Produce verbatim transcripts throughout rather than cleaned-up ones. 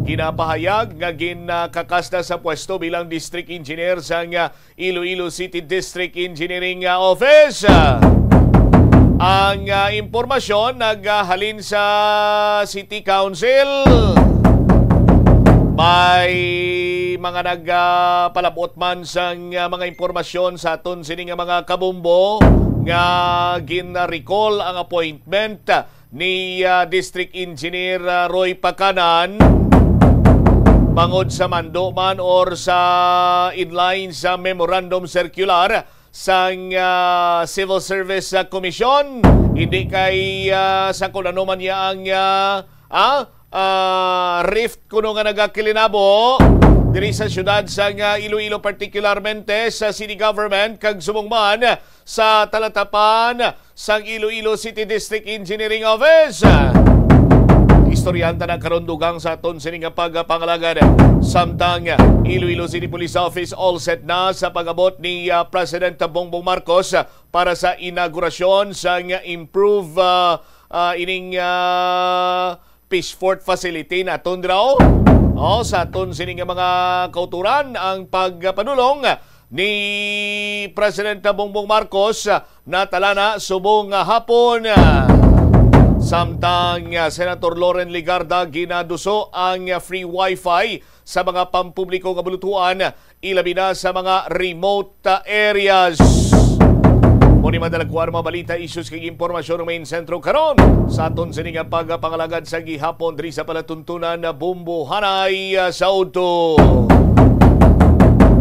Ginapahayag nga ginakakas na sa pwesto bilang District Engineer sang, ah, Iloilo City District Engineering, ah, Office. Ah, ang, ah, impormasyon naghalin sa City Council. May mga nagpalabot man sang, ah, mga impormasyon sa aton sini nga mga kabumbo nga gin-recall ang appointment ni, ah, District Engineer, ah, Roy Pacanan bangod sa mando man or sa inline sa memorandum circular sang, ah, Civil Service, ah, Commission. Hindi kay, ah, sa kung ano man niya ang, ah, ah, ah, rift kuno nga nagakilinabo diri sa siyudad sang, ah, Iloilo, particularmente sa city government, kag subong man sa talatapan sang Iloilo City District Engineering Office. Istoryahan ta na karon dugang sa aton sini nga pagpangalagad. Samtang Iloilo City Police Office all set na sa pag-abot ni, ah, President Bongbong Marcos para sa inaugurasyon sang improve, ah, ah, ining, ah, Fishport facility naton diraw. O, sa aton sini nga mga kauturan, ang pagpadulong ni President Bongbong Marcos natala na subong nga hapon. Samtang, ah, Senator Loren Legarda ginaduso ang, ah, free wifi sa mga pampubliko nga bulutuan, ilabi na sa mga remote, ah, areas. Mo ni madalagkuan mga balita, issues kag impormasyon nga main sentro karon sa aton sini nga pagpangalagad sa gihapon diri sa palatuntunan na Bumbuhanay, ah, sa udto.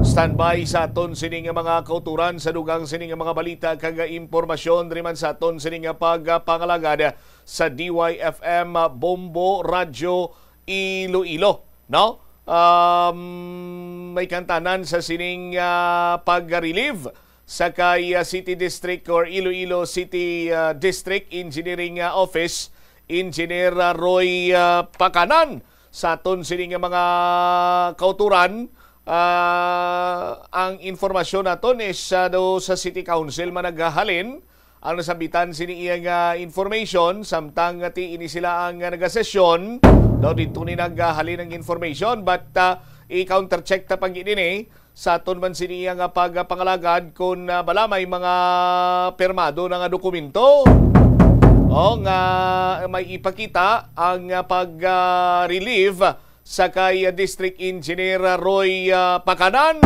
Standby sa aton sini nga mga kauturan sa dugang sini nga mga balita kag impormasyon diri man sa aton sini nga pagpangalagad sa D Y F M Bombo Radyo Iloilo, no? Um, may kantanan sa sining, ah, pag-relieve sa kay, ah, City District or Iloilo City, ah, District Engineering, ah, Office, Engineer, ah, Roy, ah, Pacanan. Sa aton sini nga mga kauturan, ah, ang informasyon naton is, ah, do sa City Council man naghalin ang nasambitan sini iya nga information, samtang nga ti ini sila ang, ah, nagasesyon. Daw didto ni naghalin ang information, but, ah, i-countercheck ta pag ini sa aton man sini iya nga pagpangalagad kung, ah, bala may mga pirmado na nga dokumento o nga may ipakita ang, ah, pag, ah, relieve sa kay, ah, District Engineer, ah, Roy, ah, Pacanan.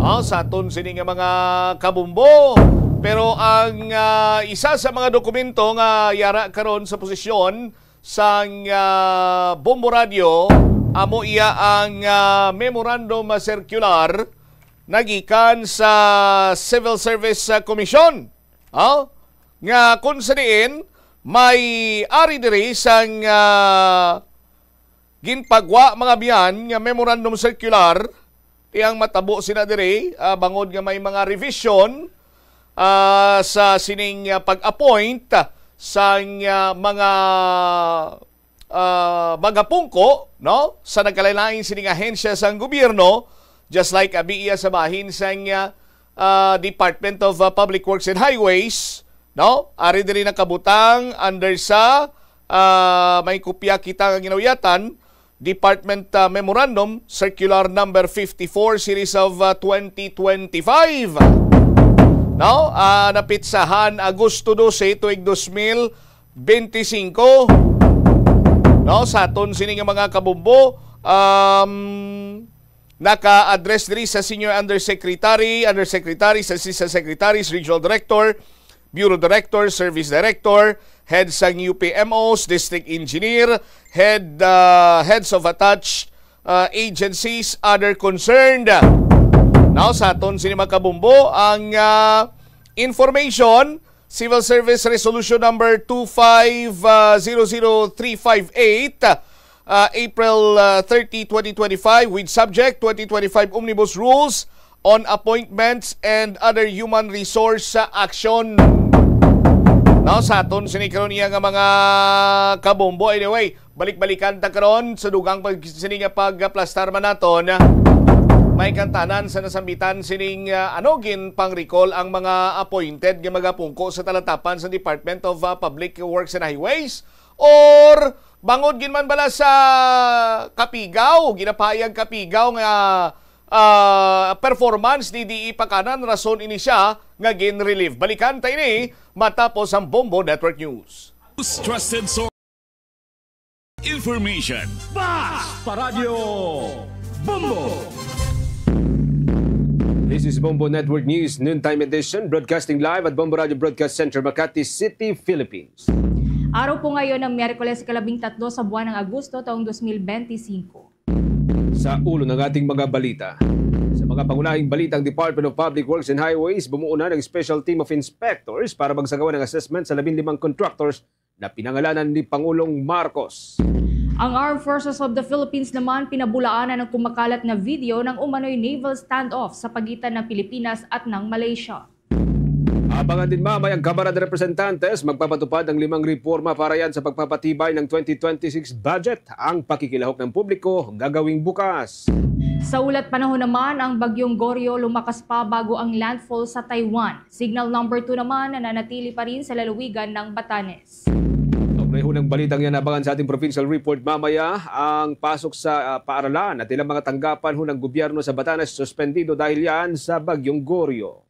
Ah, sa aton sini nga mga kabumbo. Pero ang, ah, isa sa mga dokumento nga yara karon sa posisyon sang, ah, Bombo Radio, amo iya ang, ah, memorandum, ah, circular nagikan sa Civil Service, ah, Commission. Ah, nga kung sa diin may ari diri sang, ah, ginpagwa mga biyan nga memorandum circular, ti ang matabo sina diri, ah, bangod nga may mga revision, ah, sa sining, ah, pag-appoint sang, ah, mga, ah, magapungko, no, sa nagkalain-lain sining ahensya sang gobyerno, just like abi iya sa bahin sang, ah, ah, Department of, ah, Public Works and Highways, no? Ari diri nakabutang under sa, ah, may kopya kita nga ginauyatan, Department, ah, Memorandum, Circular Number fifty-four, Series of, ah, twenty twenty-five. No? Ah, napitsahan Agosto dose, tuig dos mil benti singko. No? Sa aton sini nga mga kabumbo, um, naka-address diri sa Senior Undersecretary, Undersecretaries, Assistant Secretaries, Regional Director, Bureau Director, Service Director, Head sang U P M Os, District Engineer, Head, ah, Heads of Attached, ah, Agencies, other concerned. Now, sa aton sini mga kabumbo, ang, ah, information, Civil Service Resolution Number two five zero zero three five eight, ah, April, ah, thirty, twenty twenty-five, with subject twenty twenty-five Omnibus Rules on Appointments and Other Human Resource, ah, Action. Now, sa aton sini karon iya nga mga kabombo. Anyway, balik-balikan ta karon sa dugang pag-, sini nga pagplastar man naton. May kantanan sa nasambitan sining, ah, ano, ginpang-recall ang mga appointed nga magapungko sa talatapan sa Department of, ah, Public Works and Highways, or Bangod gid man bala sa kapigaw, ginapahayag kapigaw nga, ah, performance ni D E Pakanan, rason ini siya nga gin-relieve. Balikan ta ini matapos ang Bombo Network News. Trusted source information. Fast Paradyo Bombo! This is Bombo Network News, noontime edition, broadcasting live at Bombo Radio Broadcast Center, Makati City, Philippines. Araw po ngayon ng Miyerkules, ikalabing tatlo sa buwan ng Agosto, taong dos mil benti singko. Sa ulo ng ating mga balita. Sa mga pangunahing balita, ang Department of Public Works and Highways bumuo na ng special team of inspectors para magsagawa ng assessment sa labing limang contractors na pinangalanan ni Pangulong Marcos. Ang Armed Forces of the Philippines naman pinabulaanan ang kumakalat na video ng umano'y naval standoff sa pagitan ng Pilipinas at ng Malaysia. Abangan din mamaya ang Kamara de Representantes magpapatupad ng limang reforma para yan sa pagpapatibay ng twenty twenty-six budget. Ang pakikilahok ng publiko gagawing bukas. Sa ulat panahon naman, ang Bagyong Goryo lumakas pa bago ang landfall sa Taiwan. Signal number two naman nananatili pa rin sa lalawigan ng Batanes. Kaugnay ho ng balitang yan, abangan sa ating provincial report mamaya ang pasok sa, ah, paaralan at ilang mga tanggapan ho ng gobyerno sa Batanes suspendido dahil yan sa Bagyong Goryo.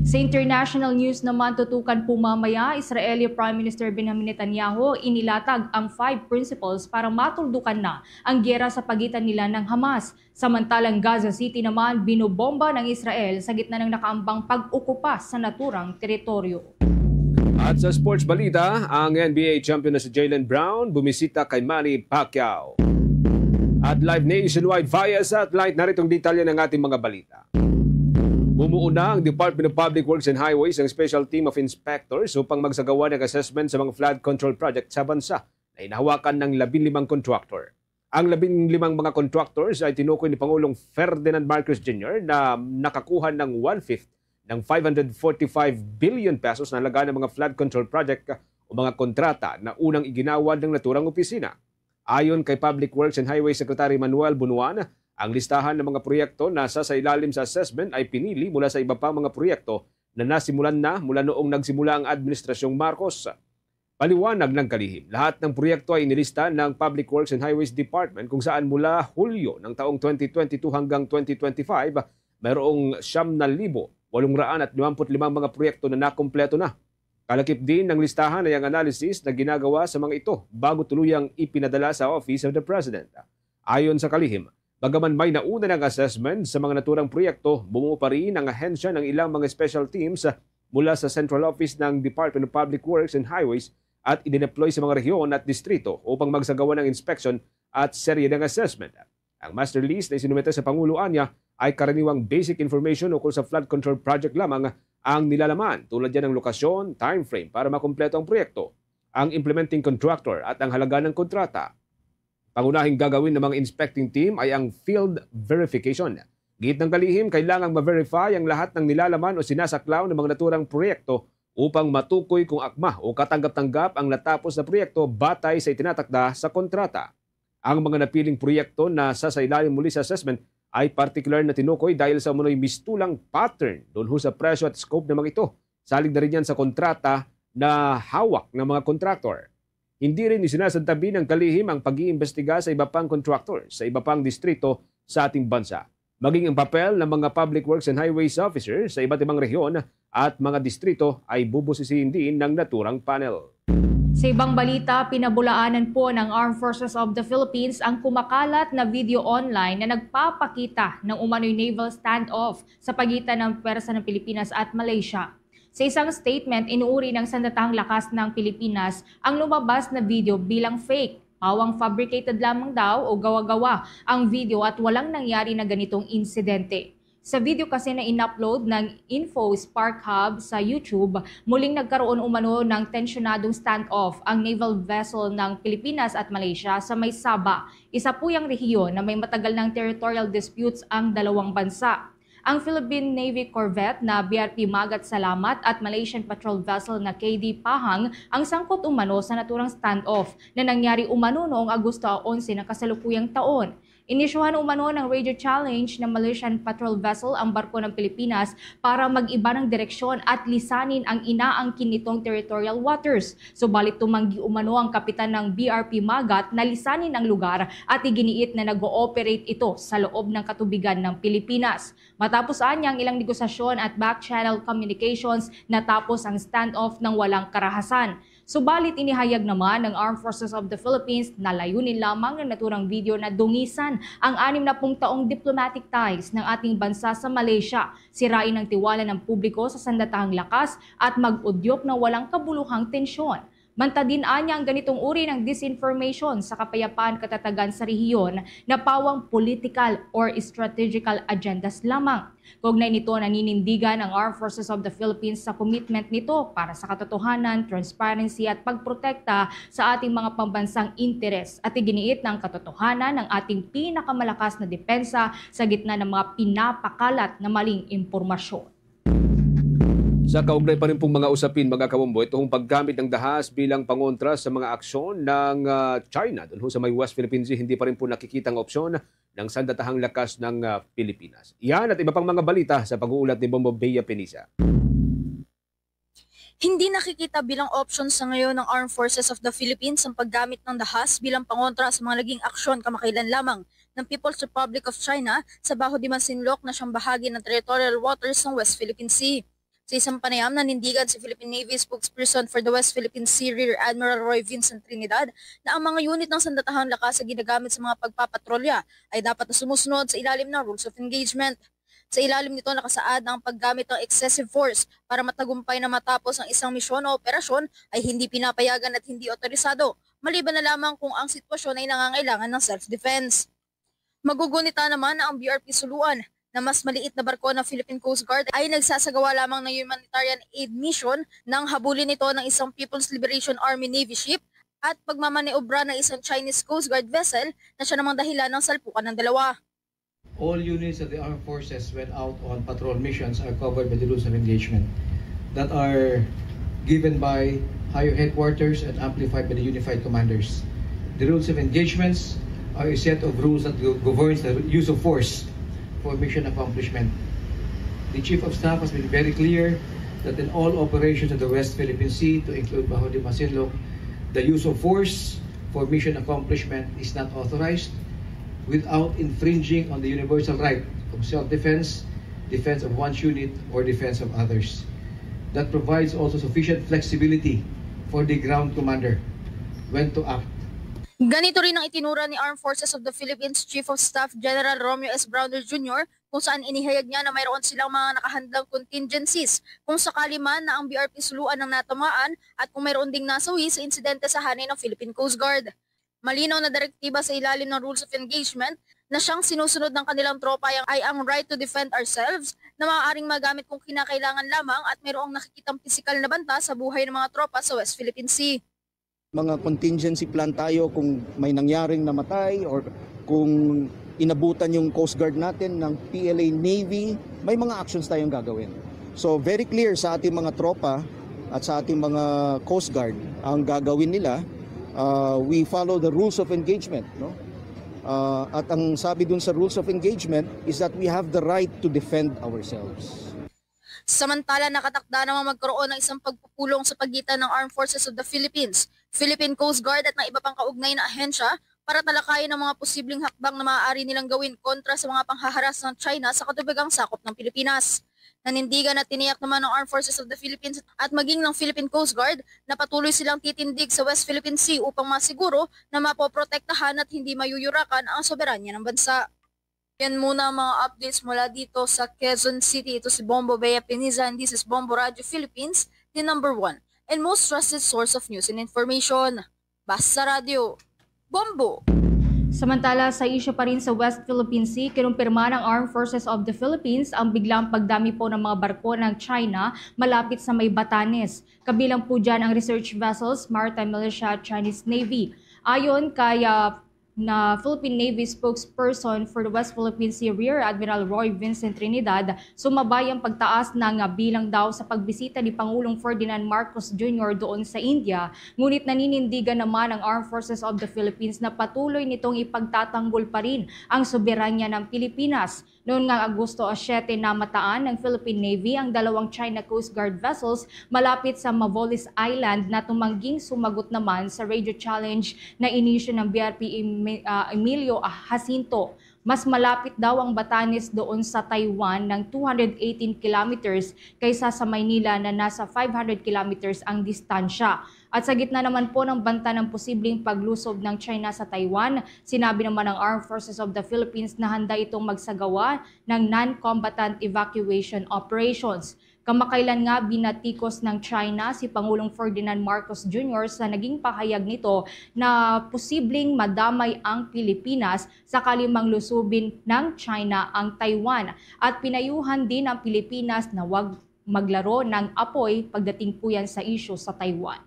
Sa international news naman, tutukan po mamaya, Israeli Prime Minister Benjamin Netanyahu inilatag ang five principles para matuldukan na ang giyera sa pagitan nila ng Hamas. Samantalang Gaza City naman, binobomba ng Israel sa gitna ng nakaambang pag-okupa sa naturang teritoryo. At sa sports balita, ang N B A champion na si Jaylen Brown bumisita kay Manny Pacquiao. At live nationwide via satellite, narito ang detalye ng ating mga balita. Bumuo na ang Department of Public Works and Highways ng special team of inspectors upang magsagawa ng assessment sa mga flood control project sa bansa na hinahawakan ng labing limang contractor. Ang labing limang mga contractors ay tinukoy ni Pangulong Ferdinand Marcos Junior na nakakuha ng one-fifth ng five hundred forty-five billion pesos na halaga ng mga flood control project o mga kontrata na unang iginawad ng naturang opisina. Ayon kay Public Works and Highway Secretary Manuel Bunuan, ang listahan ng mga proyekto na sasailalim sa assessment ay pinili mula sa iba pang mga proyekto na nasimulan na mula noong nagsimula ang Administrasyong Marcos. Paliwanag ng kalihim, lahat ng proyekto ay inilista ng Public Works and Highways Department, kung saan mula Hulyo ng taong twenty twenty-two hanggang twenty twenty-five, mayroong siyam na libo walong raan at limamput limang mga proyekto na nakumpleto na. Kalakip din ng listahan ay ang analysis na ginagawa sa mga ito bago tuluyang ipinadala sa Office of the President. Ayon sa kalihim, bagaman may nauna ng assessment sa mga naturang proyekto, bumuo pa rin ang ahensya ng ilang mga special teams mula sa Central Office ng Department of Public Works and Highways at idineploy sa mga rehiyon at distrito upang magsagawa ng inspeksyon at serye ng assessment. Ang master list na isinumite sa Pangulo, anya, ay karaniwang basic information ukol sa flood control project lamang ang nilalaman, tulad yan ng lokasyon, time frame para makumpleto ang proyekto, ang implementing contractor at ang halaga ng kontrata. Pangunahing gagawin ng mga inspecting team ay ang field verification. Giit ng kalihim, kailangang ma-verify ang lahat ng nilalaman o sinasaklaw ng mga naturang proyekto upang matukoy kung akma o katanggap-tanggap ang natapos na proyekto batay sa itinatakda sa kontrata. Ang mga napiling proyekto na sasailalim muli sa assessment ay partikular na tinukoy dahil sa umano'y mistulang pattern doon ho sa presyo at scope ng mga ito. Salig na rin yan sa kontrata na hawak ng mga kontraktor. Hindi rin isinasantabi ng kalihim ang pag-iimbestiga sa iba pang contractor sa iba pang distrito sa ating bansa. Maging ang papel ng mga Public Works and Highways officer sa iba't ibang rehiyon at mga distrito ay bubusisihin din ng naturang panel. Sa ibang balita, pinabulaanan po ng Armed Forces of the Philippines ang kumakalat na video online na nagpapakita ng umano'y naval standoff sa pagitan ng pwersa ng Pilipinas at Malaysia. Sa isang statement, inuuri ng Sandatahang Lakas ng Pilipinas ang lumabas na video bilang fake. Pawang fabricated lamang daw o gawa-gawa ang video at walang nangyari na ganitong insidente. Sa video kasi na in-upload ng Info Spark Hub sa YouTube, muling nagkaroon umano ng tensyonadong standoff ang naval vessel ng Pilipinas at Malaysia sa may Sabah, isa po yang rehiyon na may matagal ng territorial disputes ang dalawang bansa. Ang Philippine Navy corvette na B R P Magat Salamat at Malaysian patrol vessel na K D Pahang ang sangkot umano sa naturang standoff na nangyari umano noong Agosto onse ng kasalukuyang taon. Inisyuhan umano ng radio challenge ng Malaysian patrol vessel ang barko ng Pilipinas para mag-iba ng direksyon at lisanin ang inaangkin nitong territorial waters. Subalit tumanggi umano ang kapitan ng B R P Magat na lisanin ang lugar at iginiit na nag-ooperate ito sa loob ng katubigan ng Pilipinas. Matapos anya ang ilang negosasyon at back-channel communications, natapos ang standoff ng walang karahasan. Subalit inihayag naman ng Armed Forces of the Philippines na layunin lamang ng naturang video na dungisan ang anim na pung taong diplomatic ties ng ating bansa sa Malaysia, sirain ang tiwala ng publiko sa sandatahang lakas at mag-udyok ng walang kabuluhang tensyon. Mantadin anya ang ganitong uri ng disinformation sa kapayapaan katatagan sa rehiyon na pawang political or strategical agendas lamang. Kaugnay nito, naninindigan ang Armed Forces of the Philippines sa commitment nito para sa katotohanan, transparency at pagprotekta sa ating mga pambansang interes at iginiit na ang katotohanan ang ating pinakamalakas na depensa sa gitna ng mga pinapakalat na maling impormasyon. Sa kaugnay pa rin pong mga usapin, mga kawombo, itong paggamit ng dahas bilang pangontra sa mga aksyon ng ah, China doon ho sa may West Philippine Sea, hindi pa rin po nakikita ang opsyon ng sandatahang lakas ng ah, Pilipinas. Yan at iba pang mga balita sa pag-uulat ni Bombo Bea Penisa. Hindi nakikita bilang option sa ngayon ng Armed Forces of the Philippines ang paggamit ng dahas bilang pangontra sa mga naging aksyon kamakailan lamang ng People's Republic of China sa Baho de Masinloc na siyang bahagi ng territorial waters ng West Philippine Sea. Sa isang panayam, nanindigan si Philippine Navy spokesperson for the West Philippine Sea, Rear Admiral Roy Vincent Trinidad, na ang mga unit ng sandatahang lakas na ginagamit sa mga pagpapatrolya ay dapat na sumusunod sa ilalim ng rules of engagement. Sa ilalim nito, nakasaad na ang paggamit ng excessive force para matagumpay na matapos ang isang misyon o operasyon ay hindi pinapayagan at hindi otorisado, maliban na lamang kung ang sitwasyon ay nangangailangan ng self-defense. Magugunita naman na ang B R P Suluan, na mas maliit na barko ng Philippine Coast Guard, ay nagsasagawa lamang ng humanitarian aid mission nang habulin ito ng isang People's Liberation Army Navy ship at pagmamaneobra ng isang Chinese Coast Guard vessel na siya namang dahilan ng salpukan ng dalawa. All units of the armed forces when out on patrol missions are covered by the rules of engagement that are given by higher headquarters and amplified by the unified commanders. The rules of engagements are a set of rules that go- governs the use of force for mission accomplishment. The Chief of Staff has been very clear that in all operations of the West Philippine Sea, to include Baho de Masinloc, the use of force for mission accomplishment is not authorized without infringing on the universal right of self-defense, defense of one's unit, or defense of others. That provides also sufficient flexibility for the ground commander when to act. Ganito rin ang itinura ni Armed Forces of the Philippines Chief of Staff General Romeo S. Brawner Junior, kung saan inihayag niya na mayroon silang mga nakahandang contingencies kung sakali man na ang B R P Suluan ang natamaan at kung mayroon ding nasawi sa insidente sa hanay ng Philippine Coast Guard. Malinaw na direktiba sa ilalim ng Rules of Engagement na siyang sinusunod ng kanilang tropa ay ang, ay ang right to defend ourselves na maaaring magamit kung kinakailangan lamang at mayroong nakikitang pisikal na banta sa buhay ng mga tropa sa West Philippine Sea. Mga contingency plan tayo kung may nangyaring namatay or kung inabutan yung Coast Guard natin ng P L A Navy, may mga actions tayong gagawin. So very clear sa ating mga tropa at sa ating mga Coast Guard ang gagawin nila. Uh, we follow the rules of engagement, no? Uh, at ang sabi dun sa rules of engagement is that we have the right to defend ourselves. Samantala, nakatakda namang magkaroon ng isang pagpupulong sa pagitan ng Armed Forces of the Philippines, Philippine Coast Guard at ng iba pang kaugnay na ahensya para talakayin ang mga posibleng hakbang na maaari nilang gawin kontra sa mga panghaharas ng China sa katubigang sakop ng Pilipinas. Nanindigan at tiniyak naman ng Armed Forces of the Philippines at maging ng Philippine Coast Guard na patuloy silang titindig sa West Philippine Sea upang masiguro na mapoprotektahan at hindi mayuyurakan ang soberanya ng bansa. Yan muna ang mga updates mula dito sa Quezon City. Ito si Bombo Bea Piniza and this is Bombo Radio Philippines, the number one and most trusted source of news and information. Basta Radio, Bombo! Samantala, sa isyu pa rin sa West Philippine Sea, kinumpirma ng Armed Forces of the Philippines ang biglang pagdami po ng mga barko ng China malapit sa may Batanes. Kabilang po dyan ang research vessels, maritime militia at Chinese Navy. Ayon kay ah, Na Philippine Navy spokesperson for the West Philippine Sea, Rear Admiral Roy Vincent Trinidad, sumabay ang pagtaas na nga bilang daw sa pagbisita ni Pangulong Ferdinand Marcos Junior doon sa India, ngunit naninindigan naman ang Armed Forces of the Philippines na patuloy nitong ipagtatanggol pa rin ang soberanya ng Pilipinas. Noon nga Agosto siyete, namataan ng Philippine Navy ang dalawang China Coast Guard vessels malapit sa Mavoles Island na tumangging sumagot naman sa radio challenge na inisyu ng B R P Emi-, ah, Emilio Jacinto. Mas malapit daw ang Batanes doon sa Taiwan ng two hundred eighteen kilometers kaysa sa Maynila na nasa five hundred kilometers ang distansya. At sa gitna naman po ng banta ng posibleng paglusob ng China sa Taiwan, sinabi naman ng Armed Forces of the Philippines na handa itong magsagawa ng non-combatant evacuation operations. Kamakailan nga binatikos ng China si Pangulong Ferdinand Marcos Junior sa naging pahayag nito na posibleng madamay ang Pilipinas sakali mang lusubin ng China ang Taiwan, at pinayuhan din ang Pilipinas na wag maglaro ng apoy pagdating po yan sa isyu sa Taiwan.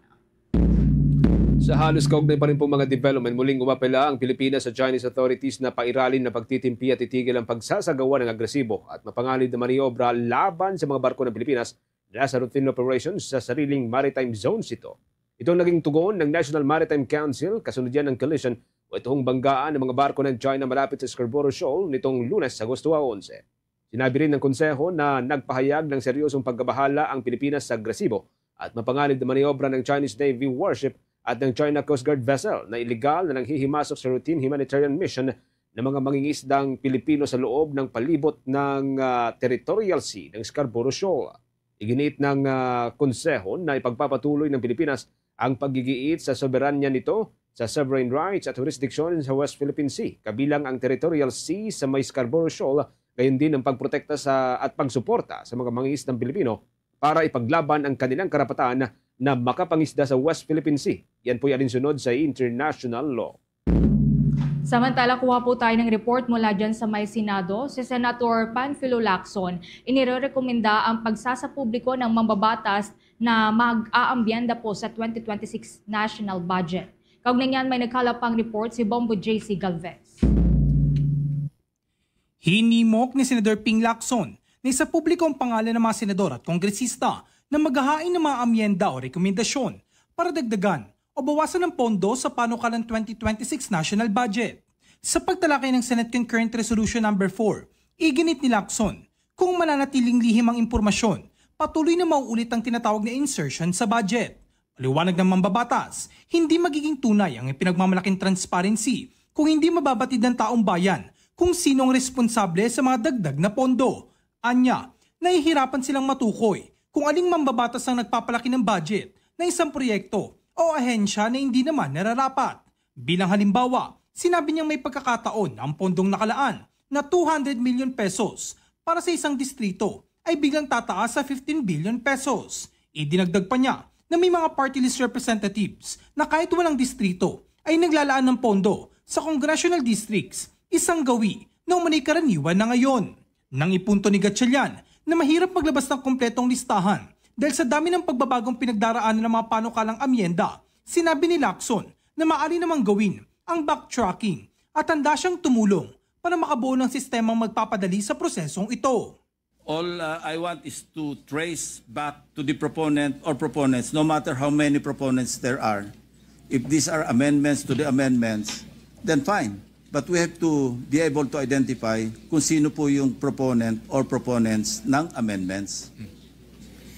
Sa halos kaugnay pa rin pong mga development, muling umapela ang Pilipinas sa Chinese authorities na pairalin na pagtitimpi at itigil ang pagsasagawa ng agresibo at mapanganib na maniobra laban sa mga barko ng Pilipinas na sa routine operations sa sariling maritime zones ito. Ito ang naging tugon ng National Maritime Council kasunod yan ng collision o ituhong banggaan ng mga barko ng China malapit sa Scarborough Shoal nitong Lunes, Agosto onse. Sinabi rin ng Konseho na nagpahayag ng seryosong pagkabahala ang Pilipinas sa agresibo at mapanganib na maniobra ng Chinese Navy warship at ng China Coast Guard vessel na iligal na nanghihimasok sa routine humanitarian mission ng mga mangingisdang Pilipino sa loob ng palibot ng ah, territorial sea ng Scarborough Shoal. Iginiit ng ah, Konseho na ipagpapatuloy ng Pilipinas ang paggigiit sa soberanya nito sa sovereign rights at jurisdiction sa West Philippine Sea, kabilang ang territorial sea sa may Scarborough Shoal, gayon din ang pagprotekta sa at pagsuporta sa mga mangingisdang Pilipino para ipaglaban ang kanilang karapatan na makapangisda sa West Philippine Sea. Yan po'y alinsunod sa international law. Samantala, kuha po tayo ng report mula dyan sa may Senado. Si Senator Panfilo Lacson, inirerekomenda ang pagsasapubliko ng mambabatas na mag-aambyenda po sa twenty twenty-six national budget. Kaugnay niyan, may nagkalap pang report si Bombo J C Galvez. Hinimok ni Senador Ping Lacson na isapubliko ang pangalan ng mga senador at kongresista na maghahain ng mga amyenda o rekomendasyon para dagdagan o bawasan ang pondo sa panukalang twenty twenty-six national budget. Sa pagtalakay ng Senate Concurrent Resolution Number four, iginit ni Lacson, kung mananatiling lihim ang impormasyon, patuloy na mauulit ang tinatawag na insertion sa budget. Paliwanag ng mambabatas, hindi magiging tunay ang ipinagmamalaking transparency kung hindi mababatid ng taong bayan kung sino ang responsable sa mga dagdag na pondo. Anya, nahihirapan silang matukoy kung aling mambabatas ang nagpapalaki ng budget ng isang proyekto o ahensya na hindi naman nararapat. Bilang halimbawa, sinabi niyang may pagkakataon na ang pondong nakalaan na two hundred million pesos para sa isang distrito ay biglang tataas sa fifteen billion pesos. Idinagdag pa niya na may mga party list representatives na kahit walang distrito ay naglalaan ng pondo sa congressional districts, isang gawi na umano'y karaniwan na ngayon. Nang ipunto ni Gatchalian na mahirap maglabas ng kompletong listahan dahil sa dami ng pagbabagong pinagdaraanan ng mga panukalang amyenda, sinabi ni Lacson na maaari namang gawin ang backtracking at handa siyang tumulong para makabuo ng sistemang magpapadali sa prosesong ito. All uh, I want is to trace back to the proponent or proponents, no matter how many proponents there are. If these are amendments to the amendments, then fine. But we have to be able to identify kung sino po yung proponent or proponents ng amendments.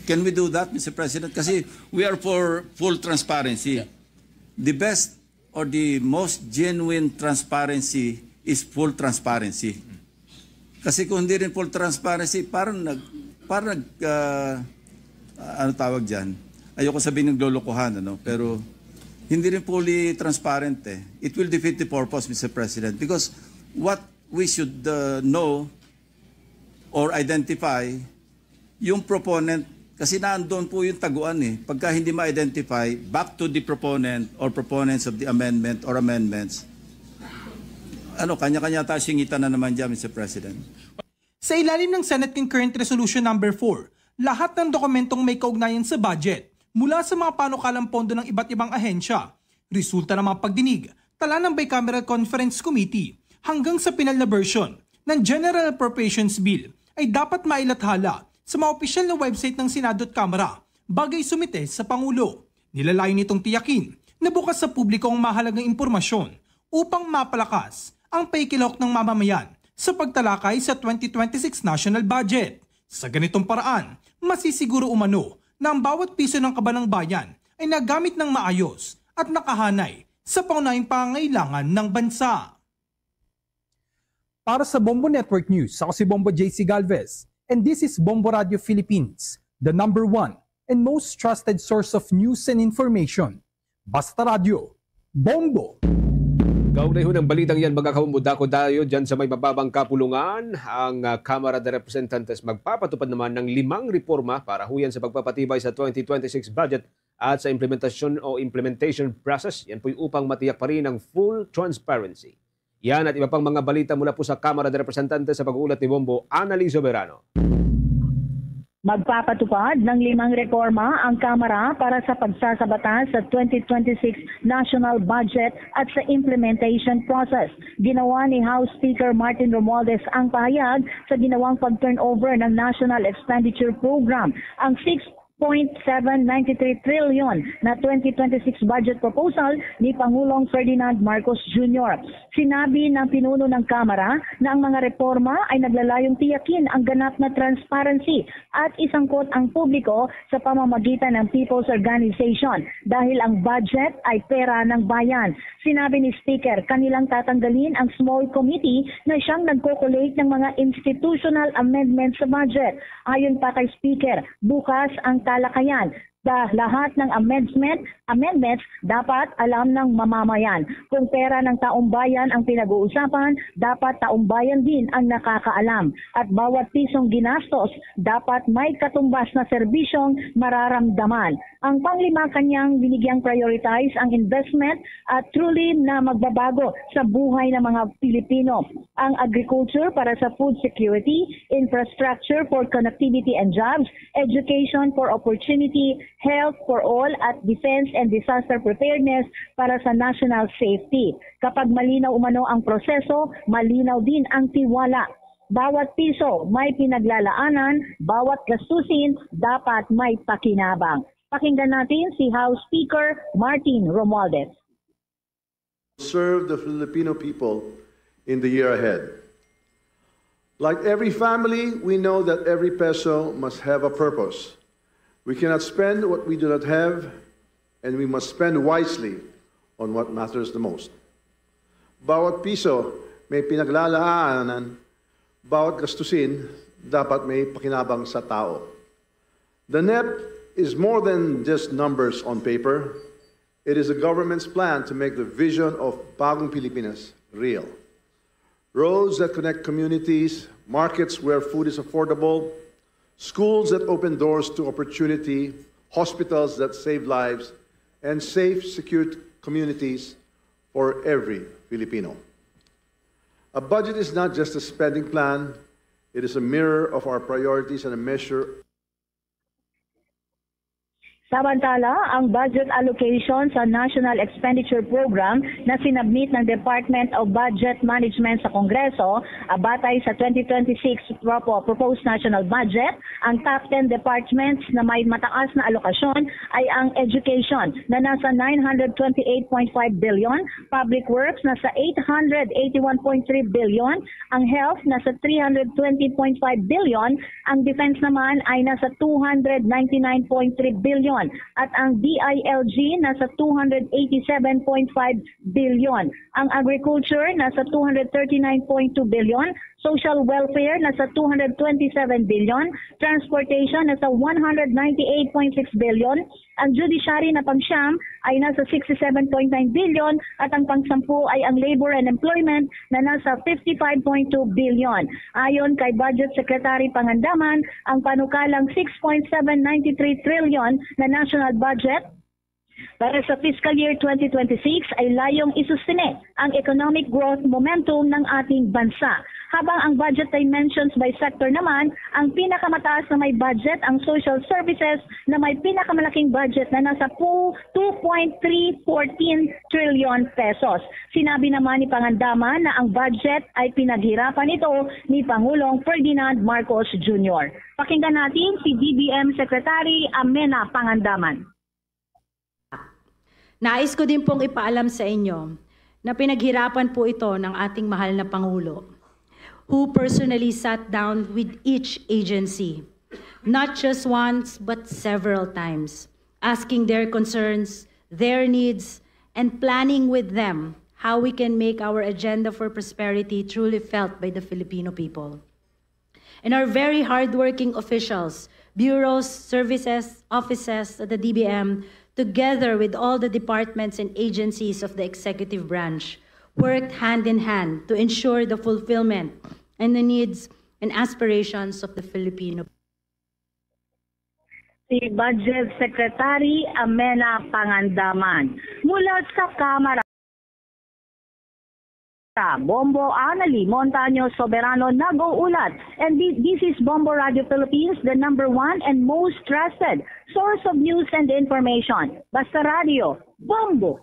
Can we do that, Mister President? Kasi we are for full transparency. The best or the most genuine transparency is full transparency. Kasi kung hindi rin full transparency, parang nag, parang nag, ah, ano tawag dyan? Ayoko sabihin ng lolokohan, ano? Pero hindi rin fully transparent eh. It will defeat the purpose, Mister President. Because what we should uh, know or identify, yung proponent, kasi naandun po yung taguan eh. Pagka hindi ma-identify, back to the proponent or proponents of the amendment or amendments. Ano, kanya-kanya tayo singitan na naman dyan, Mister President. Sa ilalim ng Senate Concurrent Resolution Number four, lahat ng dokumentong may kaugnayan sa budget, mula sa mga panukalang pondo ng iba't ibang ahensya, resulta ng mga pagdinig, tala ng Bicameral Conference Committee hanggang sa pinal na version ng General Appropriations Bill ay dapat mailathala sa mga opisyal na website ng Senado at Kamara bago isumite sa Pangulo. Nilalayon nitong tiyakin na bukas sa publiko ang mahalagang impormasyon upang mapalakas ang pakikilahok ng mamamayan sa pagtalakay sa twenty twenty-six national budget. Sa ganitong paraan, masisiguro umano na ang bawat piso ng kaban ng bayan ay nagamit ng maayos at nakahanay sa pangunahing pangangailangan ng bansa. Para sa Bombo Network News, ako si Bombo J C Galvez, and this is Bombo Radio Philippines, the number one and most trusted source of news and information. Basta Radyo, Bombo! Kaugnay ho ng balitang yan, mga kabombo, dako dayo dyan sa may mababang kapulungan, ang ah, Kamara de Representantes magpapatupad naman ng limang reforma para huyan sa pagpapatibay sa twenty twenty-six budget at sa implementasyon o implementation process. Yan po'y upang matiyak pa rin ang full transparency. Yan at iba pang mga balita mula po sa Kamara de Representantes sa pag-uulat ni Bombo Annalyn Soberano. Magpapatupad ng limang reforma ang Kamara para sa pagsasabatas sa twenty twenty-six national budget at sa implementation process. Ginawa ni House Speaker Martin Romualdez ang pahayag sa ginawang pag-turnover ng National Expenditure Program, ang six point seven nine three trillion na twenty twenty-six budget proposal ni Pangulong Ferdinand Marcos Junior. Sinabi ng pinuno ng Kamara na ang mga reforma ay naglalayong tiyakin ang ganap na transparency at isangkot ang publiko sa pamamagitan ng People's Organization dahil ang budget ay pera ng bayan. Sinabi ni Speaker, kanilang tatanggalin ang small committee na siyang nagko-collate ng mga institutional amendments sa budget. Ayon pa kay Speaker, bukas ang talakayan. Da, lahat ng amendment, amendments dapat alam ng mamamayan. Kung pera ng taong bayan ang pinag-uusapan, dapat taong bayan din ang nakakaalam. At bawat pisong ginastos, dapat may katumbas na serbisyong mararamdaman. Ang panglima kanyang binigyang prioritize ang investment at truly na magbabago sa buhay ng mga Pilipino. Ang agriculture para sa food security, infrastructure for connectivity and jobs, education for opportunity, health for all, at defense and disaster preparedness para sa national safety. Kapag malinaw umano ang proseso, malinaw din ang tiwala. Bawat piso may pinaglalaanan, bawat gastusin dapat may pakinabang. Pakinggan natin si House Speaker Martin Romualdez. Serve the Filipino people in the year ahead. Like every family, we know that every peso must have a purpose. We cannot spend what we do not have, and we must spend wisely on what matters the most. Bawat piso may pinaglalaanan, bawat gastusin dapat may pakinabang sa tao. The NEP is more than just numbers on paper. It is the government's plan to make the vision of Bagong Pilipinas real. Roads that connect communities, markets where food is affordable, schools that open doors to opportunity, hospitals that save lives, and safe, secure communities for every Filipino. A budget is not just a spending plan, it is a mirror of our priorities and a measure Samantala, ang budget allocation sa National Expenditure Program na sinabmit ng Department of Budget Management sa Kongreso, ah, batay sa twenty twenty-six propo-, proposed national budget, ang top ten departments na may mataas na alokasyon ay ang education na nasa nine hundred twenty-eight point five billion, public works nasa eight hundred eighty-one point three billion, ang health nasa three hundred twenty point five billion, ang defense naman ay nasa two hundred ninety-nine point three billion at ang D I L G nasa two hundred eighty-seven point five billion. Ang agriculture nasa two hundred thirty-nine point two billion, social welfare nasa two hundred twenty-seven billion, transportation nasa one hundred ninety-eight point six billion, ang judiciary na pangsyam ay nasa sixty-seven point nine billion at ang pangsampu ay ang labor and employment na nasa fifty-five point two billion. Ayon kay Budget Secretary Pangandaman, ang panukalang six point seven nine three trillion na national budget para sa fiscal year twenty twenty-six ay layong isustine ang economic growth momentum ng ating bansa. Habang ang budget dimensions by sector naman, ang pinakamataas na may budget ang social services na may pinakamalaking budget na nasa pu-, two point three fourteen trillion pesos. Sinabi naman ni Pangandaman na ang budget ay pinaghirapan ito ni Pangulong Ferdinand Marcos Junior. Pakinggan natin si D B M Secretary Amena Pangandaman. Nais ko din pong ipaalam sa inyo na pinaghirapan po ito ng ating mahal na Pangulo, who personally sat down with each agency, not just once but several times, asking their concerns, their needs, and planning with them how we can make our agenda for prosperity truly felt by the Filipino people. And our very hardworking officials, bureaus, services, offices at the D B M, together with all the departments and agencies of the executive branch, worked hand in hand to ensure the fulfillment and the needs and aspirations of the Filipino. Si Budget Secretary Amena Pangandaman mula sa Kamara. Bombo Anali Montaño Soberano nag-uulat. And thi-, this is Bombo Radio Philippines, the number one and most trusted source of news and information. Basta Radio, Bombo!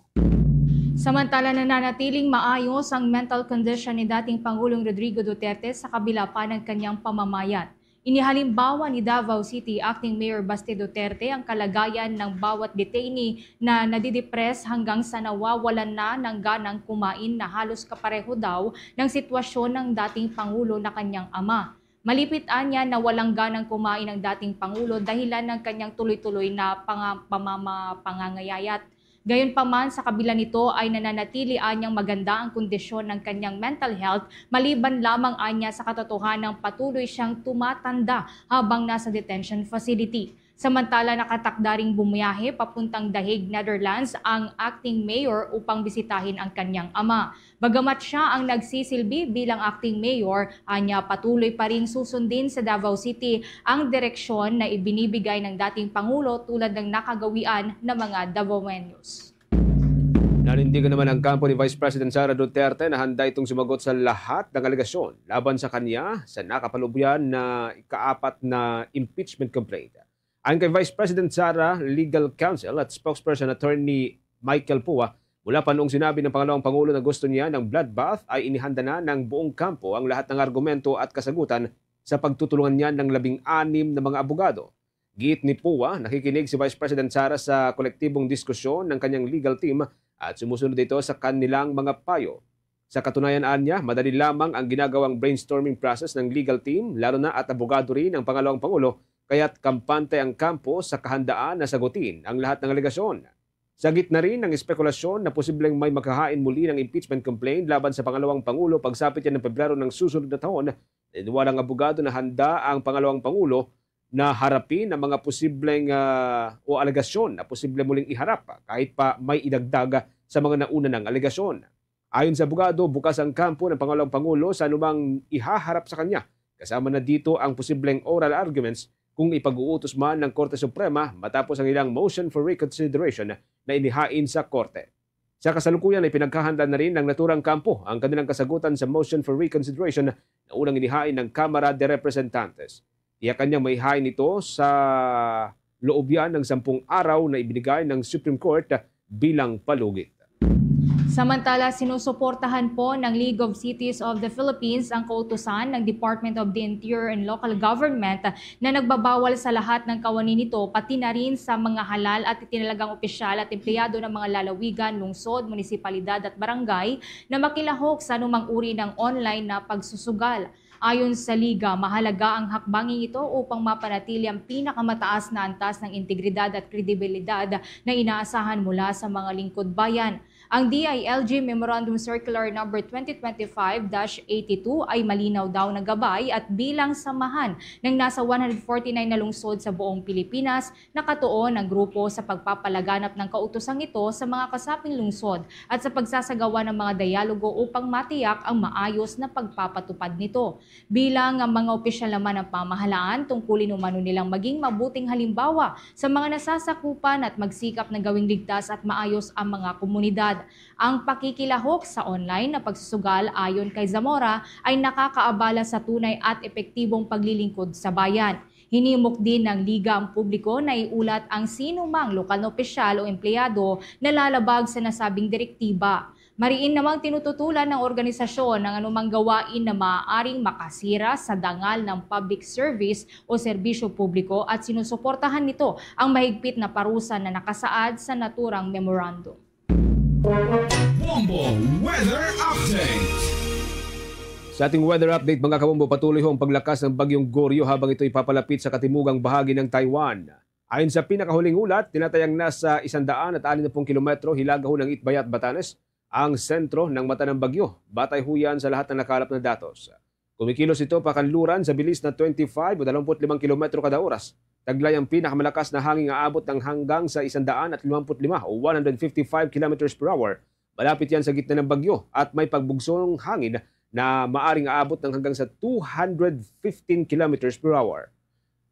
Samantala, nananatiling maayos ang mental condition ni dating Pangulong Rodrigo Duterte sa kabila pa ng kanyang pamamayat. Inihalimbawa ni Davao City Acting Mayor Baste Duterte ang kalagayan ng bawat detainee na nadidepress hanggang sa nawawalan na ng ganang kumain na halos kapareho daw ng sitwasyon ng dating Pangulo na kanyang ama. Malipit anya na walang ganang kumain ang dating Pangulo dahilan ng kanyang tuloy-tuloy na panga-, pamama-, pangangayayat. Gayunpaman, sa kabila nito ay nananatili anyang maganda ang kondisyon ng kanyang mental health, maliban lamang anya sa katotohanang patuloy siyang tumatanda habang nasa detention facility. Samantala, nakatakda ring bumiyahe papuntang The Hague, Netherlands ang acting mayor upang bisitahin ang kanyang ama. Bagamat siya ang nagsisilbi bilang acting mayor, anya patuloy pa ring susundin sa Davao City ang direksyon na ibinibigay ng dating Pangulo tulad ng nakagawian ng mga Davaoeños. Nanindigan naman ang kampo ni Vice President Sara Duterte na handa itong sumagot sa lahat ng alegasyon laban sa kanya sa nakapalubyan na ikaapat na impeachment complaint. Ayon kay Vice President Sara, legal counsel at spokesperson Attorney Michael Pua, mula pa noong sinabi ng pangalawang pangulo na gusto niya ng bloodbath, ay inihanda na ng buong kampo ang lahat ng argumento at kasagutan sa pagtutulungan niya ng labing-anim na mga abogado. Giit ni Pua, nakikinig si Vice President Sara sa kolektibong diskusyon ng kanyang legal team at sumusunod ito sa kanilang mga payo. Sa katunayan, anya, madali lamang ang ginagawang brainstorming process ng legal team, lalo na at abogado rin ang pangalawang pangulo, kaya't kampante ang kampo sa kahandaan na sagutin ang lahat ng alegasyon. Sa gitna rin ng espekulasyon na posibleng may maghahain muli ng impeachment complaint laban sa pangalawang pangulo pagsapit yan ng Pebrero ng susunod na taon, naniniwala ang abogado na handa ang pangalawang pangulo na harapin ang mga posibleng, ah, o alegasyon na posible muling iharap kahit pa may idagdag sa mga nauna ng alegasyon. Ayon sa abogado, bukas ang kampo ng pangalawang pangulo sa anumang ihaharap sa kanya, kasama na dito ang posibleng oral arguments kung ipag-uutos man ng Korte Suprema matapos ang ilang motion for reconsideration na inihain sa korte. Sa kasalukuyan ay pinaghahanda na rin ng naturang kampo ang kanilang kasagutan sa motion for reconsideration na unang inihain ng Kamara de Representantes. Tiyakan niyang maihain ito sa loob yan ng sampung araw na ibinigay ng Supreme Court bilang palugit. Samantala, sinusuportahan po ng League of Cities of the Philippines ang kautusan ng Department of the Interior and Local Government na nagbabawal sa lahat ng kawani nito, pati na rin sa mga halal at itinalagang opisyal at empleyado ng mga lalawigan, lungsod, munisipalidad at barangay na makilahok sa anumang uri ng online na pagsusugal. Ayon sa Liga, mahalaga ang hakbanging ito upang mapanatili ang pinakamataas na antas ng integridad at kredibilidad na inaasahan mula sa mga lingkod bayan. Ang D I L G Memorandum Circular Number twenty twenty-five dash eighty-two ay malinaw daw na gabay at bilang samahan ng nasa one hundred forty-nine na lungsod sa buong Pilipinas. Nakatuon ang grupo sa pagpapalaganap ng kautosang ito sa mga kasaping lungsod at sa pagsasagawa ng mga dialogo upang matiyak ang maayos na pagpapatupad nito. Bilang ang mga opisyal naman ng pamahalaan, tungkulin umano nilang maging mabuting halimbawa sa mga nasasakupan at magsikap na gawing ligtas at maayos ang mga komunidad. Ang pakikilahok sa online na pagsusugal, ayon kay Zamora, ay nakakaabala sa tunay at epektibong paglilingkod sa bayan. Hinimok din ng Liga ang publiko na iulat ang sino mang lokal na opisyal o empleyado na lalabag sa nasabing direktiba. Mariin namang tinututulan ng organisasyon ang anumang gawain na maaaring makasira sa dangal ng public service o serbisyo publiko, at sinusuportahan nito ang mahigpit na parusa na nakasaad sa naturang memorandum. Bombo Weather Update. Sa ating weather update, mga kabombo, patuloy ho ang paglakas ng Bagyong Goryo habang ito'y papalapit sa katimugang bahagi ng Taiwan. Ayon sa pinakahuling ulat, tinatayang nasa isandaan at anim na pung kilometro hilaga ho ng Itbayat, Batanes ang sentro ng mata ng bagyo, batay ho yan sa lahat ng nakalap na datos. Kumikilos ito pakanluran sa bilis na twenty-five o dalawampu't limang kilometro kada oras. Taglay ang pinakamalakas na hangin nga aabot ng hanggang sa isandaan at limampu't lima o one hundred fifty-five kilometers per hour. Malapit yan sa gitna ng bagyo at may pagbugsong hangin na maaring aabot ng hanggang sa two hundred fifteen kilometers per hour.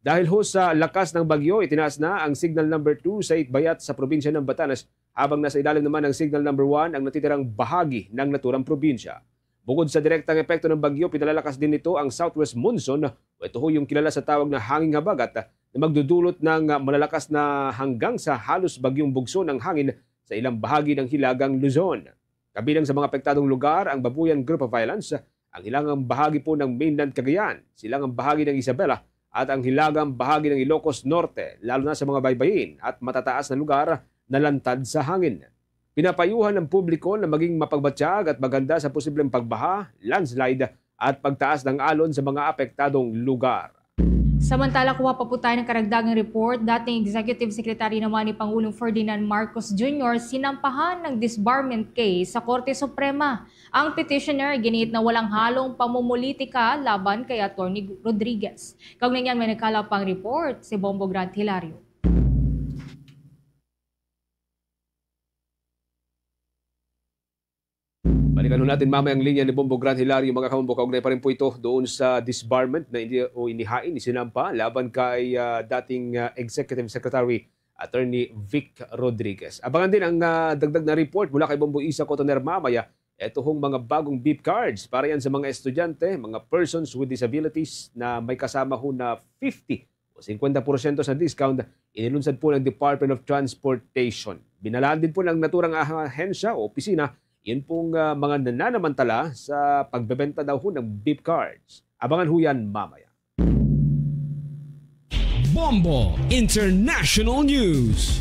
Dahil ho sa lakas ng bagyo, itinaas na ang signal number two sa Itbayat sa probinsya ng Batanes, habang nasa ilalim naman ng signal number one ang natitirang bahagi ng naturang probinsya. Bukod sa direktang epekto ng bagyo, pinalalakas din nito ang southwest monsoon o ito ho yung kilala sa tawag na hanging habagat na magdudulot ng malalakas na hanggang sa halos bagyong bugso ng hangin sa ilang bahagi ng Hilagang Luzon. Kabilang sa mga apektadong lugar ang Babuyan Group of Islands, ang hilagang bahagi po ng mainland Cagayan, silangang bahagi ng Isabela, at ang hilagang bahagi ng Ilocos Norte, lalo na sa mga baybayin at matataas na lugar na lantad sa hangin. Pinapayuhan ang publiko na maging mapagbatyag at maganda sa posibleng pagbaha, landslide, at pagtaas ng alon sa mga apektadong lugar. Samantala, kuha pa po tayo ng karagdagang report. Dating Executive Secretary naman ni Pangulong Ferdinand Marcos Junior sinampahan ng disbarment case sa Korte Suprema. Ang petitioner giniit na walang halong pamumulitika laban kay Attorney Rodriguez. Kaugnay niyan, may nagkalap pang report si Bombo Grant Hilario. Balikan natin mamaya ang linya ni Bombo Grant Hilario, mga kabombo, kaugnay pa rin po ito doon sa disbarment na ini, o inihain, isinampa laban kay uh, dating uh, Executive Secretary Attorney Vic Rodriguez. Abangan din ang uh, dagdag na report mula kay Bombo Isa Cotoner mamaya. Ito hong mga bagong beep cards para yan sa mga estudyante, mga persons with disabilities na may kasama ho na fifty o fifty percent sa discount, inilunsad po ng Department of Transportation. Binalaan din po ng naturang ahensya o opisina yun pong uh, mga nananamantala sa pagbebenta daw ho ng beep cards. Abangan ho yan mamaya. Bombo International News.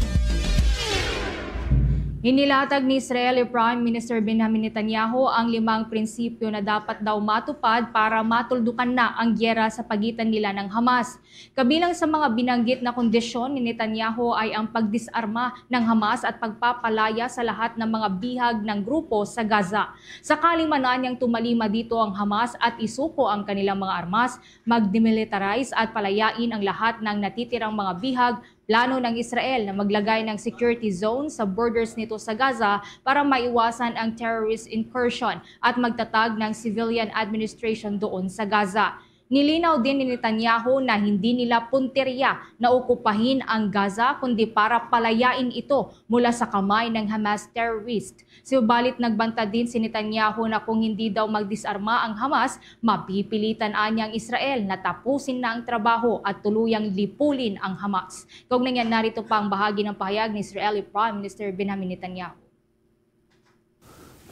Hinilatag ni Israeli Prime Minister Benjamin Netanyahu ang limang prinsipyo na dapat daw matupad para matuldukan na ang giyera sa pagitan nila ng Hamas. Kabilang sa mga binanggit na kondisyon ni Netanyahu ay ang pagdisarma ng Hamas at pagpapalaya sa lahat ng mga bihag ng grupo sa Gaza. Sakali man anyang tumalima dito ang Hamas at isuko ang kanilang mga armas, mag-demilitarize at palayain ang lahat ng natitirang mga bihag, plano ng Israel na maglagay ng security zone sa borders nito sa Gaza para maiwasan ang terrorist incursion at magtatag ng civilian administration doon sa Gaza. Nilinaw din ni Netanyahu na hindi nila puntirya na okupahin ang Gaza kundi para palayain ito mula sa kamay ng Hamas terrorist. Subalit nagbanta din si Netanyahu na kung hindi daw magdisarma ang Hamas, mapipilitan anya ang Israel na tapusin na ang trabaho at tuluyang lipulin ang Hamas. Kaugnay niyan, narito pa ang bahagi ng pahayag ni Israeli Prime Minister Benjamin Netanyahu.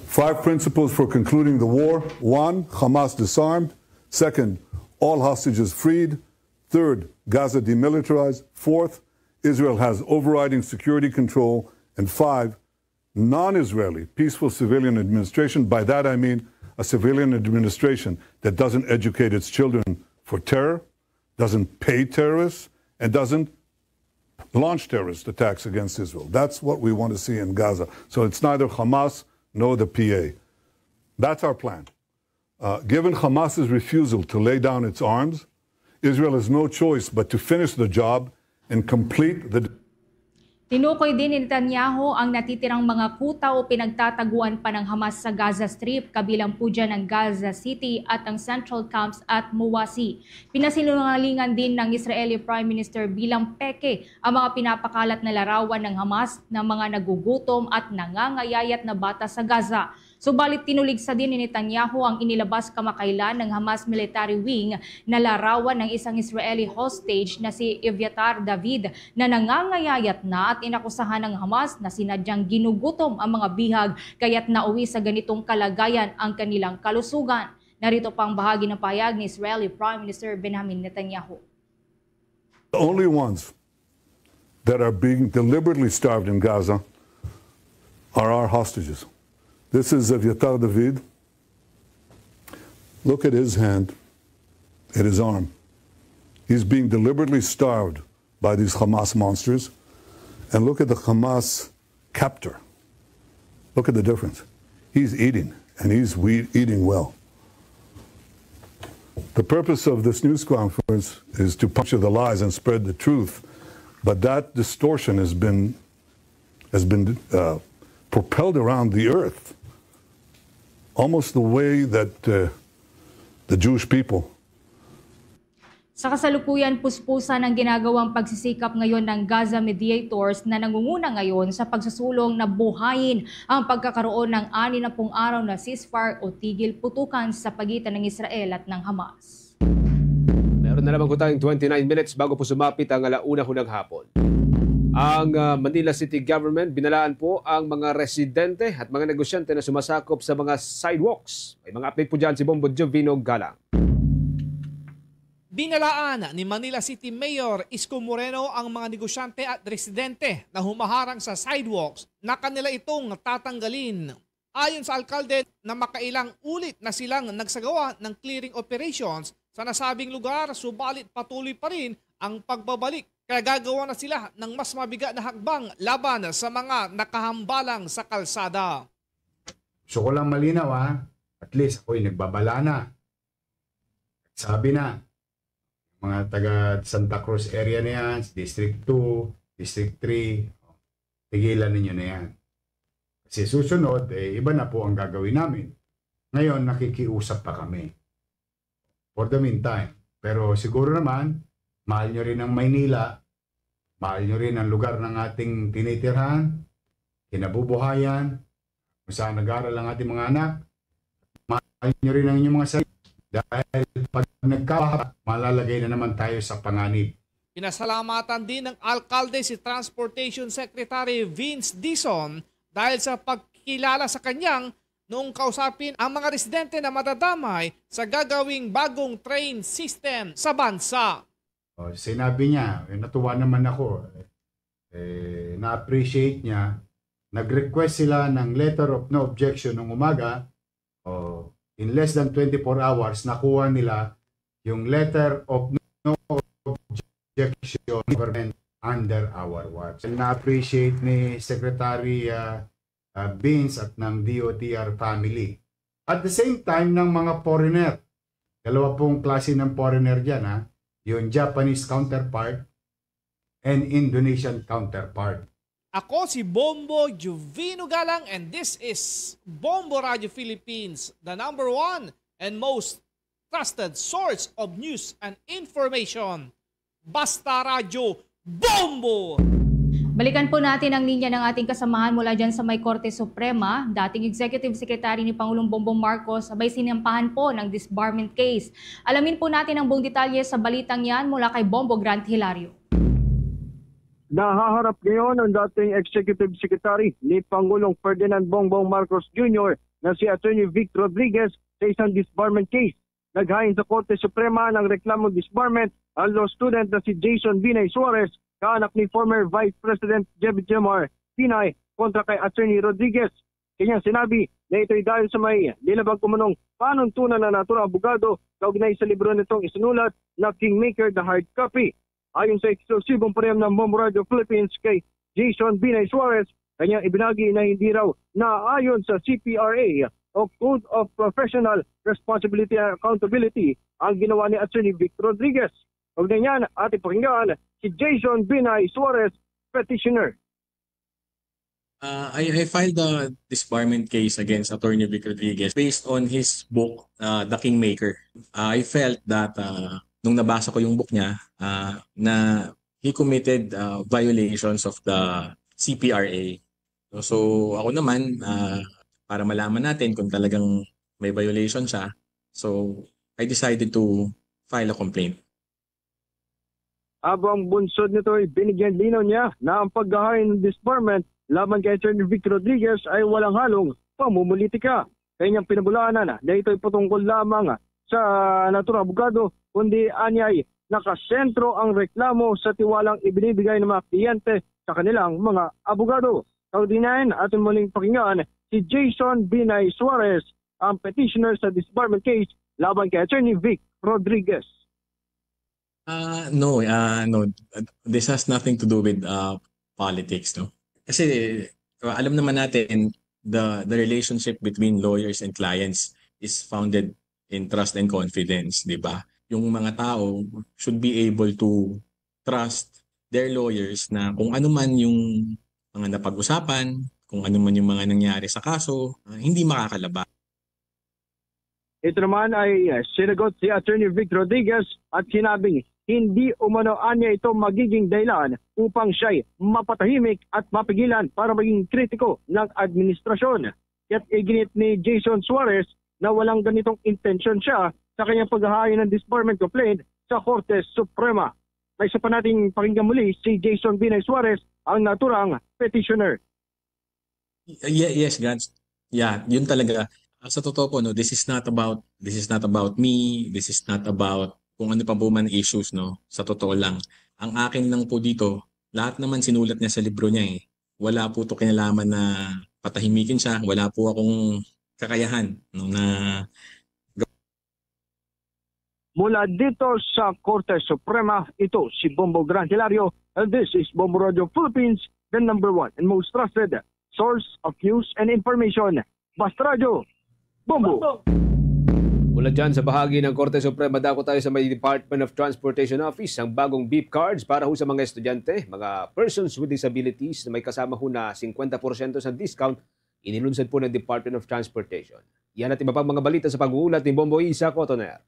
Five principles for concluding the war. One, Hamas disarmed. Second, all hostages freed. Third, Gaza demilitarized. Fourth, Israel has overriding security control. And five, non Israeli peaceful civilian administration. By that I mean a civilian administration that doesn't educate its children for terror, doesn't pay terrorists, and doesn't launch terrorist attacks against Israel. That's what we want to see in Gaza. So it's neither Hamas nor the P A. That's our plan. Uh, given Hamas's refusal to lay down its arms, Israel has no choice but to finish the job and complete the. Tinukoy din ni Netanyahu ang natitirang mga kuta o pinagtataguan pa ng Hamas sa Gaza Strip, kabilang po dyan ang Gaza City at ang central camps at Muwasi. Pinasinungalingan din ng Israeli Prime Minister bilang peke ang mga pinapakalat na larawan ng Hamas ng mga nagugutom at nangangayayat na bata sa Gaza. Subalit tinuligsa din ni Netanyahu ang inilabas kamakailan ng Hamas military wing na larawan ng isang Israeli hostage na si Eviatar David na nangangayayat na at inakusahan ng Hamas na sinadyang ginugutom ang mga bihag kaya't nauwi sa ganitong kalagayan ang kanilang kalusugan. Narito pa ang bahagi ng pahayag ni Israeli Prime Minister Benjamin Netanyahu. The only ones that are being deliberately starved in Gaza are our hostages. This is Eviatar David. Look at his hand, at his arm. He's being deliberately starved by these Hamas monsters. And look at the Hamas captor. Look at the difference. He's eating, and he's we- eating well. The purpose of this news conference is to puncture the lies and spread the truth, but that distortion has been has been uh, propelled around the earth, almost the way that uh, the Jewish people Sa kasalukuyan, puspusan ang ginagawang pagsisikap ngayon ng Gaza mediators na nangunguna ngayon sa pagsusulong na buhayin ang pagkakaroon ng anim na pung araw na ceasefire o tigil putukan sa pagitan ng Israel at ng Hamas. Meron na lamang ko tayong twenty-nine minutes bago po sumapit ang alauna hunang hapon. Ang ah, Manila City Government binalaan po ang mga residente at mga negosyante na sumasakop sa mga sidewalks. May mga update po dyan si Bombo Jovino Galang. Binalaan ni Manila City Mayor Isko Moreno ang mga negosyante at residente na humaharang sa sidewalks na kanila itong tatanggalin. Ayon sa alkalde na makailang ulit na silang nagsagawa ng clearing operations sa nasabing lugar, subalit patuloy pa rin ang pagbabalik, kaya gagawa na sila ng mas mabigat na hakbang laban sa mga nakahambalang sa kalsada. Gusto ko lang malinaw ha, at least ako'y nagbabala na. Sabi na, mga taga Santa Cruz area na yan, District two, District three, tigilan ninyo na yan. Kasi susunod, eh, iba na po ang gagawin namin. Ngayon, nakikiusap pa kami. For the meantime. Pero siguro naman, mahal nyo rin ang Maynila, mahal nyo rin ang lugar ng ating tinitirhan, kinabubuhayan, kung saan nag-aaral ang ating mga anak, mahal nyo rin ang inyong mga sarili. Dahil pag nagkabahaba, malalagay na naman tayo sa panganib. Pinasalamatan din ng alkalde si Transportation Secretary Vince Dizon dahil sa pagkilala sa kanyang noong kausapin ang mga residente na madadamay sa gagawing bagong train system sa bansa. O, sinabi niya, eh, natuwa naman ako. Eh, na-appreciate niya. Nag-request sila ng letter of no objection nung umaga. O, in less than twenty-four hours, nakuha nila yung letter of no objection government under our watch. And na-appreciate ni Secretary uh, uh, Vince at ng D O T R family. At the same time, ng mga foreigner. Dalawa pong klase ng foreigner dyan, ha? Yung Japanese counterpart and Indonesian counterpart. Ako si Bombo Juvino Galang and this is Bombo Radio Philippines, the number one and most trusted source of news and information. Basta Radyo, Bombo! Balikan po natin ang linya ng ating kasamahan mula dyan sa may Korte Suprema, dating Executive Secretary ni Pangulong Bongbong Marcos, sabay sinampahan po ng disbarment case. Alamin po natin ang buong detalye sa balitang yan mula kay Bombo Grant Hilario. Nahaharap ngayon ang dating Executive Secretary ni Pangulong Ferdinand Bongbong Marcos Junior na si Attorney Vic Rodriguez sa isang disbarment case. Naghain sa Korte Suprema ng reklamong disbarment ang law student na si Jason Binay Suarez, kaanak ni former Vice President Jevijomar Binay kontra kay Attorney Rodriguez. Kanyang sinabi na ito'y dahil sa may nilabag umanong panuntunan na naturang abogado kaugnay sa libro nitong isinulat na Kingmaker, the Hard Copy. Ayon sa eksklusibong panayam ng Bombo Radio Philippines kay Jason Binay Suarez, kanyang ibinagi na hindi raw naaayon sa C P R A o Code of Professional Responsibility and Accountability ang ginawa ni Attorney Vic Rodriguez. Kaugnay niyan, ating pakinggan si Jason Binay Suarez, petitioner. Uh, I, I filed the disbarment case against Attorney Vic Rodriguez based on his book, uh, The Kingmaker. I felt that uh, nung nabasa ko yung book niya, uh, na he committed uh, violations of the C P R A. So, so ako naman, uh, para malaman natin kung talagang may violation siya, so I decided to file a complaint. Habang bunsod nito ay binigyan linaw niya na ang paghahain ng disbarment laban kay Attorney Vic Rodriguez ay walang halong pamumulitika. Kanyang pinabulaanan na ito'y patungkol lamang sa naturang abogado, kundi anyay nakasentro ang reklamo sa tiwalang ibinibigay ng mga kliyente sa kanilang mga abogado. Kaugnayan, aton muling pakinggan si Jason Binay Suarez, ang petitioner sa disbarment case laban kay Attorney Vic Rodriguez. Uh, no, uh, no. This has nothing to do with uh, politics, no? Kasi uh, alam naman natin, the the relationship between lawyers and clients is founded in trust and confidence, di ba? Yung mga tao should be able to trust their lawyers na kung ano man yung mga napag-usapan, kung ano man yung mga nangyari sa kaso, uh, hindi makakalaba. Ito naman ay sinagot si Attorney Vic Rodriguez at sinabing hindi umano anya ito magiging dahilan upang siya'y mapatahimik at mapigilan para maging kritiko ng administrasyon. Kaya't iginit ni Jason Suarez na walang ganitong intensyon siya sa kanyang paghahain ng disbarment complaint sa Korte Suprema. May isa pa nating pakinggan muli si Jason Binay Suarez, ang naturang petitioner. Ye- yes, Gans. Yeah, yun talaga. Ah, sa totoo po, no, this is not about this is not about me, this is not about kung ano pa po man issues, no. Sa totoo lang, ang akin lang po dito, lahat naman sinulat niya sa libro niya eh. Wala po to kinalaman na patahimikin siya, wala po akong kakayahan, no, na Mula dito sa Korte Suprema, ito si Bombo Gran Hilario, and this is Bombo Radio Philippines, the number one and most trusted source of news and information. Basta Radyo, Bombo! Mula dyan sa bahagi ng Korte Suprema, dako tayo sa may Department of Transportation Office, ang bagong beep cards para ho sa mga estudyante, mga persons with disabilities na may kasama ho na fifty percent sa discount, inilunsad po ng Department of Transportation. Yan at iba pang mga balita sa pag-uulat ni Bombo Isa Cotoner.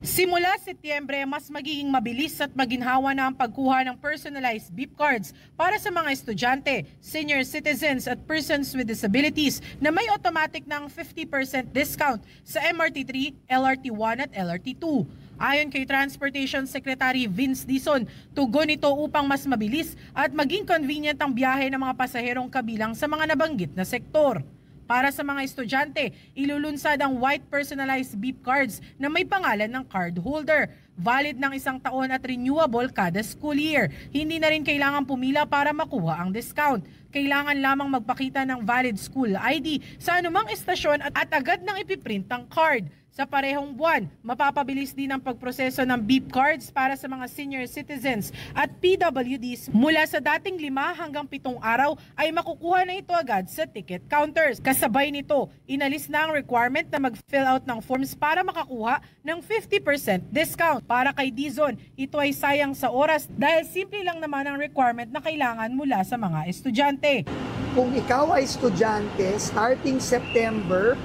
Simula Setyembre, mas magiging mabilis at maginhawa na ang pagkuha ng personalized beep cards para sa mga estudyante, senior citizens at persons with disabilities na may automatic ng fifty percent discount sa M R T three, L R T one at L R T two. Ayon kay Transportation Secretary Vince Dizon, tugon ito upang mas mabilis at maging convenient ang biyahe ng mga pasaherong kabilang sa mga nabanggit na sektor. Para sa mga estudyante, ilulunsad ang white personalized beep cards na may pangalan ng cardholder. Valid ng isang taon at renewable kada school year. Hindi na rin kailangan pumila para makuha ang discount. Kailangan lamang magpakita ng valid school I D sa anumang estasyon at, at agad nang ipiprint ang card. Sa parehong buwan, mapapabilis din ang pagproseso ng beep cards para sa mga senior citizens at P W Ds. Mula sa dating lima hanggang pitong araw ay makukuha na ito agad sa ticket counters. Kasabay nito, inalis na ang requirement na mag-fill out ng forms para makakuha ng fifty percent discount. Para kay Dizon, ito ay sayang sa oras dahil simple lang naman ang requirement na kailangan mula sa mga estudyante. Kung ikaw ay estudyante, starting September,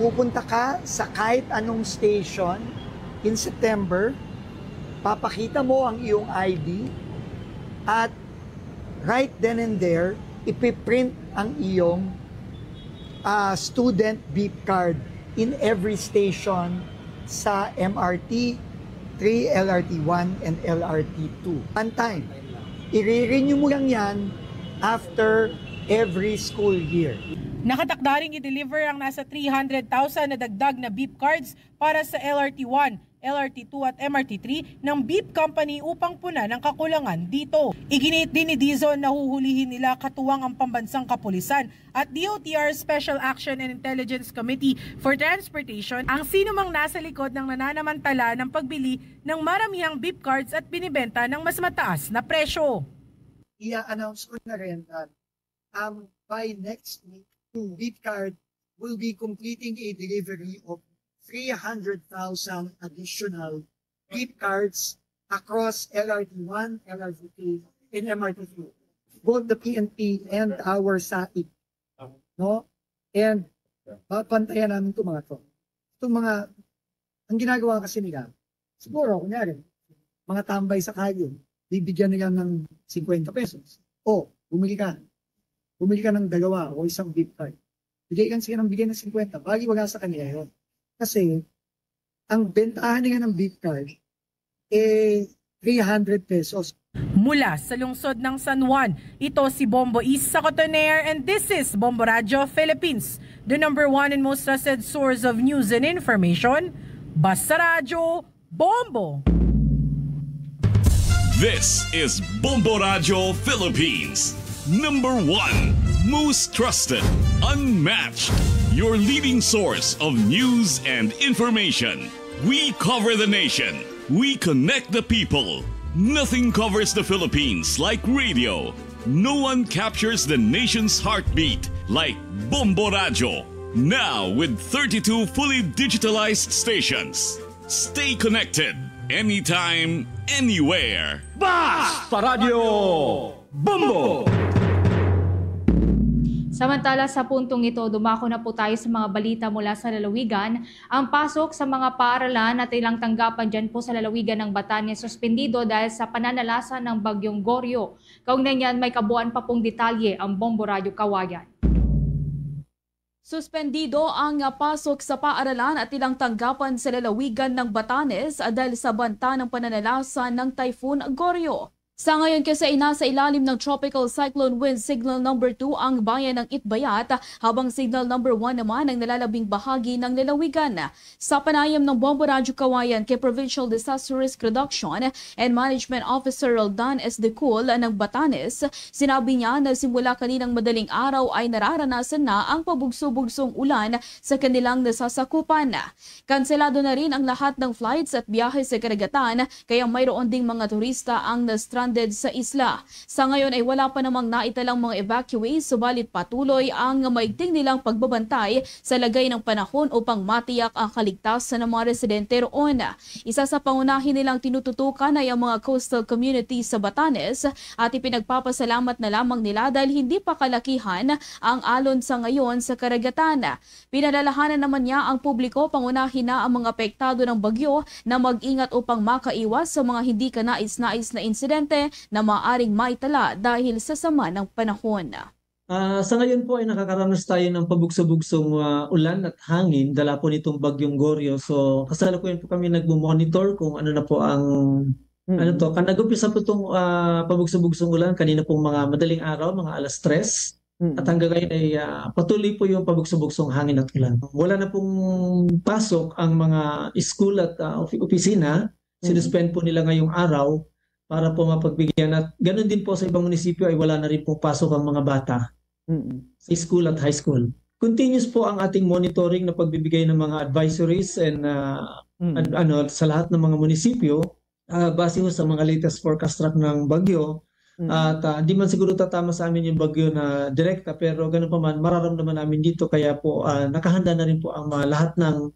pupunta ka sa kahit anong station in September, papakita mo ang iyong I D at right then and there, ipiprint ang iyong uh, student beep card in every station sa M R T three, L R T one, and L R T two. One time. I-renew mo lang yan after every school year. Nakatakda ring i-deliver ang nasa three hundred thousand na dagdag na beep cards para sa L R T one, L R T two at M R T three ng beep company upang punan ang kakulangan dito. Iginiit din ni Dizon na huhulihin nila katuwang ang pambansang kapulisan at D O T R Special Action and Intelligence Committee for Transportation ang sinumang nasa likod ng nananamantala ng pagbili ng maramihang beep cards at binibenta ng mas mataas na presyo. I-announce ko na rin na um, by next week, beep card will be completing a delivery of three hundred thousand additional beep cards across L R T one, L R T two, and M R T two. both the P N P and our SAIC, no? And babantayan namin itong mga to. Itong mga, ang ginagawa kasi nila, siguro, kunyari, mga tambay sa kalye, bibigyan nila ng fifty pesos. O, bumili ka. Bumili ka ng dalawa o isang beef card. Bigay lang sila ng bigay ng fifty. Bali, wala sa kanila yun. Kasi, ang bentahan nila ng beef card, eh, three hundred pesos. Mula sa lungsod ng San Juan, ito si Bombo Isa Cotoner, and this is Bombo Radyo Philippines, the number one and most trusted source of news and information. Basta Radyo, Bombo! This is Bombo Radyo Philippines, number one, most trusted, unmatched, your leading source of news and information. We cover the nation. We connect the people. Nothing covers the Philippines like radio. No one captures the nation's heartbeat like Bombo Radyo. Now with thirty-two fully digitalized stations. Stay connected anytime, anywhere. Basta Radyo Bombo! Samantala, sa puntong ito, dumako na po tayo sa mga balita mula sa lalawigan. Ang pasok sa mga paaralan at ilang tanggapan dyan po sa lalawigan ng Batanes suspendido dahil sa pananalasa ng Bagyong Goryo. Kaugnay niyan, may kabuuan pa pong detalye ang Bombo Radyo Kawayan. Suspendido ang pasok sa paaralan at ilang tanggapan sa lalawigan ng Batanes dahil sa banta ng pananalasa ng Typhoon Goryo. Sa ngayon kasi ay nasa ilalim ng Tropical Cyclone Wind Signal Number two ang bayan ng Itbayat, habang Signal Number one naman ang nalalabing bahagi ng lalawigan. Sa panayam ng Bombo Radyo Kawayan kay Provincial Disaster Risk Reduction and Management Officer Roldan S. Decul ng Batanes, sinabi niya na simula kaninang madaling araw ay nararanasan na ang pabugso-bugsong ulan sa kanilang nasasakupan. Kanselado na rin ang lahat ng flights at biyahe sa karagatan, kaya mayroon ding mga turista ang na-stranded sa isla. Sa ngayon ay wala pa namang naitalang mga evacuees, subalit patuloy ang maigting nilang pagbabantay sa lagay ng panahon upang matiyak ang kaligtasan ng mga residente roon. Isa sa pangunahin nilang tinututukan ay ang mga coastal communities sa Batanes at ipinagpapasalamat na lamang nila dahil hindi pa kalakihan ang alon sa ngayon sa karagatan. Pinalalahanan naman niya ang publiko, pangunahin na ang mga apektado ng bagyo, na mag-ingat upang makaiwas sa mga hindi kanais-nais na insidente na maaring maitala dahil sa sama ng panahon. Ah, sa ngayon po ay nakakaranas tayo ng pabugso-bugsong ah, ulan at hangin dala po nitong Bagyong Goryo. So kasalukuyan po kami nagmo-monitor kung ano na po ang ano to. Kan nag-umpisa po itong ah, pabugso-bugsong ulan kanina pong mga madaling araw, mga alas tres. At hanggang ngayon ay ah, patuloy po yung pabugso-bugsong hangin at ulan. Wala na pong pasok ang mga school at ah, opi- opisina. Sinuspend po nila ngayong araw para po mapagbigyan. At ganun din po sa ibang munisipyo ay wala na rin pong pasok ang mga bata sa school at high school. Continuous po ang ating monitoring na pagbibigay ng mga advisories and ah, ad- ano sa lahat ng mga munisipyo ah, base ho sa mga latest forecast track ng bagyo. At ah, hindi man siguro tatama sa amin yung bagyo na direkta, pero ganun pa man, mararamdaman namin dito. Kaya po ah, nakahanda na rin po ang mga, lahat ng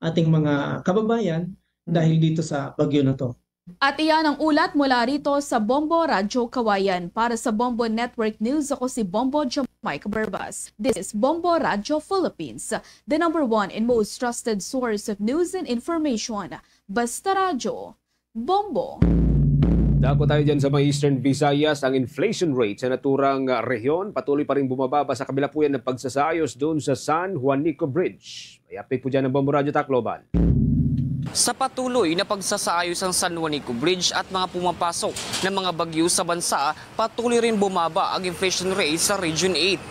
ating mga kababayan dahil dito sa bagyo na to. At iyan ang ulat mula rito sa Bombo Radyo Kawayan. Para sa Bombo Network News, ako si Bombo Jamaica Berbas. This is Bombo Radyo Philippines, the number one and most trusted source of news and information. Basta Radyo, Bombo! Dako tayo dyan sa mga Eastern Visayas. Ang inflation rate sa naturang ah, rehiyon patuloy pa rin bumababa sa kabila po yan ng pagsasaayos doon sa San Juanico Bridge. May update po dyan ng Bombo Radyo Tacloban. Sa patuloy na pagsasaayos ang San Juanico Bridge at mga pumapasok na mga bagyo sa bansa, patuloy rin bumaba ang inflation rate sa Region eight.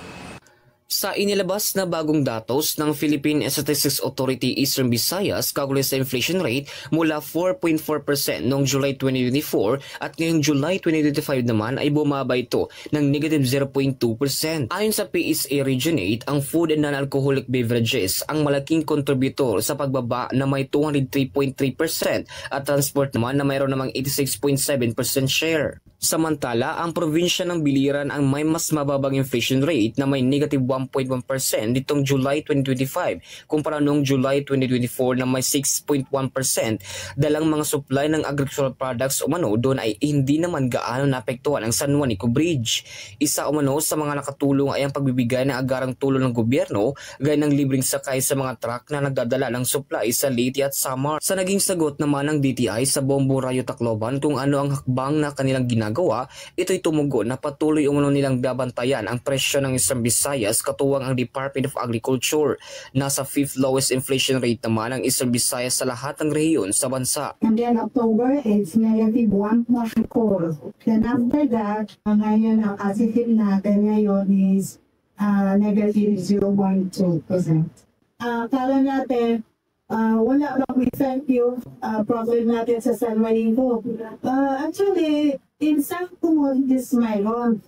Sa inilabas na bagong datos ng Philippine Statistics Authority Eastern Visayas kaugnay sa inflation rate mula four point four percent noong July twenty twenty-four at ngayong July twenty twenty-five naman ay bumaba ito ng negative zero point two percent. Ayon sa P S A Region eight, ang food and non-alcoholic beverages ang malaking kontributor sa pagbaba na may two hundred three point three percent at transport naman na mayroon namang eighty-six point seven percent share. Samantala, ang probinsya ng Biliran ang may mas mababang inflation rate na may negative one point one percent nitong July twenty twenty-five kumpara noong July twenty twenty-four na may six point one percent. Dalang mga supply ng agricultural products umano doon ay hindi naman gaano naapektuhan ang San Juanico Bridge. Isa umano sa mga nakatulong ay ang pagbibigay ng agarang tulong ng gobyerno gaya ng libreng sakay sa mga truck na nagdadala ng supply sa Leyte at Samar. Sa naging sagot naman ng D T I sa Bombo Radyo Tacloban kung ano ang hakbang na kanilang ginagawa, ito'y tumugon na patuloy umano nilang babantayan ang presyo ng Eastern Visayas katuwang ang Department of Agriculture. Nasa fifth lowest inflation rate naman ang Eastern Visayas sa lahat ng rehiyon sa bansa. And then October, it's negative one point four. Then after that, uh, ngayon, ang positive natin ngayon is uh, negative zero point two percent. Uh, kala natin, uh, wala bang effect yung uh, problem natin sa San Juanico? Uh, actually, in some commodities mayroon.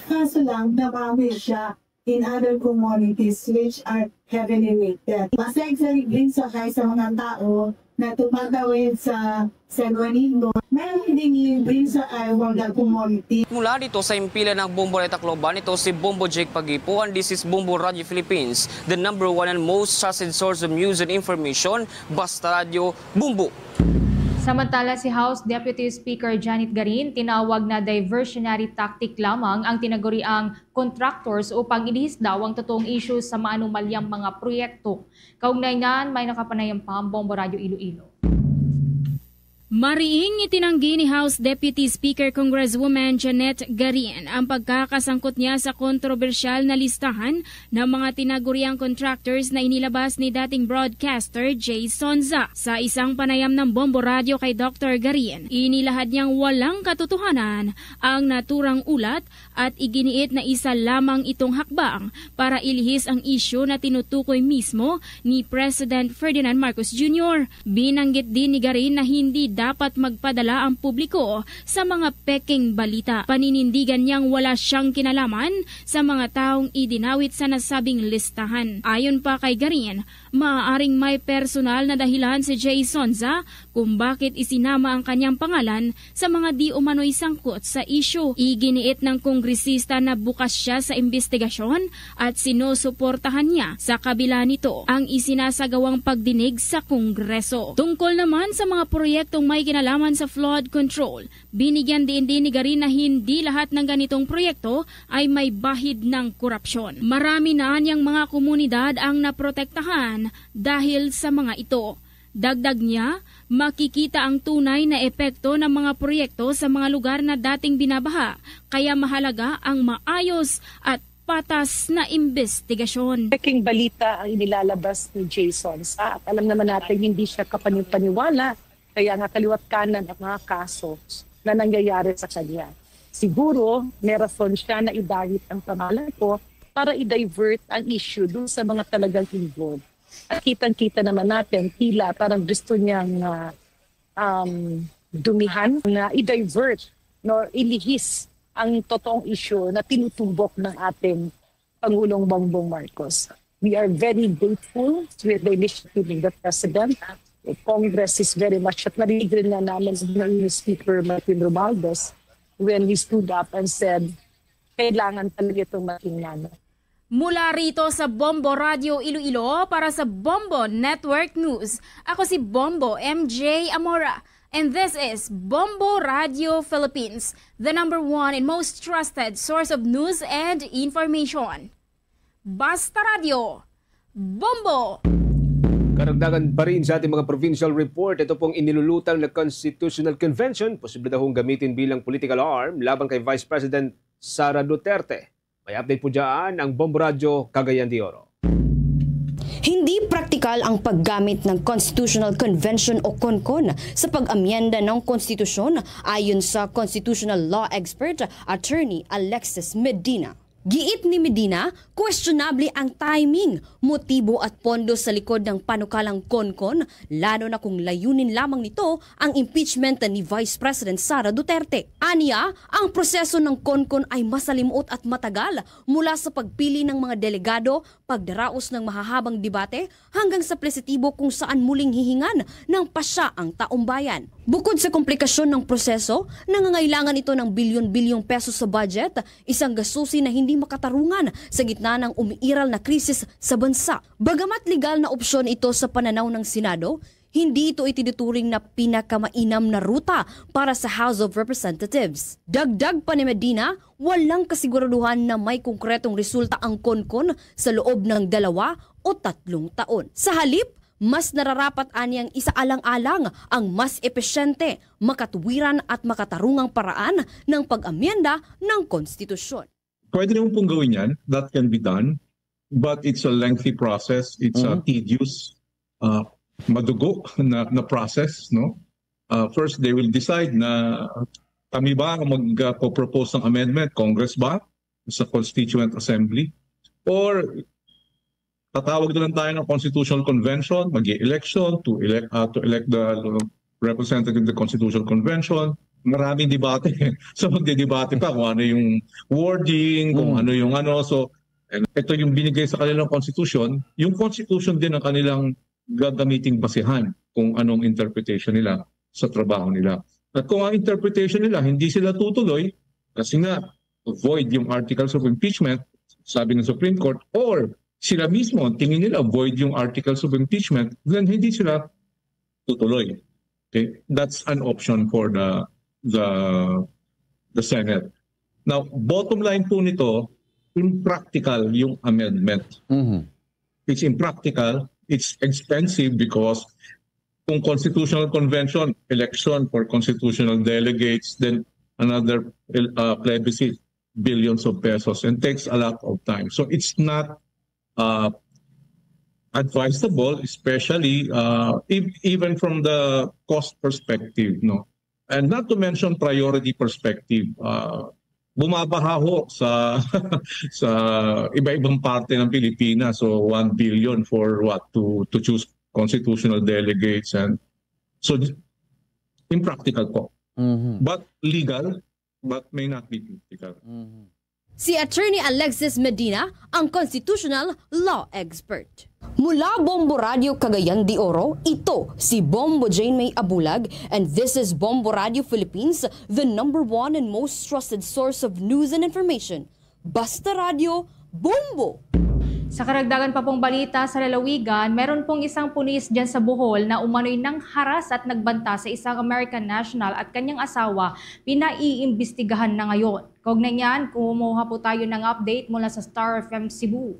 Kaso lang, nabawi siya in other commodities which are heavily weighted. Aside sa libreng sakay sa mga tao na tumatawid sa San Juanico, meron ding libreng sakay for the commodity. Mula dito sa himpilan ng Bombo Radyo Tacloban, ito si Bombo Jake Pagipo and this is Bombo Radyo Philippines, the number one and most trusted source of news and information. Basta Radyo, Bombo! Samantala, si House Deputy Speaker Janet Garin tinawag na diversionary tactic lamang ang tinaguriang contractors upang ilihis daw ang totoong isyu sa maanumalyang mga proyekto. Kaugnay nan, may nakapanayam pa ang Bombo Radyo Iloilo. Mariing itinanggi ni House Deputy Speaker Congresswoman Janet Garin ang pagkakasangkot niya sa kontrobersyal na listahan ng mga tinaguriang contractors na inilabas ni dating broadcaster Jay Sonza. Sa isang panayam ng Bombo Radyo kay Doctor Garin, inilahad niyang walang katotohanan ang naturang ulat at iginiit na isa lamang itong hakbang para ilihis ang isyu na tinutukoy mismo ni President Ferdinand Marcos Junior. Binanggit din ni Garin na hindi dapat magpadala ang publiko sa mga peking balita. Paninindigan niyang wala siyang kinalaman sa mga taong idinawit sa nasabing listahan. Ayon pa kay Garin, maaaring may personal na dahilan si Jay Sonza kung bakit isinama ang kanyang pangalan sa mga di umano'y sangkot sa isyu. Iginiit ng kongresista na bukas siya sa imbestigasyon at sinusuportahan niya sa kabila nito ang isinasagawang pagdinig sa Kongreso. Tungkol naman sa mga proyektong may kinalaman sa flood control, binigyan diin din ni Garin na hindi lahat ng ganitong proyekto ay may bahid ng korupsyon. Marami na niyang mga komunidad ang naprotektahan dahil sa mga ito. Dagdag niya, makikita ang tunay na epekto ng mga proyekto sa mga lugar na dating binabaha, kaya mahalaga ang maayos at patas na imbestigasyon. Peking balita ang inilalabas ni Jay Sonza at alam naman natin hindi siya kapaniwala, kaya nga kaliwat kanan ang mga kaso na nangyayari sa kanya. Siguro may rason siya na idawit ang pangalan ko para i-divert ang issue dun sa mga talagang involved. At kitang-kita naman natin, tila parang gusto niyang uh, um, dumihan na i-divert, no, ilihis ang totoong issue na tinutubok ng ating Pangulong Bongbong Marcos. We are very grateful with the initiative of the President, the Congress is very much at narinig rin na namin ni Speaker Martin Romualdez when he stood up and said, kailangan talaga itong matingnan. Mula rito sa Bombo Radio Iloilo para sa Bombo Network News, ako si Bombo M J Amora. And this is Bombo Radio Philippines, the number one and most trusted source of news and information. Basta Radio, Bombo! Karagdagan pa rin sa ating mga provincial report, ito pong inilulutang na constitutional convention, posible daw hong gamitin bilang political arm laban kay Vice President Sara Duterte. May update po dyan ang Bombo Radyo Cagayan de Oro. Hindi praktikal ang paggamit ng Constitutional Convention o CONCON sa pag-amyenda ng konstitusyon, ayon sa constitutional law expert Attorney Alexis Medina. Giit ni Medina, questionable ang timing, motibo at pondo sa likod ng panukalang CONCON, lalo na kung layunin lamang nito ang impeachment ni Vice President Sara Duterte. Aniya, ang proseso ng CONCON ay masalimuot at matagal, mula sa pagpili ng mga delegado pagdaraos ng mahahabang debate hanggang sa plesitibo kung saan muling hihingan ng pasya ang taumbayan. Bukod sa komplikasyon ng proseso, nangangailangan ito ng bilyon-bilyong pesos sa budget, isang gastusin na hindi makatarungan sa gitna ng umiiral na krisis sa bansa. Bagamat legal na opsyon ito sa pananaw ng Senado, hindi ito itinuturing na pinakamainam na ruta para sa House of Representatives. Dagdag pa ni Medina, walang kasiguraduhan na may konkretong resulta ang CONCON sa loob ng dalawa o tatlong taon. Sa halip, mas nararapat anyang isaalang-alang ang mas epesyente, makatuwiran at makatarungang paraan ng pag-amyenda ng konstitusyon. Pwede naman pong gawin yan. That can be done. But it's a lengthy process. It's a tedious, uh, madugo na, na process, no? Uh, first, they will decide na kami ba ang mag-propose ng amendment, Congress ba, sa Constituent Assembly? Or tatawag na lang tayo ng Constitutional Convention, mag-election to elect, uh, to elect the representative of the Constitutional Convention. Maraming debate. So magdedebate pa kung ano yung wording, kung ano yung ano. So, and ito yung binigay sa kanilang constitution. Yung constitution din ang kanilang gagamiting basihan kung anong interpretation nila sa trabaho nila. At kung ang interpretation nila, hindi sila tutuloy, kasi nga, void yung articles of impeachment, sabi ng Supreme Court, or sila mismo, ang tingin nila, void yung articles of impeachment, then hindi sila tutuloy. Okay? That's an option for the the the Senate. Now, bottom line po nito, impractical yung amendment. Mhm. It's impractical, it's expensive because kung constitutional convention, election for constitutional delegates, then another uh, plebiscite, billions of pesos, and takes a lot of time. So it's not uh, advisable, especially uh, ev- even from the cost perspective, no? And not to mention priority perspective. Uh, bumabaha ho sa sa iba-ibang parte ng Pilipinas, so one billion for what, to to choose constitutional delegates, and so impractical po. Mhm. But legal, but may not be practical. Mhm. Si Attorney Alexis Medina, ang constitutional law expert. Mula Bombo Radio Cagayan de Oro, ito si Bombo Jane May Abulag, and this is Bombo Radio Philippines, the number one and most trusted source of news and information. Basta Radio, Bombo! Sa karagdagan pa pong balita sa lalawigan, meron pong isang pulis dyan sa Bohol na umano'y nangharas at nagbanta sa isang American national at kanyang asawa, pinaiimbestigahan na ngayon. Kaugnay niyan, kumuha po tayo ng update mula sa Star F M Cebu.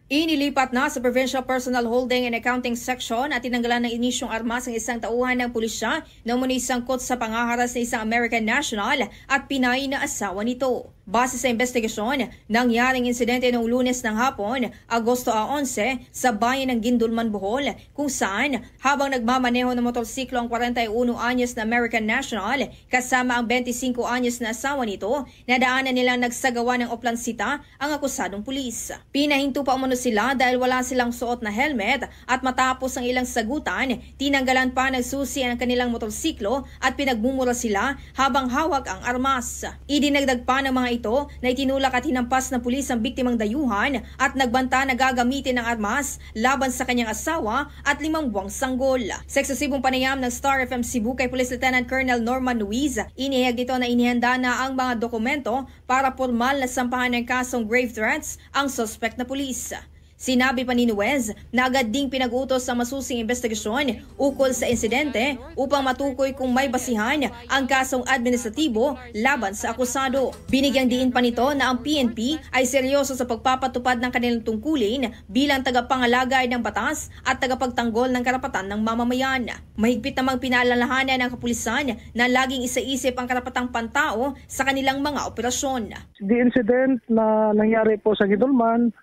Inilipat na sa Provincial Personnel Holding and Accounting Section at tinanggalan ng inisyong armas ang isang tauhan ng pulisya na umano'y sangkot sa pangaharas ng isang American national at pinay na asawa nito. Base sa investigasyon, nangyari ang insidente noong Lunes ng hapon, Agosto a onse, sa bayan ng Guindulman, Bohol, kung saan, habang nagmamaneho ng motorsiklo ang kwarenta y uno anyos na American national kasama ang bente singko anyos na asawa nito, nadaanan nilang nagsagawa ng oplansita ang akusadong pulis. Pinahinto pa umano sila dahil wala silang suot na helmet at matapos ang ilang sagutan, tinanggalan pa ng susi ang kanilang motorsiklo at pinagmumura sila habang hawak ang armas. Idinagdag pa ng mga ito na itinulak at hinampas ng pulis ang biktimang dayuhan at nagbanta na gagamitin ang armas laban sa kanyang asawa at limang buwang sanggol. Sa eksklusibong panayam ng Star F M Cebu kay Police Lieutenant Colonel Norman Luis, inihayag nito na inihanda na ang mga dokumento para pormal na sampahan ng kasong grave threats ang suspect na pulis. Sinabi pa ni Nuez na agad ding pinag-utos ang masusing investigasyon ukol sa insidente upang matukoy kung may basihan ang kasong administratibo laban sa akusado. Binigyang diin pa nito na ang P N P ay seryoso sa pagpapatupad ng kanilang tungkulin bilang tagapangalagad ng batas at tagapagtanggol ng karapatan ng mamamayan. Mahigpit namang pinaalalahanan ng kapulisan na laging isaisip ang karapatang pantao sa kanilang mga operasyon. The incident na nangyari po sa Guindulman,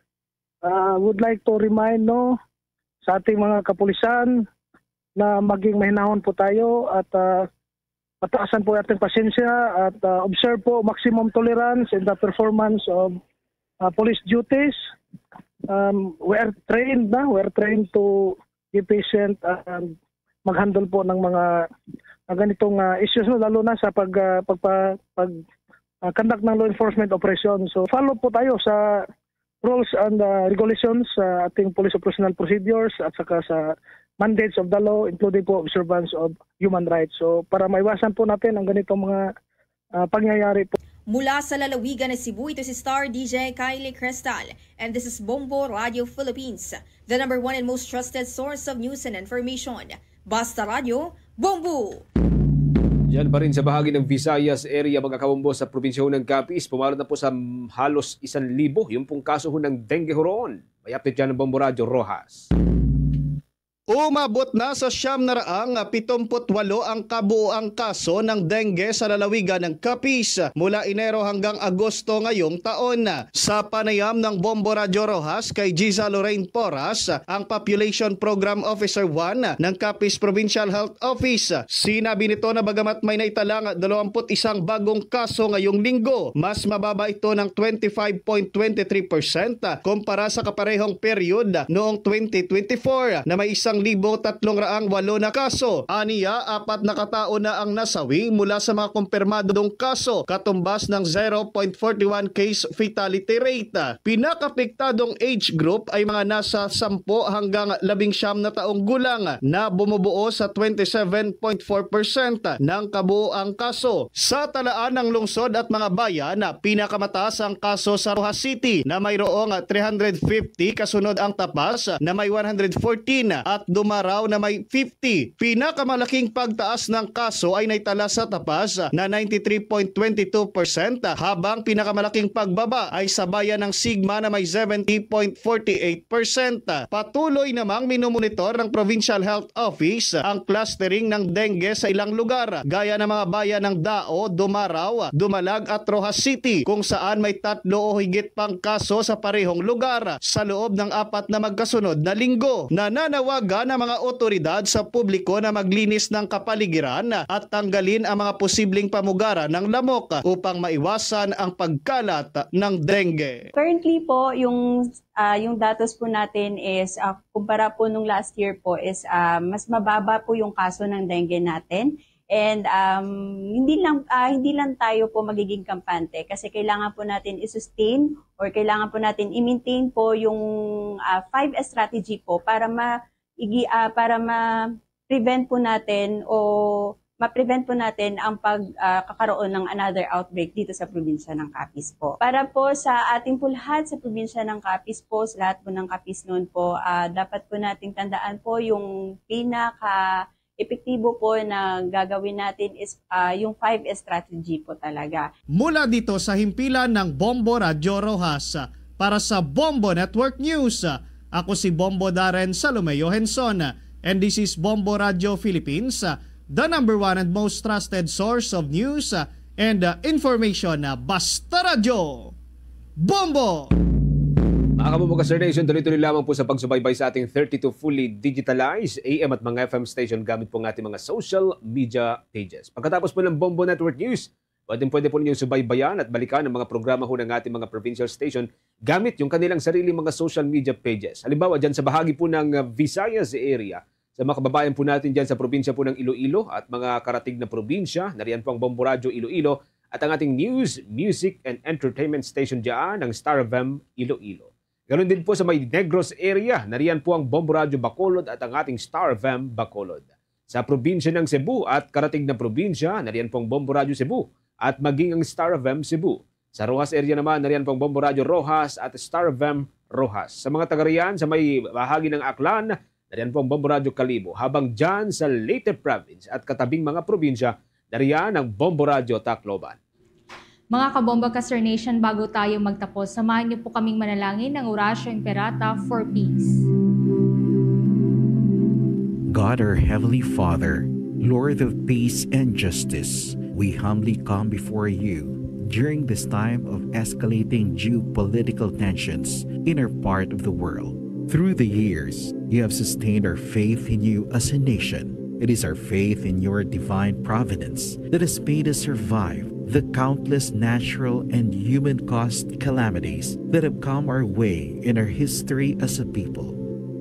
uh, would like to remind, no, sa ating mga kapulisan na maging mahinahon po tayo at uh, pataasan po ating pasensya at uh, observe po maximum tolerance in the performance of uh, police duties. Um, we are trained na, we are trained to be patient and mag-handle po ng mga uh, ganitong uh, issues, no, lalo na sa pag uh, pagpa, pag uh, conduct ng law enforcement operation. So follow po tayo sa rules and, ah, regulations sa ating police operational procedures at saka sa mandates of the law, including po observance of human rights. So, para maiwasan po natin ang ganitong mga, ah, pangyayari po. Mula sa lalawigan ng Cebu, ito si Star D J Kylie Cristal. And this is Bombo Radio Philippines, the number one and most trusted source of news and information. Basta Radyo, Bombo! Yan pa rin sa bahagi ng Visayas area, mga kabombo, sa probinsya ng Capiz, pumalot na po sa halos isang libo yung pong kaso ho ng dengue huron. May update dyan ng Bombo Radyo Rojas. Umabot na sa siyam na raang pitumput walo ang kabuoang kaso ng dengue sa lalawigan ng Capiz mula Enero hanggang Agosto ngayong taon. Sa panayam ng Bombo Radyo Rojas kay Giza Lorraine Porras, ang Population Program Officer one ng Capiz Provincial Health Office, sinabi nito na bagamat may naitalang dalawampu't isang bagong kaso ngayong linggo, mas mababa ito ng twenty-five point twenty-three percent kumpara sa kaparehong period noong twenty twenty-four na may isang libo tatlong raang walo na kaso. Aniya, apat na katao na ang nasawi mula sa mga kumpirmadong kaso, katumbas ng zero point forty one case fatality rate. Pinakapektadong age group ay mga nasa sampo hanggang labing siyam na taong gulang, na bumubuo sa twenty-seven point four percent ng kabuoang kaso. Sa talaan ng lungsod at mga bayan, pinakamataas ang kaso sa Roxas City na mayroong three hundred fifty, kasunod ang Tapas na may one hundred fourteen at Dumarao na may fifty. Pinakamalaking pagtaas ng kaso ay naitala sa Tapas na ninety-three point twenty-two percent, habang pinakamalaking pagbaba ay sa bayan ng Sigma na may seventy point forty-eight percent. Patuloy namang minomonitor ng Provincial Health Office ang clustering ng dengue sa ilang lugar, gaya ng mga bayan ng Dao, Dumarao, Dumalag at Roxas City, kung saan may tatlo o higit pang kaso sa parehong lugar sa loob ng apat na magkasunod na linggo. Nananawagan ang mga otoridad sa publiko na maglinis ng kapaligiran at tanggalin ang mga posibleng pamugaran ng lamok upang maiwasan ang pagkalat ng dengue. Currently po, yung, ah, yung datos po natin is, ah, kumpara po nung last year po is, ah, mas mababa po yung kaso ng dengue natin. And, um, hindi lang, ah, hindi lang tayo po magiging kampante kasi kailangan po natin i-sustain or kailangan po natin i-maintain po yung, ah, five S strategy po para ma-, igi-, ah, para ma-prevent po natin o ma-prevent po natin ang pag, ah, kakaroon ng another outbreak dito sa probinsya ng Capiz po. Para po sa ating po lahat sa probinsya ng Capiz po, sa lahat po ng Capiznon po, ah, dapat po nating tandaan po yung pinaka epektibo po na gagawin natin is, ah, yung five S strategy po talaga. Mula dito sa himpilan ng Bombo Radyo Roxas, para sa Bombo Network News, ako si Bombo Darren Salomeo Henson, and this is Bombo Radyo Philippines, the number one and most trusted source of news and, uh, information. Basta Radyo, Bombo! Mga Kabombo Kastar Nation, tuloy-tuloy lamang po sa pagsubaybay sa ating thirty-two fully digitalized A M at mga F M station gamit po ang ating mga social media pages. Pagkatapos po ng Bombo Network News, pwedeng-pwede po ninyo subaybayan at balikan ang mga programa ho ng ating mga provincial station gamit yung kanilang sariling mga social media pages. Halimbawa, dyan sa bahagi po ng, uh, Visayas area, sa mga kababayan po natin dyan sa probinsya po ng Iloilo at mga karatig na probinsya, nariyan po ang Bombo Radyo Iloilo at ang ating news, music, and entertainment station dyan, ang Star F M Iloilo. Ganun din po sa may Negros area, nariyan po ang Bombo Radyo Bacolod at ang ating Star F M Bacolod. Sa probinsya ng Cebu at karatig na probinsya, nariyan po ang Bombo Radyo Cebu at maging ang Star F M Cebu. Sa Roxas area naman, nariyan po ang Bombo Radyo Roxas at Star F M Roxas. Sa mga taga riyan, sa may bahagi ng Aklan, nariyan po ang Bombo Radyo Kalibo. Habang dyan sa Leyte Province at katabing mga probinsya, nariyan ang Bombo Radyo Tacloban. Mga Kabombo Kastar Nation, bago tayo magtapos, samahan niyo po kaming manalangin ng Oratio Imperata for Peace. God, our Heavenly Father, Lord of peace and justice, we humbly come before you during this time of escalating geopolitical tensions in our part of the world. Through the years, you have sustained our faith in you as a nation. It is our faith in your divine providence that has made us survive the countless natural and human-caused calamities that have come our way in our history as a people.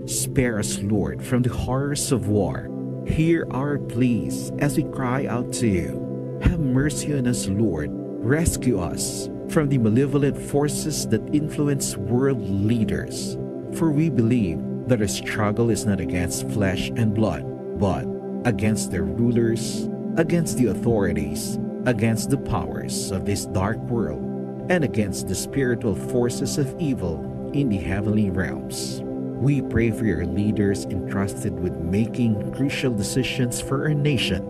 Spare us, Lord, from the horrors of war. Hear our pleas as we cry out to you. Have mercy on us, Lord. Rescue us. from the malevolent forces that influence world leaders. For we believe that our struggle is not against flesh and blood, but against the rulers, against the authorities, against the powers of this dark world, and against the spiritual forces of evil in the heavenly realms. We pray for your leaders entrusted with making crucial decisions for our nation.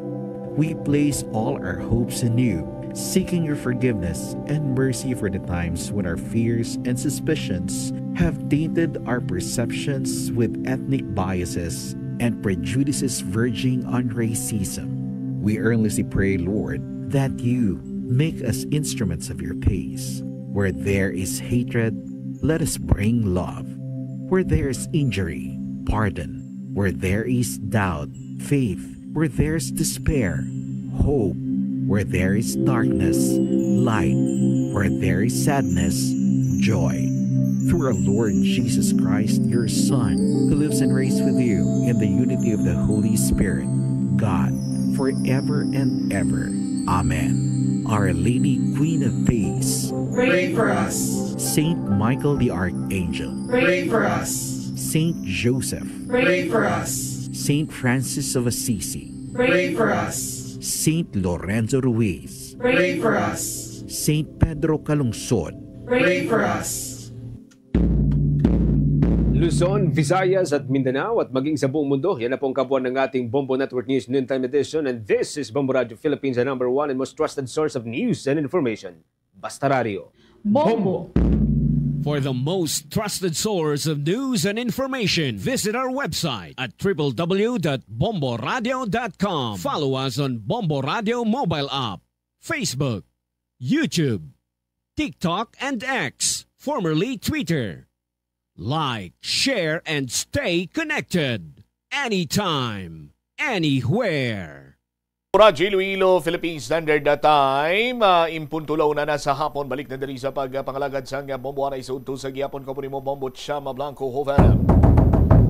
We place all our hopes in you, seeking your forgiveness and mercy for the times when our fears and suspicions have tainted our perceptions with ethnic biases and prejudices verging on racism. We earnestly pray, Lord, that you make us instruments of your peace. Where there is hatred, let us bring love. Where there is injury, pardon. Where there is doubt, faith. Where there is despair, hope. Where there is darkness, light. Where there is sadness, joy. Through our Lord Jesus Christ, your Son, who lives and reigns with you in the unity of the Holy Spirit, God, forever and ever. Amen. Our Lady, Queen of Peace, pray for us. Saint Michael the Archangel, pray for us. Saint Joseph, pray for us. Saint Francis of Assisi, pray for us. Saint Lorenzo Ruiz, pray for us. Saint Pedro Calungsod, pray for us. Luzon, Visayas, at Mindanao, at maging sa buong mundo. Yan na po ang kabuuan ng ating Bombo Network News Noontime Edition. And this is Bombo Radio Philippines, the number one and most trusted source of news and information. Basta Radio. Bombo. For the most trusted source of news and information, visit our website at triple w dot bombo radio dot com. Follow us on Bombo Radio mobile app, Facebook, YouTube, TikTok, and X, formerly Twitter. Like, share, and stay connected. Anytime, anywhere. Radyo Iloilo, Philippine Standard Time. Ah, in punto la una na sa hapon, balik na diri sa pagpangalagad sang Bombo Aray sa udto sa gihapon. Kaupo nimo, Bombo Chama Blanco Joven.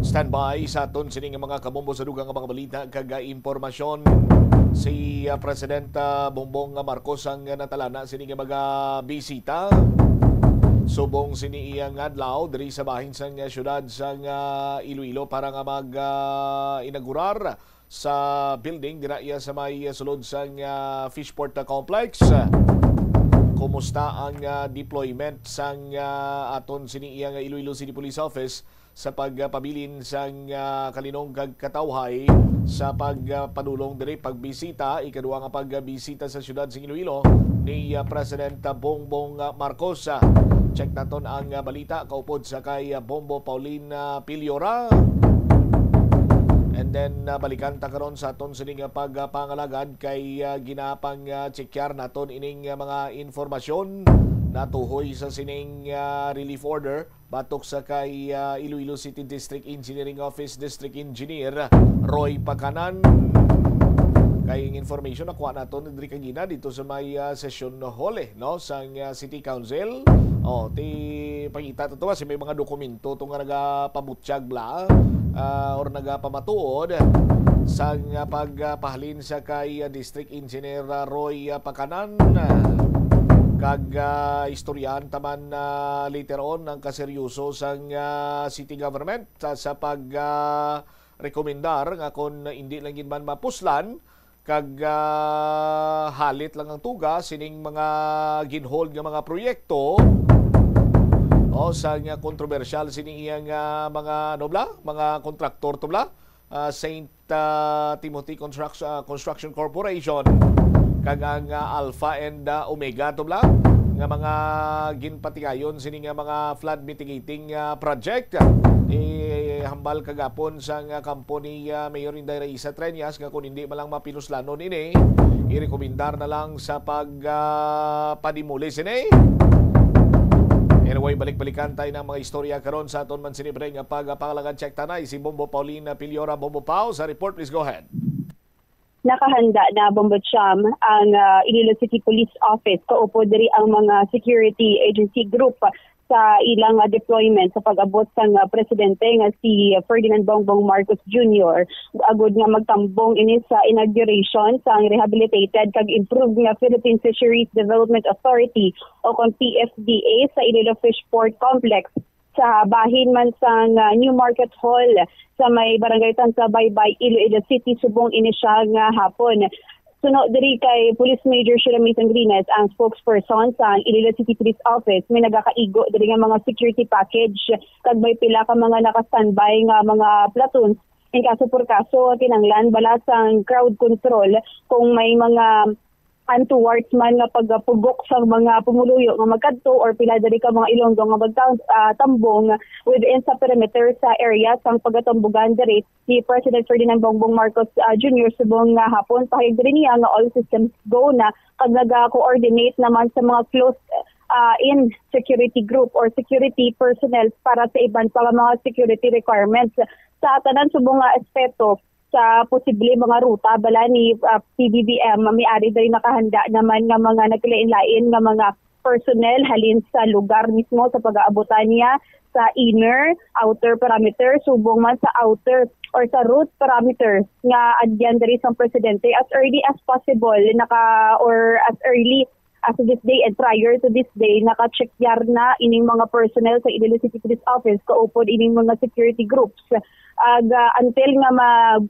Standby sa aton sini nga mga kabombo sa dugang nga mga balita kag, ah, impormasyon. Si, ah, President, ah, Bongbong Marcos ang natalana sini nga mga bisita subong sini iya nga adlaw diri sa bahin sang, ah, siyudad sang, ah, Iloilo para nga mag, ah, inaugurar sa building dira iya sa may sulod sang, ah, Fishport, ah, Complex. Kumusta ang, ah, deployment sang, ah, aton sini iya nga Iloilo City Police Office sa pagpabilin sang, ah, kalinong kag katawhay sa pagpadulong diri, pagbisita, ikaduha nga pagbisita sa siyudad sang Iloilo ni, ah, President Bongbong Marcos. Check naton ang, ah, balita kaupod sa kay, ah, Bombo Paulina Piliora. And then, ah, balikan ta karon sa aton sini nga pagpangalagad kay, ah, ginapang, ah, checkar naton ining, ah, mga informasyon natuhoy sa sining, ah, relief order batok sa kay, ah, Iloilo City District Engineering Office District Engineer Roy Pacanan. Kay ang information nakuha naton diri kagina dito sa may, ah, session hall, eh, no, sang, ah, City Council. Oh, ti pangita to, to, si may mga dokumento to nga nagapabutyag bla, ah, or nagapamatuod sang, ah, pagpahalin sa kay, ah, District Engineer, ah, Roy, ah, Pacanan. Kag, ah, istoryahan ta man, ah, later on ang kaseryoso sang, ah, city government sa, sa pag, ah, rekomendar nga kon indi lang gid man mapuslan kag, ah, halit lang ang tuga sining mga ginhold nga mga proyekto o sa nga kontrobersyal sining iyang, ah, mga, ano bla, mga kontraktor to bla, ah, Saint, ah, Timothy Construction, ah, Construction Corporation kag ang, ah, Alpha and, ah, Omega to bla nga mga ginpatigayon sini nga mga flood mitigating, ah, project. Ihambal kagapon sang, ah, kampo ni, ah, Mayor Inday Raisa Treñas nga kung hindi man lang mapinuslanon ini, irekomendar na lang sa pag, ah, padimuli sini. Anyway, balik-balikan tayo ng mga istorya karon sa aton man sini, pre, nga pagpangalagad. Check tanay si Bombo Paulina Piliora. Bombo Pao, sa report, please go ahead. Nakahanda na, Bombo Cham, ang, ah, Iloilo City Police Office. Kaupo diri ang mga security agency group sa ilang, ah, deployment sa pag-abot sang, ah, presidente nga si Ferdinand Bongbong Marcos Junior, agud nga magtambong ini sa inauguration sang rehabilitated kag improved nga Philippine Fisheries Development Authority o kon P F D A sa Iloilo Fish Port Complex sa bahin man sang, ah, New Market Hall sa may Barangay Tansa Baybay, Iloilo City, subong ini siya nga hapon. Suno diri kay Police Major Sheila May Sangrines, ang spokesperson sa Iloilo City Police Office, may nagakaigo diri nga mga security package kag may pila ka mga naka-standby nga mga platoons in kaso por kaso kinahanglan bala sang crowd control kung may mga untoward man nga pagpugok sa mga pumuluyo nga magkadto or pila diri ka mga Ilonggo nga magta-, ah, tambong within sa perimeter sa area sang pagatambugan diri si President Ferdinand Bongbong Marcos, ah, Junior subong nga hapon. Pahayag diri niya nga all systems go na kag naga-coordinate naman sa mga close, ah, in security group or security personnel para sa iban pa nga mga security requirements sa tanan subong nga aspeto sa posible mga ruta bala ni, ah, P B B M. May-ari diri nakahanda naman nga mga nagkalain-lain nga mga personnel halin sa lugar mismo sa pag-aabutan niya sa inner, outer perimeter, subong man sa outer or sa route perimeter nga agyan diri sang presidente as early as possible naka or as early as of this day and prior to this day, naka-check yar na ining mga personnel sa Iloilo City Police Office, kaupod ining mga security groups. Ag, ah, until nga ma-,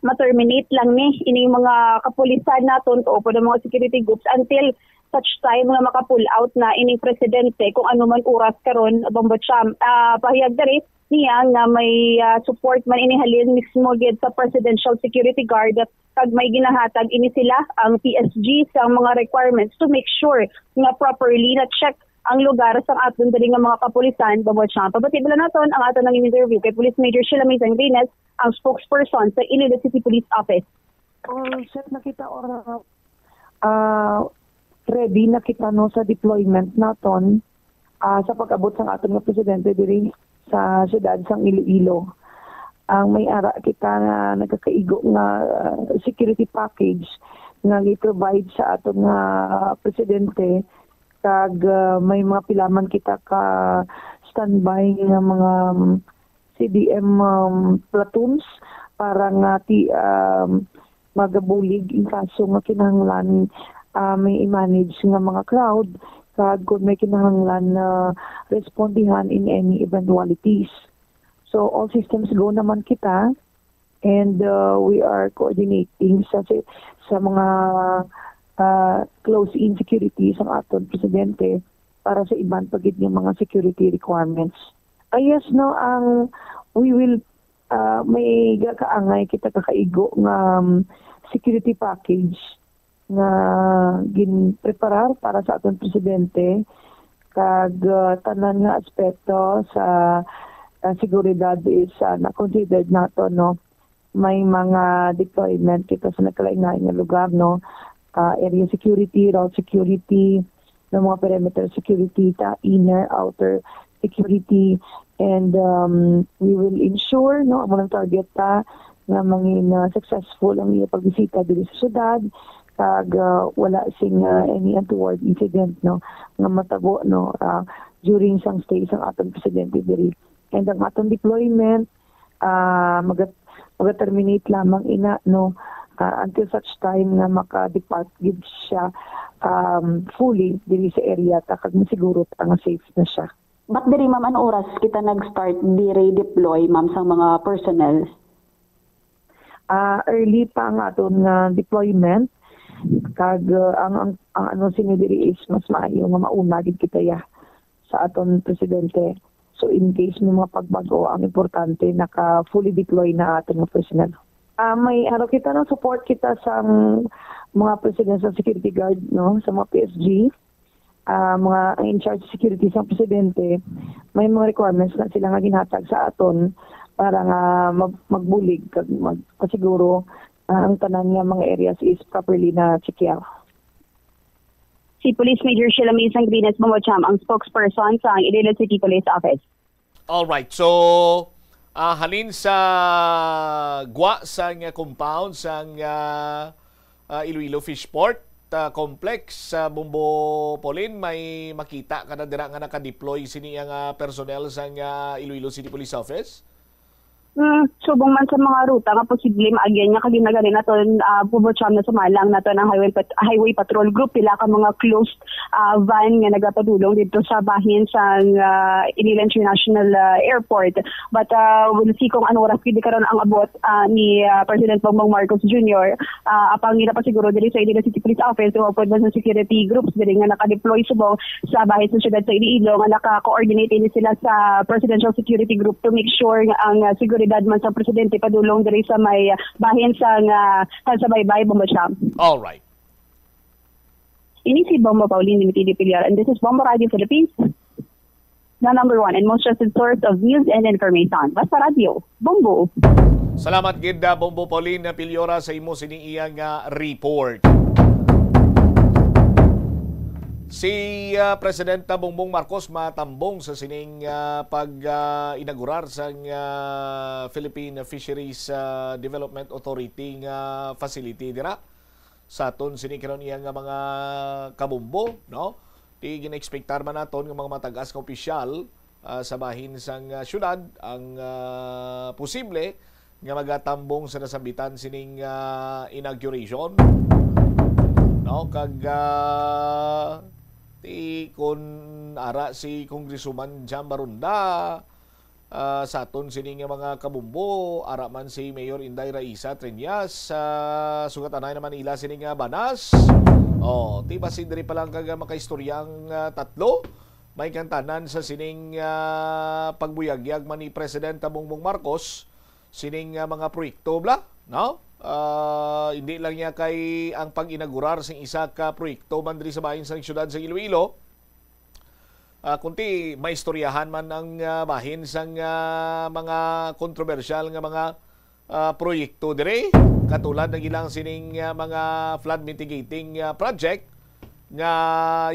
ma-terminate lang ni ining mga kapulisan naton, kaupod ang mga security groups, until such time nga maka-pull out na ining presidente kung ano man oras karon, Bombo Cham. Ah, pahayag diri niya nga may, ah, support man ini halin mismo gid sa Presidential Security Guard kag may ginahatag ini sila ang P S G sa mga requirements to make sure nga properly na check ang lugar sang aton diri nga mga kapulisan, Bombo Cham. Pabati bala naton ang aton nang interview kay Police Major Sheila May Sangrines, ang spokesperson sa Iloilo City Police Office. All set na kita or, ah, ready na kita, no, sa deployment naton, ah, sa pag-abot sang aton nga presidente diri sa siyudad sang Iloilo. Ang may ara kita nga nagakaigo nga, ah, security package nga gi-provide sa aton nga presidente, kag, ah, may mga pila man kita ka standby nga mga, um, C D M, um, platoons para nga ti-, um, magabulig in kaso nga kinahanglan, ah, may i-manage nga mga crowd, kag kung may kinahanglan na respondihan in any eventualities. So, all systems go naman kita, and, uh, we are coordinating sa, sa, sa mga, uh, close-in security sang aton presidente para sa iban pa gid nga mga security requirements. Ah, yes, no, ang, we will, uh, may gakaangay kita kakaigo nga, um, security package nga ginpreparar para sa aton presidente, kag, uh, tanan nga aspeto sa, uh, seguridad is, uh, na-considered nato, no? May mga deployment kita sa nagkalain-lain nga lugar, no? Uh, area security, route security, no, mga perimeter security, ta inner, outer security, and, um, we will ensure, no, amo nang target ta nga mangin, uh, successful ang iya pagbisita diri sa syudad, kag, uh, wala sing, uh, any untoward incident, no, nga matabo, no, uh, during sang stay sang aton presidente diri. And ang aton deployment, ah, maga-, maga-terminate lamang ina, no, ah, until such time nga maka-depart gid siya, um, fully diri sa area ta kag masiguro ta nga safe na siya. But diri, ma'am, ano oras kita nag-start diri deploy, ma'am, sang mga personnel? Ah, early pa ang aton nga deployment, kag, ah, ang, ang, ang ano sini diri is mas maayo nga mauna gid kita ya sa aton presidente. So, in case may mga pagbag-o, ang importante, naka fully deploy na aton nga personnel. Ah, may ano kita, no, support kita sa mga presidential security guard, no, sa mga P S G, ah, mga in charge security sa presidente. May mga requirements na sila nga ginhatag sa aton para nga mag-, magbulig kag magpasiguro, ah, ang tanan nga mga areas is properly na checkyaw. Si Police Major Sheila May Sangrines Bumbocham, ang spokesperson sa Iloilo City Police Office. All right. So, ah, halin sa gwa sang, ah, compound sang, ah, ah, Iloilo Fishport, ah, complex sa Bombo, Pauline, may makita ka na dira nga nakadeploy sini nga personnel sang, ah, Iloilo City Police Office? Mm, subong man sa mga ruta nga posible maagyan niya, kag ginagani naton, ah, Bombo Cham, na sumalang naton ang Highway Pat-, Highway Patrol Group, pila ka mga closed, ah, van nga nagapadulong dito sa bahin sang, ah, Iloilo International, ah, Airport. But, ah, we'll see kung ano oras gid karon ang abot, ah, ni, ah, President Bongbong Marcos Junior. Ah, apang ginapasiguro diri sa Iloilo City Police Office, nga upod man sa security groups diri nga nakadeploy subong sa bahin sa siyudad sa Iloilo, nga naka-coordinate ini sila sa Presidential Security Group to make sure nga ang, ah, seguridad man sa presidente padulong diri sa may, ah, bahin sa nga, sa Baybay, Bombo Cham. All right. Ini si Bombo Pauline Dimitri de Pillar, and this is Bombo Radio Philippines, the number one and most trusted source of news and information. Basta Radio, Bombo. Salamat gid, ah, Bombo Pauline Piliora, sa imo sini iya nga report. Si, ah, Presidenta Bongbong Marcos matambong sa sining, ah, pag, ah, inaugurar sang, ah, Philippine Fisheries, ah, Development Authority nga facility dira sa aton sini karon iya nga mga kabombo, no? Di ginaekspektar man naton nga mga matag-as nga opisyal, ah, sa bahin sang, ah, syudad ang, ah, posible nga magatambong sa nasambitan sining, ah, inauguration, no? Kag, ah, ti kun ara si Congresswoman Jam Barunda, ah, sa aton sini nga mga kabombo, ara man si Mayor Inday Raisa Treñas, ah, sugat anay naman ila sini nga banas. Oh, ti basi diri pa lang kag makaistorya ang, ah, tatlo. May kantanan sa sining, ah, pagbuyagyag man ni Presidenta Bongbong Marcos sining, ah, mga proyekto, bla, no? Ah, hindi lang niya kay ang pag-inaugurar sing isa ka proyekto man diri sa bahin sang siyudad sa Iloilo, ah, kunti maistoryahan man ang, ah, bahin sang, ah, mga kontrobersyal nga mga, ah, proyekto diri, katulad na gilang sining, ah, mga flood mitigating, ah, project nga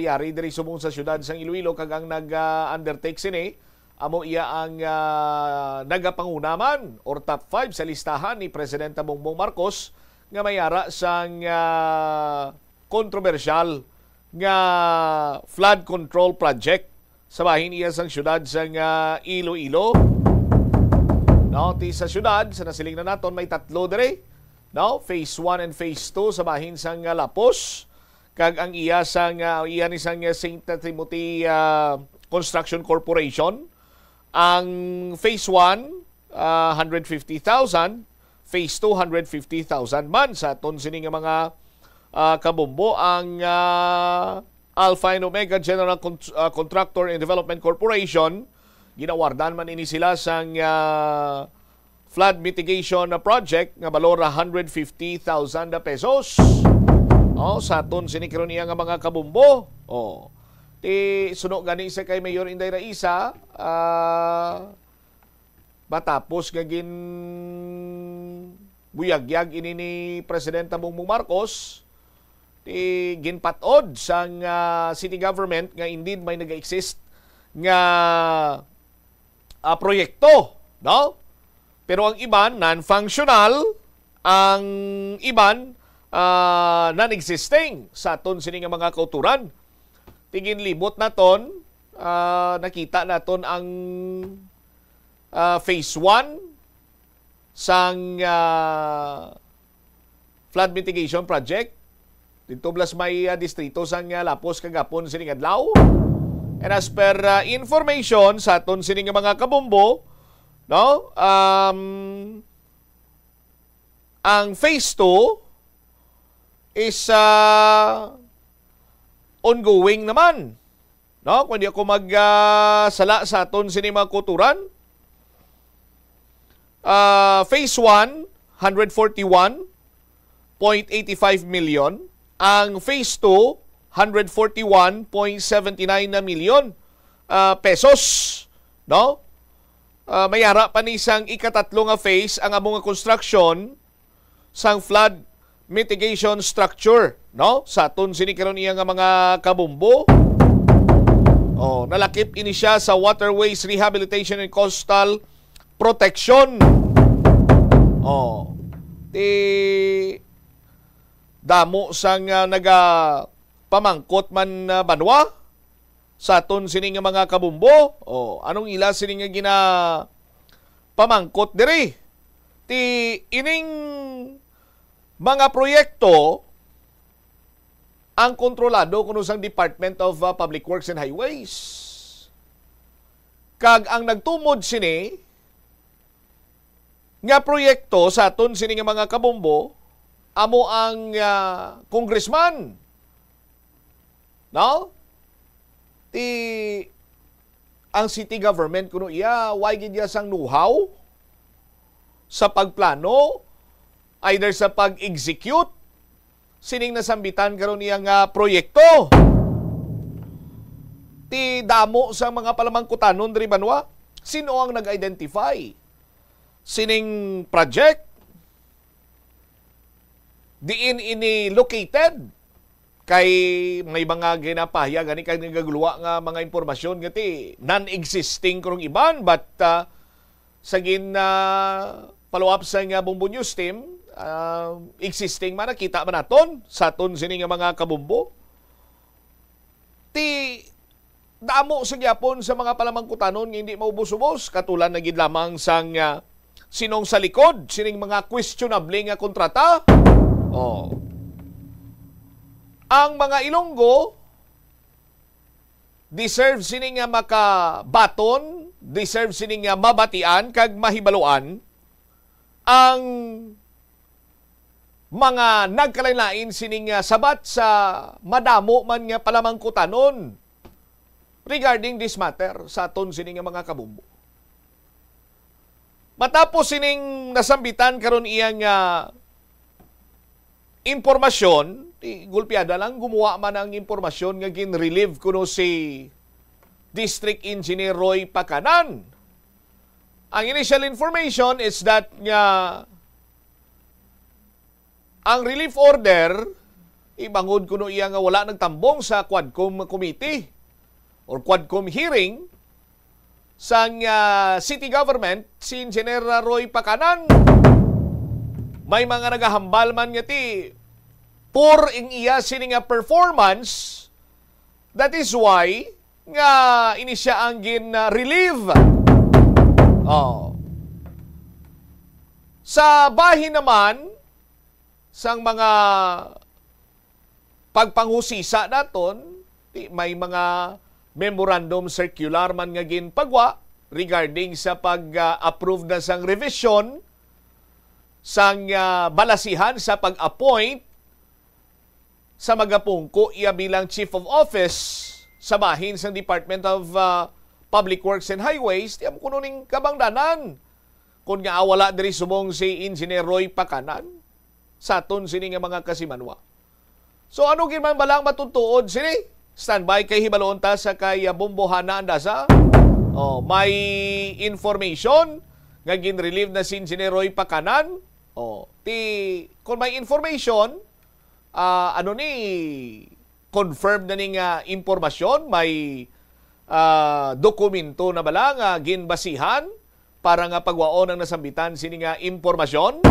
yari diri subong sa siyudad sang Iloilo, kag ang nag, ah, undertake sini amo iya ang, ah, nagapanguna man or top five sa listahan ni Presidente Bongbong Marcos nga may ara sang, ah, kontrobersyal nga flood control project sa bahin iya sang siyudad sang, ah, Iloilo. No, ti sa siyudad, sa nasiling na naton, may tatlo diri, no? Phase one and phase two sa bahin sang, ah, Lapos, kag ang iya sang, ah, iya ni sang, ah, Saint Timothy, ah, Construction Corporation. Ang phase one, ah, hundred fifty thousand, phase two, hundred fifty thousand man. Sa aton sini nga mga, ah, kabombo, ang, ah, Alpha and Omega General Con-, ah, Contractor and Development Corporation, ginawardan man ini sila sang, ah, flood mitigation na project nga balor na hundred fifty thousand na pesos. Oh, sa aton sini karon iya nga mga kabombo. Oh. Ti suno gani sa kay Mayor Inday Raisa, ah, matapos nga gin buyagyag ini ni Presidente Bongbong Marcos, ti ginpatod sang, ah, city government nga indeed may nag-exist nga, ah, proyekto, no? Pero ang iban non-functional, ang iban, ah, non-existing sa aton sini nga mga kauturan. Ti ginlibot naton, ah, nakita naton ang, ah, phase one sang, ah, flood mitigation project didto blas may, ah, distrito sang, ah, Lapos kagapon sining adlaw. And as per, ah, information sa aton sini nga mga kabombo, no? Um, ang phase two is, ah, ongoing naman. No? Kung di ako mag, ah, sala sa aton sini mga kauturan, ah, phase one, hundred forty-one point eighty-five million. Ang phase two, hundred forty-one point seventy-nine na milyon, ah, pesos. No? Ah, may ara pa ni sang ikatatlo nga phase ang amo nga construction sang flood mitigation structure, no? Sa aton sini karon iya nga mga kabombo. Oh, nalakip ini siya sa Waterways Rehabilitation and Coastal Protection. Oh. Ti Damo sang, ah, nagapamangkot man, ah, banwa sa aton sini nga mga kabombo. O, anong ila sini nga ginapamangkot diri? Ti ining mga proyekto ang kontrolado kuno sang Department of, ah, Public Works and Highways. Kag ang nagtumod sini nga proyekto sa aton sini nga mga kabombo, amo ang, ah, congressman. No? Ti ang city government kuno iya, way gid iya sang know-how sa pagplano, either sa pag-execute sining nasambitan karon iya nga proyekto. Ti damo sa mga palamangkutanon diri banwa, sino ang nag-identify sining project? Diin ini located? Kay may mga ginapahayag ani kag nagaguluwa nga mga impormasyon nga ti non-existing karong iban, but, ah, sa gin, ah, follow up sa nga Bombo News team, ah, existing man, nakita man naton sa aton sini nga mga kabombo. Ti damo sa gyapon sa mga palamangkutanon nga hindi maubos-ubos, katulan na gid lamang sang, ah, sinong sa likod sining mga questionable nga kontrata. Oh. Ang mga Ilonggo deserve sini nga makabaton, deserve sini nga mabatian kag mahibaluan ang mga nagkalainlain sining, ah, sabat sa madamo man nga palamangkutanon regarding this matter sa aton sini nga mga kabombo. Matapos sining nasambitan karon iya nga impormasyon, di, gulpiada lang, gumuha man ang impormasyon nga gin-relieve kuno si District Engineer Roy Pacanan. Ang initial information is that nga ang relief order, ibangod kuno iya nga wala nagtambong sa Quadcom Committee or Quadcom hearing sang, ah, city government, si Engineer Roy Pacanan. May mga nagahambal man nga ti poor ang iya sini nga performance. That is why nga ini siya ang gin, ah, relieve. Oh. Sa bahin naman sang mga pagpanghusisa naton, ti may mga memorandum circular man nga ginpagwa regarding sa pag, ah, approve na sang revision sang, ah, balasihan sa pag-appoint sa magapungko iya bilang Chief of Office sa bahin sang Department of, ah, Public Works and Highways, ti amo kuno ning kabangdanan kon ngaa wala diri subong si Engineer Roy Pacanan sa aton sini nga mga kasimanwa. So, ano gid man bala ang matutuod sini? Standby kay hibaloon ta sa kay, ah, Bombo Hana Andasa. Oh, may information nga gin-relieve na si Engineer Roy Pacanan. Oh, ti, kung may information, ah, ano ni, confirm na ni nga impormasyon, may, ah, dokumento na bala nga ginbasihan para nga pagwaon ang nasambitan sini nga impormasyon?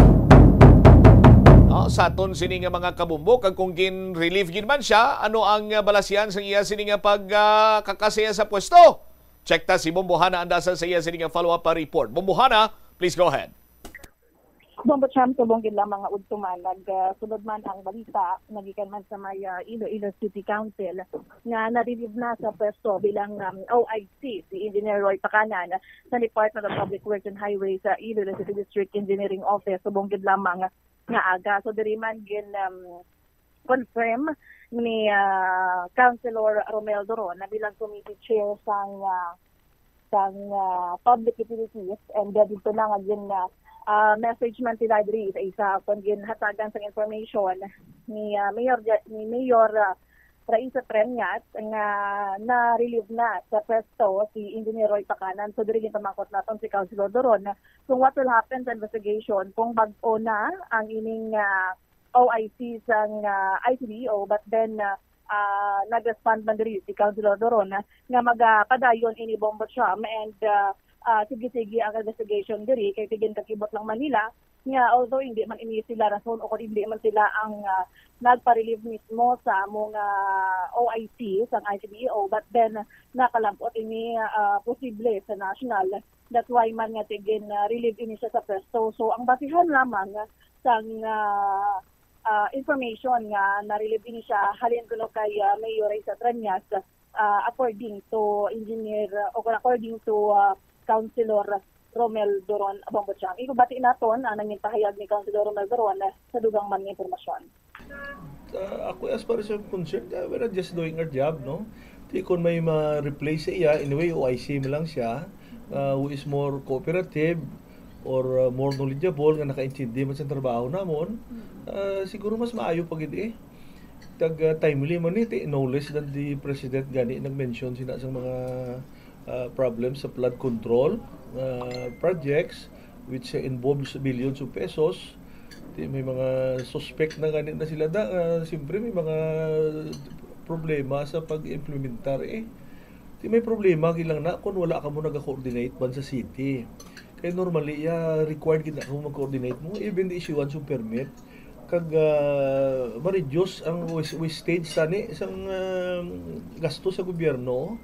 No, sa aton sini nga mga kabumbo, kag kung gin-relieve gid man siya, ano ang, ah, balasihan sa iya sini nga pag, ah, kakasaya sa pwesto? Check ta si Bombo Hana Andasa sa iya sini nga follow-up, ah, report. Bombo Hana, please go ahead. Bombo Cham, subong gid lamang nga udto man, nag, ah, sulod man ang balita, nagikan man sa may, ah, Iloilo City Council, nga na-relieve na sa pwesto bilang, um, O I C si Engineer Roy Pacanan sa Department of Public Works and Highways sa Iloilo City District Engineering Office, subong gid lamang nga aga. So, diri man gin, um, confirm ni, ah, Councilor Romel Doron na bilang committee chair sang, ah, sang, ah, Public Utilities, and, ah, dito na nga gin, ah, ah, message man sila diri sa isa kon ginhatagan sang information ni, ah, Mayor Ja-, ni Mayor, ah, Raisa Treñas nga na-relieve na sa pwesto si Engineer Roy Pacanan. So, diri ginpamangkot naton si Councilor Doron kung what will happen sa investigation, kung bag-o na ang ining, ah, O I C sang, ah, I C D O, but then, ah, ah, nag-respond man diri si Councilor Doron, ah, nga magapadayon ini, Bombo Cham, and, ah, ah, sige-sige ang investigation diri, kay sige, kakibot lang man nila nga although hindi man ini sila rason o kung hindi man sila ang, ah, nagpa-relieve mismo sa among, ah, O I C, sang I C D E O, but then nakalabot ini, ah, posible sa national. That's why man nga tigin, ah, relieve ini siya sa pwesto. So, ang basihan lamang sang, ah, ah, information nga na-relieve ini siya halin kuno kay, ah, Mayor Raisa Trañas, ah, according to engineer, ah, o according to, ah, Councilor Romel Doron Abambuchang. Ibabati naton ang nangin pahayag ni Councilor Romel Doron sa dugang man nga impormasyon. Uh, ako, as far as I'm concerned, uh, we're just doing our job, no? Di kon may ma-replace sa iya, anyway, O I C man lang siya, uh, who is more cooperative or uh, more knowledgeable, nga nakaintindi man sa trabaho namon, uh, siguro mas maayo pa gid eh. Tag uh, timely man ni, ti, no less than the president gani nag-mention sina sa mga uh, problems sa flood control uh, projects, which uh, involves billions of pesos. Ti, may mga suspect na gani na sila da, uh, siyempre may mga problema sa pag-implementar eh. Ti, may problema gid lang na kung wala kamo naga-coordinate man sa city. Kay normally, ya, required gid na kamo mag-coordinate mo, even the issuance of permit. Kag ah, ma-reduce ang wis- wastage tani sang ah, gasto sa gobyerno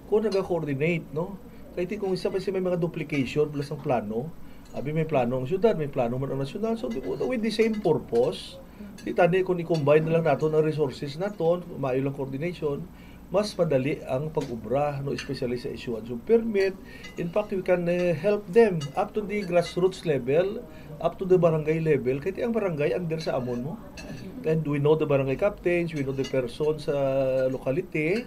kung naga-coordinate, no? Kay ti kung isa pa siya may mga duplication plus ang plano, abi may plano ang syudad, may plano man ang nasyonal, so di mo with the same purpose, di tani kung i-combine na lang naton ang resources naton, maayo lang coordination, mas madali ang pag-ubra, no, especially sa issuance of permit. In fact, we can uh, help them up to the grassroots level, up to the barangay level. Kaya ang barangay under sa amon mo. And we know the barangay captains, we know the person sa locality.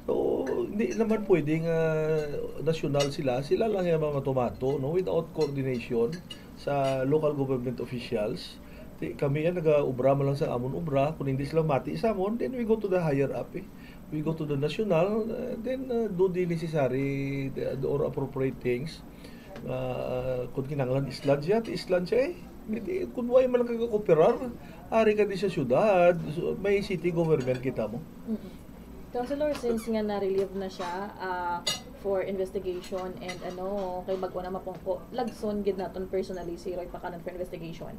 So, hindi naman pwedeng uh, nasyonal sila. Sila lang yung mga tomato, no, without coordination sa local government officials. Di, kami yan, nag-ubra man lang sa amon ubra. Kung hindi sila mati sa amon, then we go to the higher up eh. We go to the national, uh, then uh, do the necessary the, or appropriate things. Uh, kung kinahanglan islan siya, ti islan siya eh. Hindi, kung why man lang kag-operar, ari ka di sa syudad, so, may city government kita mo. Mm-mm. Councilor, since nga na-relieve na siya uh, for investigation and ano, kay bago na mapungko, lagson gid naton personally si Roy Pacanan for investigation.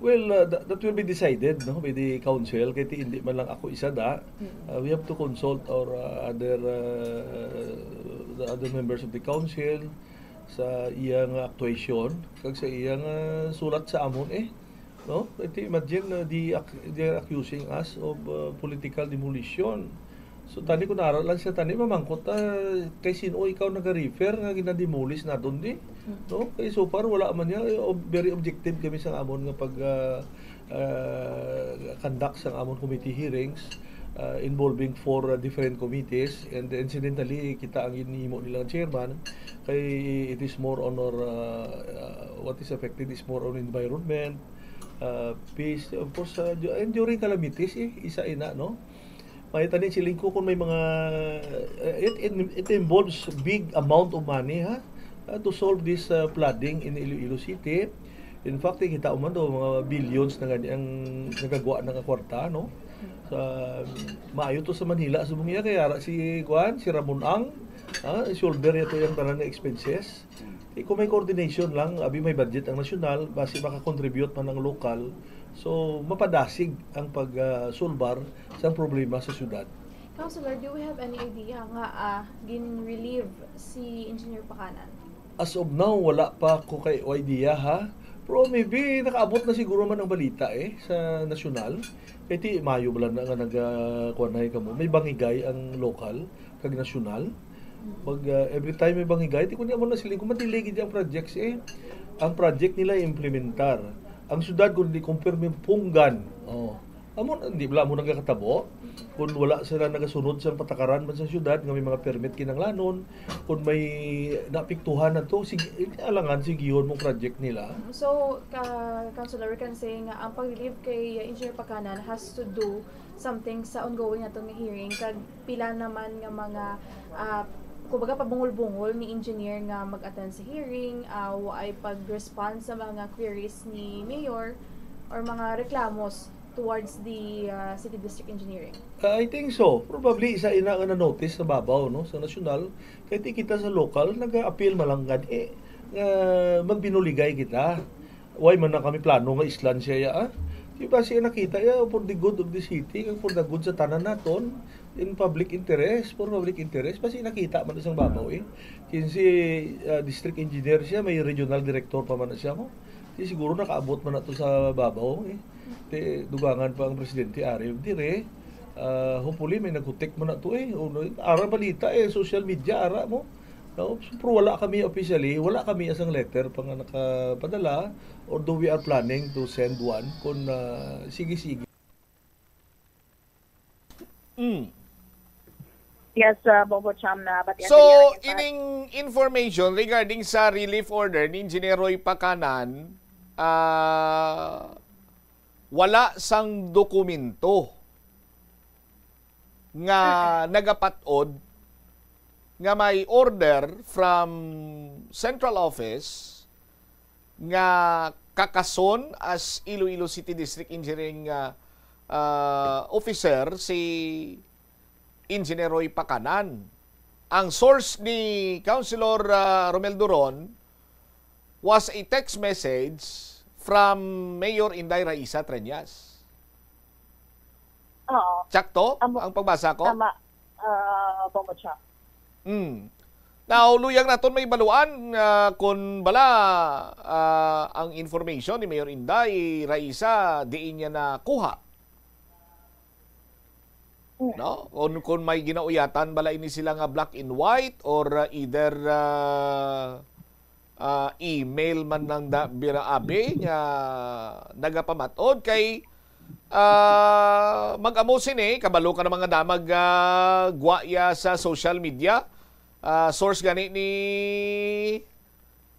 Well, uh, that, that will be decided no by the council kay ti hindi man lang ako isa da. Uh, we have to consult our uh, other uh, the other members of the council sa iyang actuation kag sa iyang uh, sulat sa amon eh. No? Ito imagine uh, the ac- they are accusing us of uh, political demolition. So tani kung nara lang siya tani mamangkot uh, kay sino ikaw nag-refer nga gina-demolish naton di? No? Kay so far wala man niya. Eh, ob- very objective kami sa amon nga pag uh, uh, conduct sa amon committee hearings uh, involving four uh, different committees, and incidentally kita ang ginhimo nilang chairman kay it is more on our uh, uh, what is affected is more on environment, uh, peace, of course uh, du- and during calamities eh, isa ina no. May tani siling ko kung may mga uh, it, it, it involves big amount of money ha uh, to solve this uh, flooding in Iloilo City. In fact, kita man do mga billions na gani ang nagagwa na nga kwarta no. Sa maayo to sa Manila subong iya kay ara si kuan si Ramon Ang ah, shoulder niya to yung tanan nga expenses. Eh, kung may coordination lang, abi may budget ang nasyonal, basi makakontribute man ang lokal. So, mapadasig ang pag-sulbar sa problema sa syudad. Councilor, do we have any idea nga ah, gin-relieve si Engineer Pacanan? As of now, wala pa ko kay idea ha. Pero maybe nakaabot na siguro man ang balita eh sa nasyonal. Kay ti mayo bala na nga nag uh, kuan na kamo. May bangigay ang lokal kag nasyonal. Pag uh, every time may bangigay, ti kunya mo na sila kung madelay gid ang projects eh. Ang project nila implementar. Ang syudad kung di kumpirme punggan. Oh. Amo hindi wala mo nagakatabo kung wala sila nagasunod sa patakaran man sa syudad nga may mga permit kinanglanon, kung may naapektuhan na to, sige, alangan sigihon mo project nila. So, ka Councilor, we can say nga ang pag-relieve kay Engineer Pacanan has to do something sa ongoing naton nga hearing kag pila naman nga mga ah, kumbaga pabungol-bungol ni engineer nga mag-attend sa hearing, ah, waay pag-respond sa mga queries ni mayor or mga reklamos towards the uh, city district engineering? Ah, I think so. Probably isa ina nga na-notice sa babaw, no, sa nasyonal. Kay ti kita sa lokal, nag-appeal man lang gani nga magbinuligay kita. Why man na kami plano nga islan siya, ya, ah? Di ba siya nakita, ya, for the good of the city, for the good sa tanan naton, in public interest, for public interest, basi nakita man isang babaw, eh. Kinsi, ah, district engineer siya, may regional director pa man na siya mo. Di siguro nakaabot man na to sa babaw, eh. Te, dugangan pa ang presidente, ari, dire. Ah, hopefully, may nagutik man na to, eh. O, no, ara balita, eh, social media, ara mo. No? So, pero wala kami officially, wala kami asang letter pa nga nakapadala, although we are planning to send one kung, ah, sige-sige. Mm. Yes, uh, Bongo Cham, na batian So, sa iyo, in fact. Ining information regarding sa relief order ni Engineer Roy Pacanan, ah, wala sang dokumento nga nagapat-od nga may order from central office nga kakason as Iloilo City District Engineering, ah, ah, Officer si Engineer Roy Pacanan. Ang source ni Councilor, ah, Romel Duron was a text message from Mayor Inday Raisa Treñas. Oo. Sakto Amo- ang pagbasa ko? Tama, uh, Bongo Cham. Mm. Now, luyag naton may baluan nga kung bala, ah, ang information ni Mayor Inday Raisa diin niya nakuha. Mm. No? Kung, kung may ginauyatan bala ini sila nga black and white or, uh, either, uh, uh, email man lang da, bira abi nga nagapamatod kay, uh, mag-amo sini, kabalo ka na mga damag, uh, gwa ya sa social media. Uh, source gani ni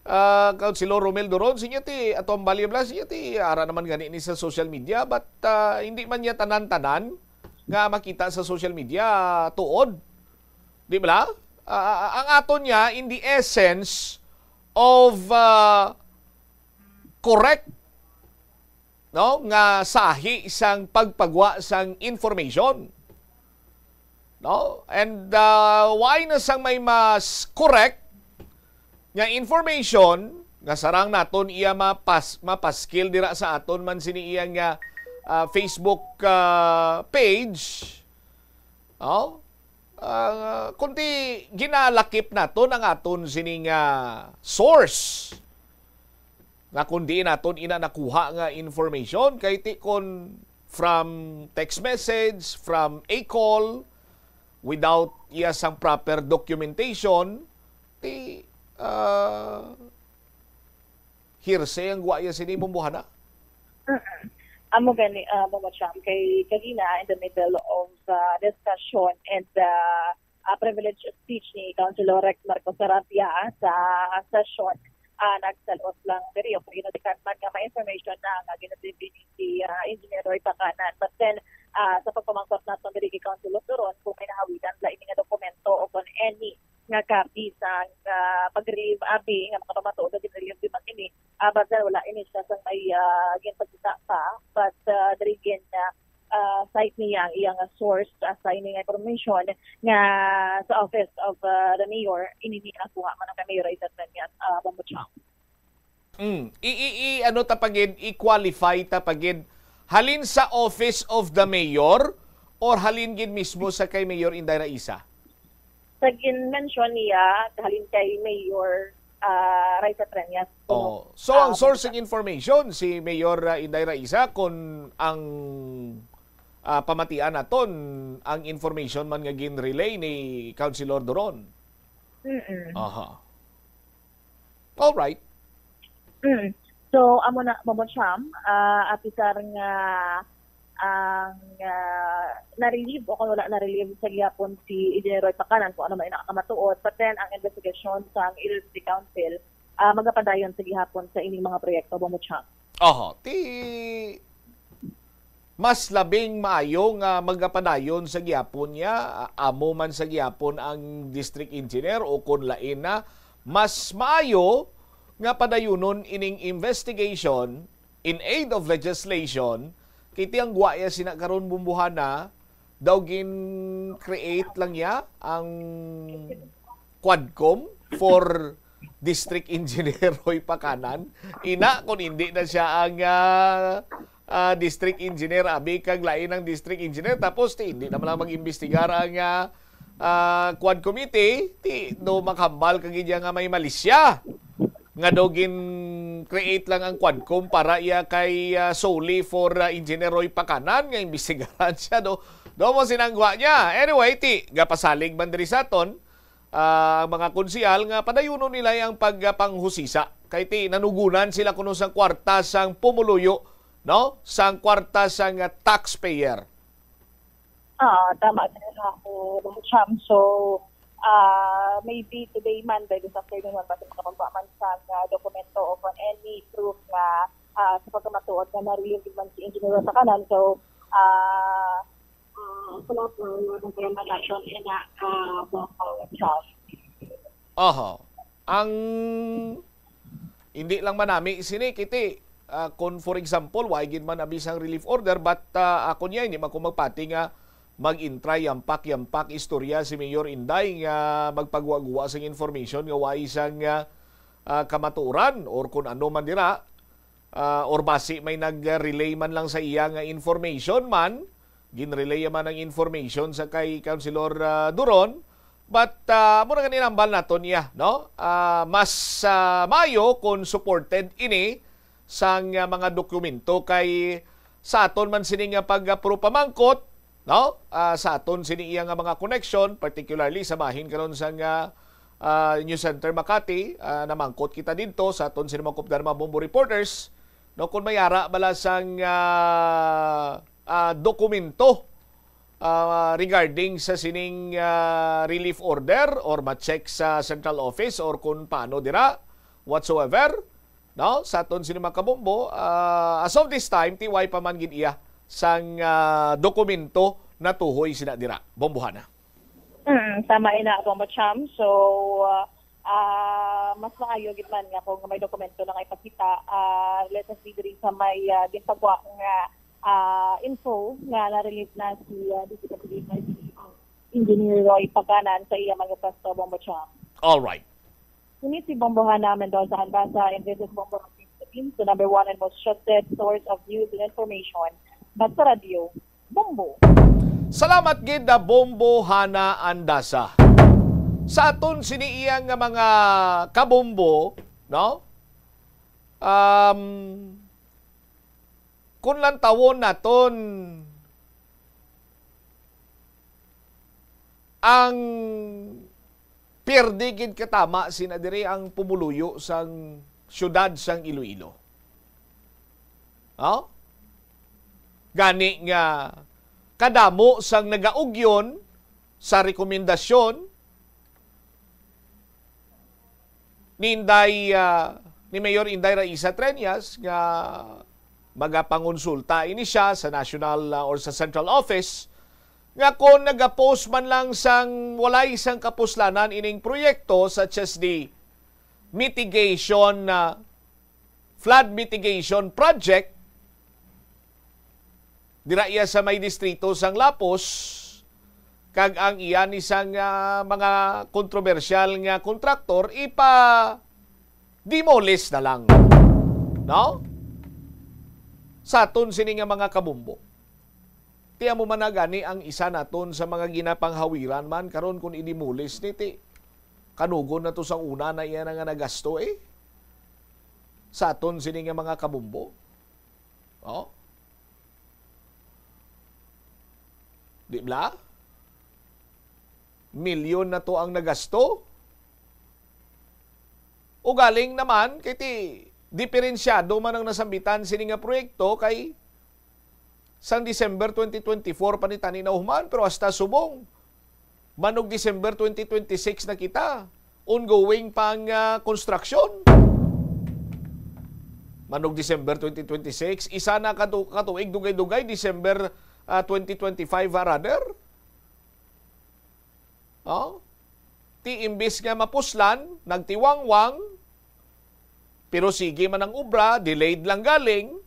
ah, Councilor Romel Duron, sinya ti, ato ang Valle Blas, sinya ti, ara naman gani ni sa social media, but, ah, hindi man niya tanan-tanan nga makita sa social media, tuod. Di ba? Ah, ang aton niya, in the essence of, ah, correct, no, nga sahi sang pagpagwa sang information. No? And, uh, why na sang may mas correct nga information nga sarang naton iya mapas mapaskil dira sa aton man sini iya nga, uh, Facebook, uh, page. No? Uh, kundi ginalakip naton ang aton sini nga source nga kung diin naton ina nakuha nga information, kay ti kon from text message, from a call, without iya sang proper documentation, ti, ah, hearsay ang gwa iya sini, Bombohana. Mm-mm. Amo gani, uh, Mama Cham, kay kanina in the middle of uh, discussion and uh, uh, privilege speech ni Councilor Rex Marcos Sarabia sa session, uh, nagsalot lang diri o kung ginatikan man nga may information na nga ginatibig ni si uh, Engineer Roy Pacanan. But then, uh, sa pagpamangkot naton diri kay Councilor Duron kung may nahawidan la ini nga dokumento o kung any nga copy sa uh, pag-relieve abi nga makapamatuod na gin-relieve di man ini, uh, but then wala ini siya sa may uh, ginpakita pa, but uh, diri gin uh, uh, cite niya ang iyang source, uh, sa ini nga information nga sa office of uh, the mayor, ini ni nakuha man ang kay Mayor Raisa Treñas, uh, Bombo Cham. Mm. I, i, i ano ta pagid, i-qualify ta pagid, halin sa office of the mayor or halin gid mismo sa kay Mayor Inday Raisa? Sa gin-mention niya, halin kay Mayor uh, Raisa Treñas. Oh. So, ang source ng information, si Mayor, uh, Inday Raisa, kung ang, uh, pamatian naton, ang information man nga gin-relay ni Councilor Duron. Mm-mm. Aha. All right. Mm. So, amo na, Mama Cham, uh, apisar nga ang uh, na-relieve o kung wala na-relieve sa gihapon si Engineer Roy Pacanan kung ano may nakamatuod. But then, ang investigasyon sa Iloilo City Council uh, magapadayon sa gihapon sa ining mga proyekto, Bombo Cham. Oho, ti mas labing maayo nga magapadayon sa gihapon niya, amo man sa gihapon ang district engineer o kun lain na, mas maayo nga padayunon ining investigation in aid of legislation Kiti ang guwa iya sina karon, Bombohana, daw gin-create lang niya ang Quadcom for District Engineer Roy Pacanan. Ina, kung hindi na siya ang, ah, ah, District Engineer, abi kag lain ang District Engineer, tapos ti hindi naman lang mag-imbestigar ang, ah, ah, Quad Committee, ti do makahambal kag iya nga may malisya nga do gin-create lang ang Quadcom para iya kay, ah, solely for, ah, Engineer Roy Pacanan nga imbestigaran siya, do. Do mo sinanggwa niya. Anyway, ti, gapasalig man diri sa aton, ah, ang mga konsehal nga padayunon nila ang pagpanghusisa. Kay ti, nanugunan sila kuno sang kwarta sang pumuluyo, no? Sang kwarta sang, ah, taxpayer. Ah, tama na ako, Cham. So, ah, maybe today man, by this afternoon man, basta makapagwa man sa, ah, dokumento o kung any proof nga, ah, sa pagkamatuod nga na-relieve man si Engineer Pacanan. So, ah, ah, salamat po, Engineer Pacanan, and, ah, ah, Cham. Aha. Ang hindi lang manami sini, kiti, ah, kung for example, wa gid man abi sang relief order, but, ah, ako niya, hindi man ko magpati nga mag-intray yampak-yampak istorya si Mayor Inday nga magpagwa-guwa sang information nga wa sang, ah, ah, kamatuoran or kung ano man dira, ah, or basi may nag-relay man lang sa iya nga information man, ginrelay man ang information sa kay Councilor, ah, Duron, but, ah, mura gani nambal naton iya, no? Ah, mas, ah, maayo kung supported ini sang, ah, mga dokumento kay sa aton man sini nga pag-, ah, puro pamangkot, no? Ah, sa aton sini iya nga mga connection, particularly sa bahin karon sang, ah, ah, News Center Makati, ah, namangkot kita didto sa aton sini mga kupdan, mga Bombo reporters, no? Kung may ara bala sang, ah, ah, dokumento, ah, regarding sa sining, ah, relief order or ma-check sa central office or kung paano dira, whatsoever, no? Sa aton sini mga kabombo, ah, as of this time, ti way pa man gid iya sang, ah, dokumento natuhoy sina dira. Bombohana. Mm, tama ina, Bombo Cham. So, ah, ah, mas maayo gid man nga kung may dokumento na nga ipakita, ah, let us say diri sa may, ah, ginpagwa nga, ah, info nga na-release na si, ah, Deputy Secretary Engineer Roy Pacanan sa iya manifesto, Bombo Cham. All right. Kini si Bombohana Mendoza Anbasa, and this is Bombo Team, the number one and most trusted source of news and information. But sa radyo, Bombo. Salamat gid na Bombohana Andasa. Sa aton sini iya nga mga kabombo, no? Um, kung lantawon naton ang pierde gid katama sina diri ang pumuluyo sang siyudad sang Iloilo. Oh? Gani nga kadamo sang nagaugyon sa rekomendasyon ni Inday, ah, ni Mayor Inday Raisa Treñas nga magapangonsulta ini siya sa national, ah, or sa central office nga kung nagapost man lang sang walay sang kapuslanan ining proyekto such as the mitigation, ah, flood mitigation project, dira iya sa may distrito sang Lapos, kag ang iya ni sang, ah, mga kontrobersyal nga kontraktor ipa-demolish na lang. No? Sa aton sini nga mga kabumbo. Ti amo man na gani ang isa naton sa mga ginapanghawiran man karon kung i-demolish ni ti kanugon na to sa una na iya na nga nagasto, eh. Sa aton sini nga mga kabumbo. Oh? Di bala? Milyon na to ang nagasto. Ugaling naman, kay ti, diferensyado man ang nasambitan sini nga proyekto kay sang December twenty twenty-four pa ni tani nahuman, pero hasta subong. Manog December twenty twenty-six na kita. Ongoing pa ang, ah, construction. Manog December twenty twenty-six, isa na ka tu-, ka tuig, dugay-dugay, December, ah, twenty twenty-five, ah, rather. Oh? Ti imbis nga mapuslan, nagtiwangwang, pero sige man ang obra, delayed lang galing.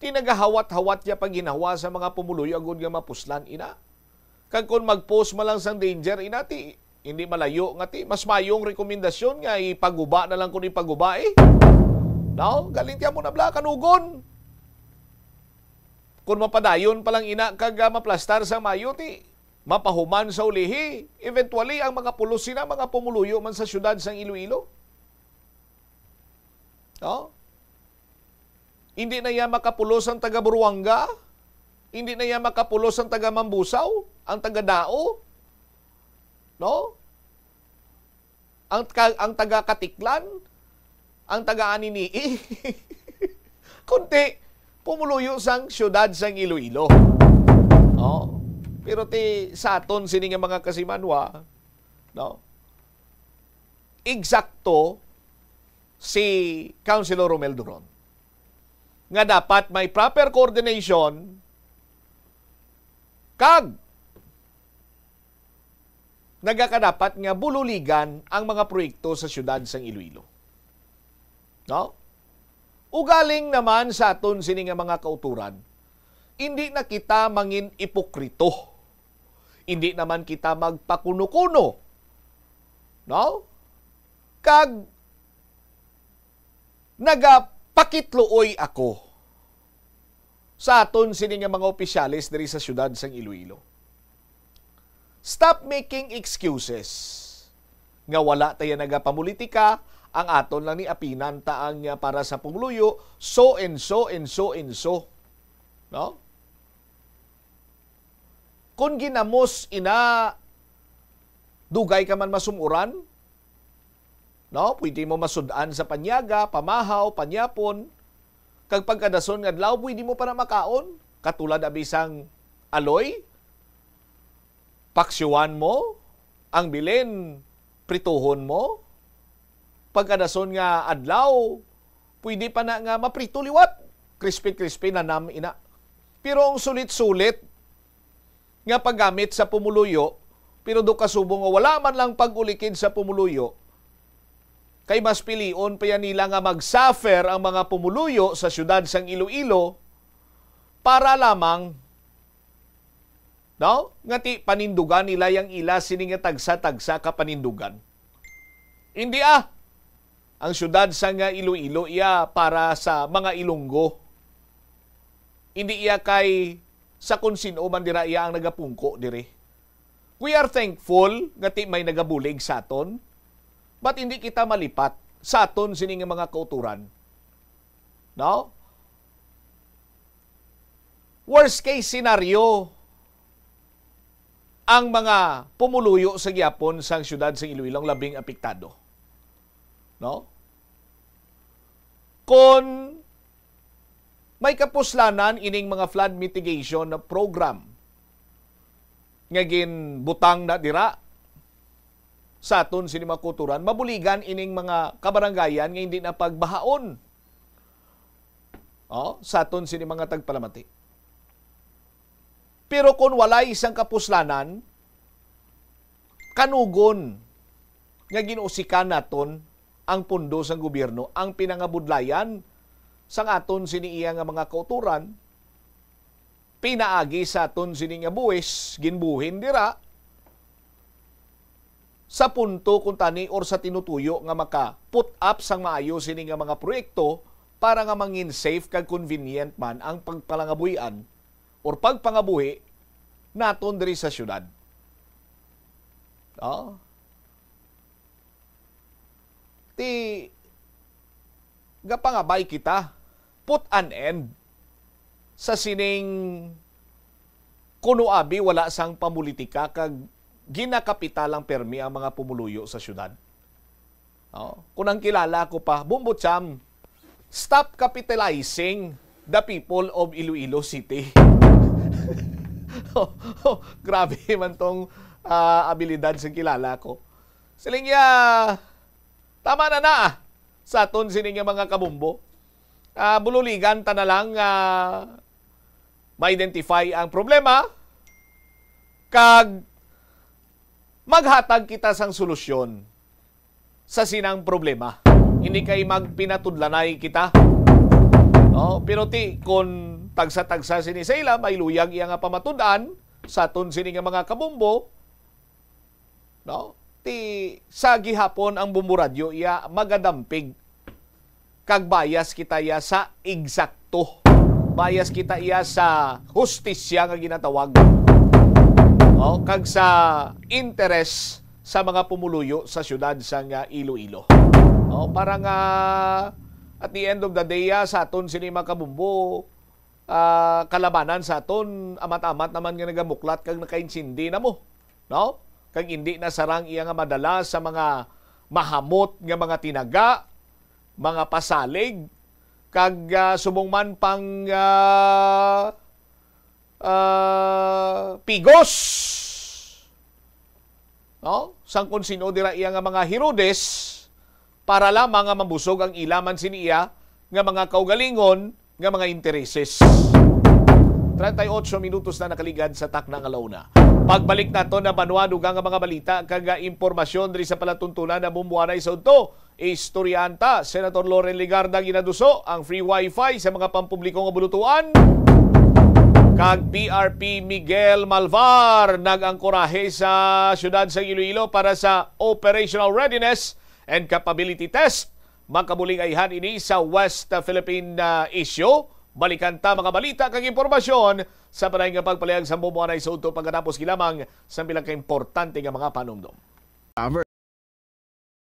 Ti nagahawat-hawat ya pagginhawa sa mga pumuluyo agud nga mapuslan ina. Kag kon mag-post man lang sang danger ina, ti hindi malayo nga ti mas mayong rekomendasyon nga ipaguba na lang kon ipaguba, eh. No? Galing ti amo na bala kanugon. Kon mapadayon pa lang ina kag, ah, maplastar sang mayo, ti mapahuman sa ulihi. Eventually, ang makapulos sina mga pumuluyo man sa siyudad sang Iloilo. No? Hindi na iya makapulos ang taga Buruanga, hindi na iya makapulos ang taga Mambusaw, ang taga Dao, no? Ang ka-, ang taga Katiklan, ang taga Anini-i. Kundi pumuluyo sang siyudad sang Iloilo. Oh. Pero ti sa aton sini nga mga kasimanwa, no? Eksakto si Councilor Romel Duron nga dapat may proper coordination kag nagakadapat nga bululigan ang mga proyekto sa siyudad sang Iloilo. No? Ugaling naman sa aton sini nga mga kauturan, hindi na kita mangin ipokrito. Hindi naman kita magpakuno-kuno. No? Kag nagapakitluoy ako sa aton sini nga mga opisyales diri sa siyudad sang Iloilo. Stop making excuses nga wala ta ya nagapamulitika, ang aton lang ni apinan ta ang, ah, para sa pumuluyo, so and so and so and so. No? Kung ginamos ina, dugay ka man masum-uran, no? Pwede mo masud-an sa panyaga, pamahaw, panyapon, kag pagkadason nga adlaw, pwede mo pa na makaon. Katulad abi sang aloy, paksiwan mo, ang bilin, prituhon mo. Pagkadason nga adlaw, pwede pa na nga maprito liwat. Crispy-crispy, nanam ina. Pero ang sulit-sulit nga paggamit sa pumuluyo, pero do kasubong nga wala man lang pag-ulikid sa pumuluyo, kay mas pilion pa yan nila nga mag-suffer ang mga pumuluyo sa siyudad sang Iloilo para lamang, no, nga ti panindugan nila yang ila sini nga tagsa-tagsa ka panindugan. Hindi, ah. Ang siyudad sang Iloilo iya para sa mga Ilonggo. Hindi iya kay sa kon sin-o man dira iya ang nagapungko diri. We are thankful nga ti may nagabulig sa aton, but hindi kita malipat sa aton sini nga mga kauturan. No? Worst case scenario, ang mga pumuluyo sa gihapon sang siyudad sang Iloilo ang labing apektado. No? Kon may kapuslanan ining mga flood mitigation program nga ginbutang na dira sa aton sini mga kauturan, mabuligan ining mga kabarangayan nga hindi na pagbahaon, oh, sa aton sini mga tagpalamati. Pero kung walay sang kapuslanan, kanugon nga gin-usikan naton ang pondo sang gobyerno, ang pinangabudlayan sang aton sini iya nga mga kauturan, pinaagi sa aton sini nga buhis, ginbuhin dira, sa punto kuntani or sa tinutuyo nga maka-put up sang maayo sini nga mga proyekto para nga mangin safe kag convenient man ang pagpalangabuhian or pagpangabuhi naton diri sa siyudad. Oh. Ti gapangabay kita, put an end sa sining kuno abi wala sang pamulitika kag ginakapital lang permi ang mga pumuluyo sa siyudad. Oh, kung ang kilala ko pa, Bumbo Cham, stop capitalizing the people of Iloilo City. Grabe man tong, ah, abilidad sa kilala ko. Siling niya, tama na na sa aton sini nga mga kabumbo. Ah, bululigan ta na lang nga ma-identify ang problema kag maghatag kita sang solusyon sa sinang problema. Hindi kay magpinatudlanay kita. No? Pero ti, kon Tagsa-tagsa sini sa ila may luyag iya nga pamatud-an sa aton sini nga mga kabombo, no? Ti sa gihapon ang Bombo Radyo iya magadampig kag bias kita iya sa eksakto. Bias kita iya sa hustisya nga ginatawag, no? Kag sa interes sa mga pumuluyo sa siyudad sang Iloilo. No? Para nga at the end of the day, ah, sa aton sini mga kabombo, ah, kalabanan sa aton, amat-amat naman nga nagamuklat kag nakaintindi na mo, no? Kag indi na sarang iya nga madala sa mga mahamot nga mga tinaga, mga pasalig, kag, ah, subong man pang, ah, ah, pigos, no? Sang kon sino dira iya nga mga Herodes, para lamang nga mabusog ang ila man sini iya nga mga kaugalingon nga mga intereses. Treinta y ocho minutos na nakaligad sa takna nga launa. Pagbalik nato na banwa, dugang nga mga balita kag, ah, impormasyon diri sa palatuntunan na bumbuanay sa udto. Istoryahan ta, Senator Loren Legarda ginaduso ang free wifi sa mga pampubliko nga bulutuan. Kag P R P Miguel Malvar nag-angkorahe sa siyudad sa Iloilo para sa operational readiness and capability test. Makabulig ayhan ini sa West Philippine, ah, Issue. Balikan ta mga balita kag impormasyon sa panay nga pagpalayag sa bumbuanay sa udto pagkatapos gilamang sa pila ka importante nga mga panumdom. Cover.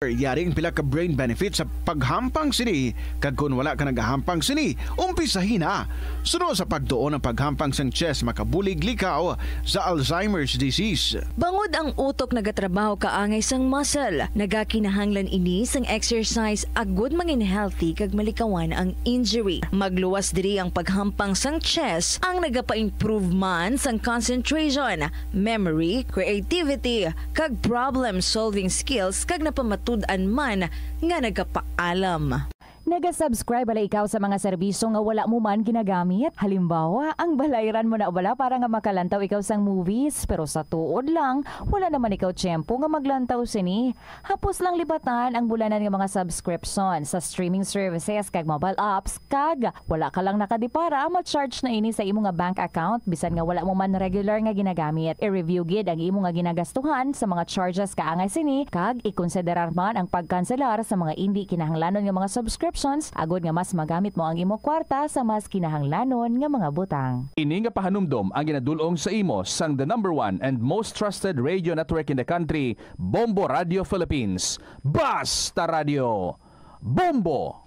Yari ang pila ka brain benefit sa paghampang sini, kag kon wala ka nagahampang sini, umpisahi na. Suno sa pagtuon ang paghampang sang chess makabulig likaw sa Alzheimer's disease. Bangod ang utok nagatrabaho kaangay sang muscle, nagakinahanglan ini sang exercise agud mangin healthy kag malikawan ang injury. Magluwas diri ang paghampang sang chess, ang nagapa-improve man sang concentration, memory, creativity, kag problem-solving skills, kag napamatud-an man nga nagapaalam. Naga-subscribe bala ikaw sa mga serbisyo nga wala mo man ginagamit? Halimbawa, ang balayran mo na bala para nga makalantaw ikaw sang movies, pero sa tuod lang, wala naman ikaw tiyempo nga maglantaw sini. Hapos lang libatan ang bulanan nga mga subscription sa streaming services kag mobile apps, kag wala ka lang nakadepara, ma-charge na ini sa imo nga bank account bisan nga wala mo man regular nga ginagamit. I-review gid ang imo nga ginagastuhan sa mga charges kaangay sini, kag ikonsiderar man ang pagkanselar sa mga indi kinahanglanon nga mga subscriptions agod nga mas magamit mo ang imo kwarta sa mas kinahanglanon nga mga butang. Ini nga pahanumdom ang ginadul-ong sa imo sang the number one and most trusted radio network in the country, Bombo Radio Philippines. Basta Radio, Bombo!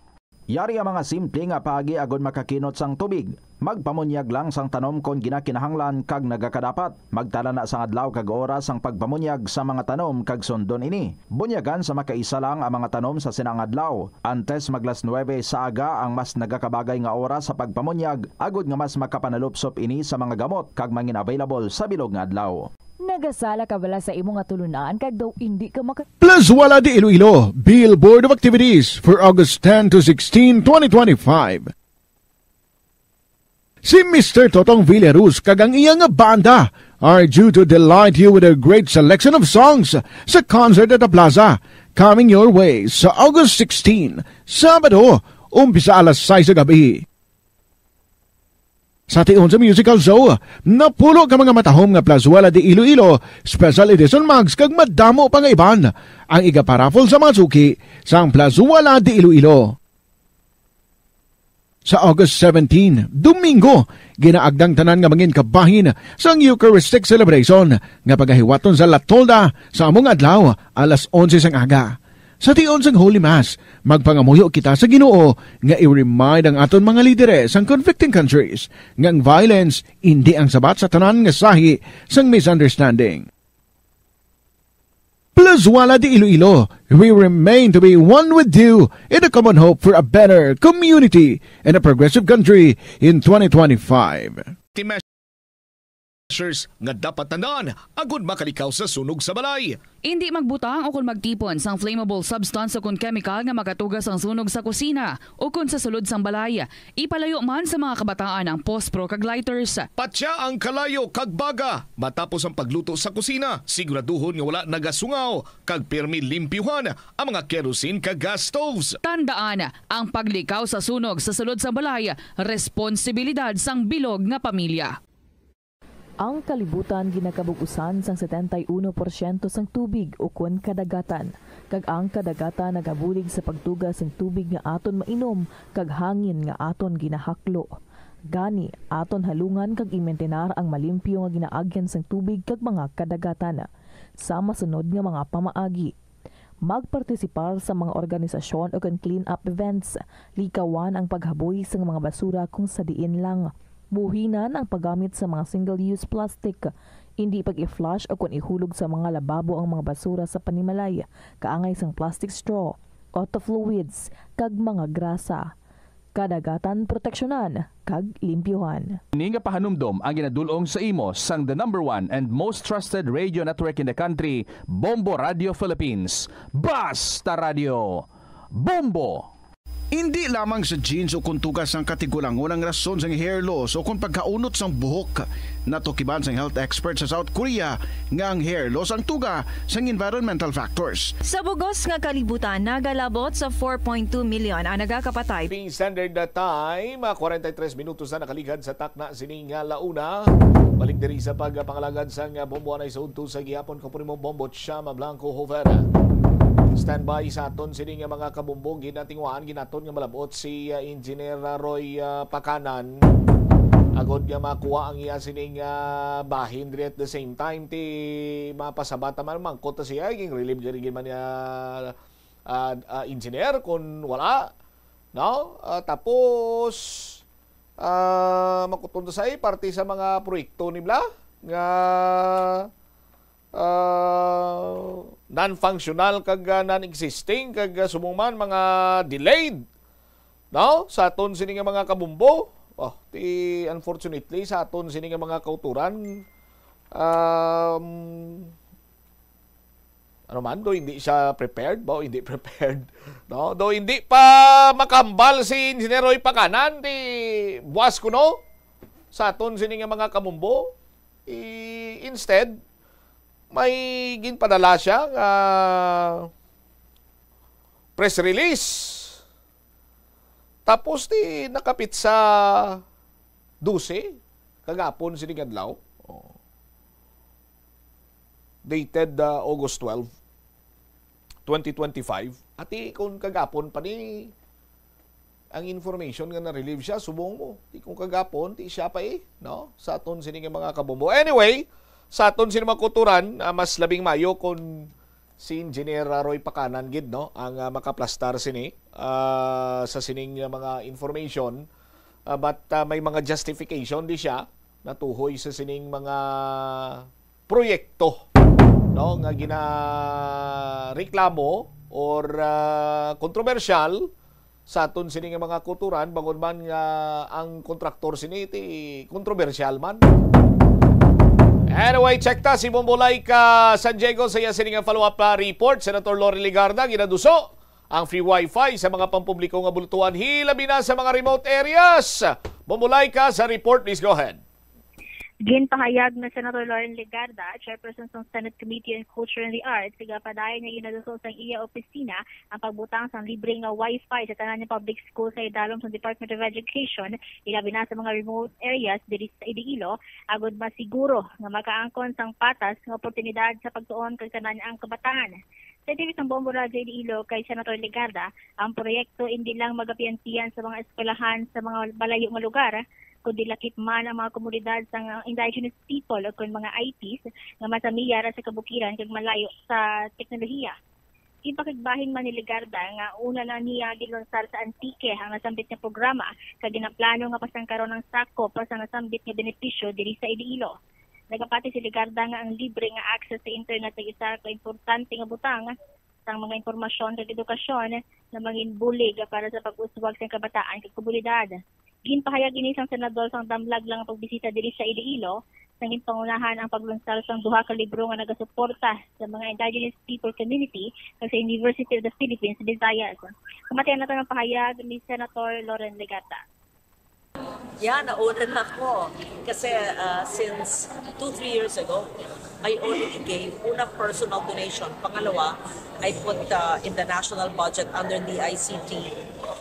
Yari ang mga simple nga paagi agod makakinot sang tubig. Magpamunyag lang sang tanom kon ginakinahanglan kag nagakadapat. Magtala na sang adlaw kag oras sang pagpamunyag sa mga tanom kag sundon ini. Bunyagan sa makaisa lang ang mga tanom sa sina nga adlaw. Antes mag las nuebe sa aga ang mas nagakabagay nga oras sa pagpamunyag, agod nga mas makapanalupsop ini sa mga gamot kag mangin-available sa bilog nga adlaw. Nagasala ka bala sa imo nga tulunan kag daw indi ka maka- Plazuela de Iloilo, Bill Board of Activities for August ten to sixteen, twenty twenty-five. Si Mister Totong Villaruz kag ang iya nga banda are due to delight you with a great selection of songs sa concert at the plaza, coming your way sa August sixteen, Sabado, umpisa alas sais sa gabi. Sa tion sa musical show, napulo ka mga matahom nga Plazuela de Iloilo Special Edition mugs kag madamo pa nga iban ang igaparaffle sa mga suki sang Plazuela de Iloilo. Sa August seventeen, Domingo, ginaagdang tanan nga mangin kabahin sang Eucharistic Celebration nga pagahiwaton sa La Tolda sa among adlaw, alas onse sang aga. Sa tion sang Holy Mass, magpangamuyo kita sa Ginoo nga i-remind ang aton mga lidere sang conflicting countries nga ang violence indi ang sabat sa tanan nga sahi sang misunderstanding. Plazuela de Iloilo, we remain to be one with you in the common hope for a better community and a progressive country in twenty twenty-five. measures nga dapat tandaan agud makalikaw sa sunog sa balay. Indi magbutang o kon magtipon sang flammable substance o kon chemical nga makatuga sang sunog sa kusina o kon sa sulod sang balay. Ipalayo man sa mga kabataan ang pospro kag lighters. Patya ang kalayo kag baga matapos ang pagluto sa kusina. Siguraduhon nga wala nagasungaw kag pirmi limpyuhan ang mga kerosene kag gas stoves. Tandaan, ang paglikaw sa sunog sa sulod sa balay, responsibilidad sang bilog nga pamilya. Ang kalibutan ginakabug-usan sang setenta y uno porsyento sang tubig ukon kadagatan, kag ang kadagatan nagabulig sa pagtuga sing tubig nga aton mainom kag hangin nga aton ginahaklo. Gani, aton halungan kag imintinar ang malimpyo nga ginaagyan sang tubig kag mga kadagatan. Sa masunod nga mga pamaagi, magpartisipar sa mga organisasyon o kon clean-up events. Likawan ang paghaboy sang mga basura kung sa diin lang. Buhinan ang paggamit sa mga single-use plastic. Indi pag-i-flush o kon ihulog sa mga lababo ang mga basura sa panimalay, kaangay sang plastic straw, auto fluids, kag mga grasa. Kadagatan proteksyonan kag limpyuhan. Ini nga pahanumdom ang ginadul-ong sa imo sang the number one and most trusted radio network in the country, Bombo Radio Philippines. Basta Radio, Bombo! Indi lamang sa genes o kon tugas sang katigulangon ang rason sang hair loss o kon pagkaunot sang buhok. Natukiban sang health expert sa South Korea nga ang hair loss ang tuga sang environmental factors. Sa bugos nga kalibutan, nagalabot sa four point two million ang nagakapatay. The standard na time, ah, forty-three minutos na nakaligad sa takna sini nga launa. Balik diri sa pagpangalagad sang, ah, Bombo anay sa udto sa gihapon, ko primo Bombo Chama Blanco Hofer. Standby sa aton sini nga mga kabombo, ginatinguhaan, ginaton nga malabot si, ah, Engineer, ah, Roy, ah, Pakanan. Agod nga makuha ang iya sining, ah, bahin diri at the same time, ti mapasabata man, mangkot ta siya, ging relieve diri gid man niya, ah, ah, engineer, kung wala, no? Ah, tapos, ah, makuton ta sa parte sa mga proyekto ni Bla nga, ah, non-functional kag, ah, non-existing kag, ah, subong man mga delayed, no? Sa aton sini nga mga kabumbo, oh, ti, unfortunately, sa aton sini nga mga kauturan, um, ano man, do hindi siya prepared, ba? Hindi prepared, no? Do hindi pa makambal si Engineer Roy Pakanan, ti buwas kuno sa aton sini nga mga kabumbo. I-, instead, may ginpadala siya nga press release. Tapos ti nakapit sa dose kagapon sining adlaw. Oh. Dated, uh, August twelve, twenty twenty-five. Ati kung kagapon pa ni ang information nga na-relieve siya, subong mo. Ti kung kagapon, ti siya pa eh, no? Sa aton sini nga mga kabombo. Anyway, sa aton sini mga kuturan, ah, mas labing mayo kung si Engineer, ah, Roy Pakanan gid, no, ang, ah, makaplastar sini, ah, sa sining, ah, mga information. Ah, but, ah, may mga justification di siya natuhoy sa sining mga proyekto, no, nga ginareklamo or, ah, kontrobersyal sa aton sini nga mga kuturan, bangod man nga ang kontraktor sini ti kontrobersyal man. Anyway, check ta si Bombo Laika San Diego sa iya sini nga follow-up, ah, report. Senator Loren Legarda ginaduso ang free wifi sa mga pampubliko nga bulutuan, hilabi na sa mga remote areas. Bombo Laika sa report, please go ahead. Ginpahayag ni Senator Loren Legarda, chairperson sang Senate Committee on Culture and the Arts, nga padayon nga ginaduso sang iya opisina ang pagbutang sang libre nga wifi sa tanan nga public school sa idalom sang Department of Education, ilabi na sa mga remote areas diri sa Iloilo, agud masiguro nga makaangkon sang patas nga oportunidad sa pagtuon kag tanan ang kabataan. Sa interview sang Bombo Radyo Iloilo kay Senator Legarda, ang proyekto indi lang magapiantian sa mga eskwelahan sa mga malayo nga lugar, kundi lakip man ang mga komunidad sang indigenous people o kon mga I Ps nga masamiyar sa kabukiran kag malayo sa teknolohiya. Ginpakigbahin man ni Legarda nga una na niya ginlunsar sa Antique ang nasambit nga programa kag ginaplano nga pasangkaron ang sakop sa nasambit nga benepisyo diri sa Iloilo. Nagapati si Legarda nga ang libre nga access sa internet ay isa ka importante nga butang sang mga impormasyon kag edukasyon nga mangin bulig para sa pag-uswag sang kabataan kag komunidad. Ginpahayag ini sang senador sang damlag lang nga pagbisita diri sa Iloilo Nangin pangunahan ang paglansar sang duha ka libro nga nagasuporta sa mga indigenous people community kag sa University of the Philippines, Visayas. Kamatian nato ang pahayag ni Senator Loren Legarda. Yeah, nauna na ako. Kasi uh, since two, three years ago, I already gave una personal donation. Pangalawa, I put uh, in the national budget under the I C T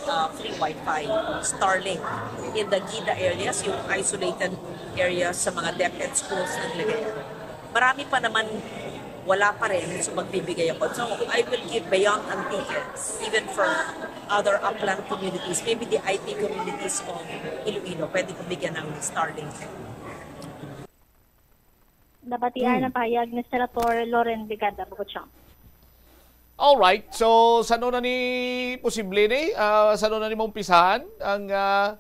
uh, free Wi-Fi, Starlink, in the GIDA areas, yung isolated areas sa mga DepEd schools ng Ligaya. Marami pa naman wala pa rin, so magbibigay ako. So I will give beyond Antique, even for other upland communities, maybe the I T communities of Iloilo, pwede kong bigyan ng Starlink. Nabatian ang pahayag ni Senator Loren Legarda Bogotchong. Alright, so sano na ni posible ni? Ah, sano na ni maumpisahan ang ah,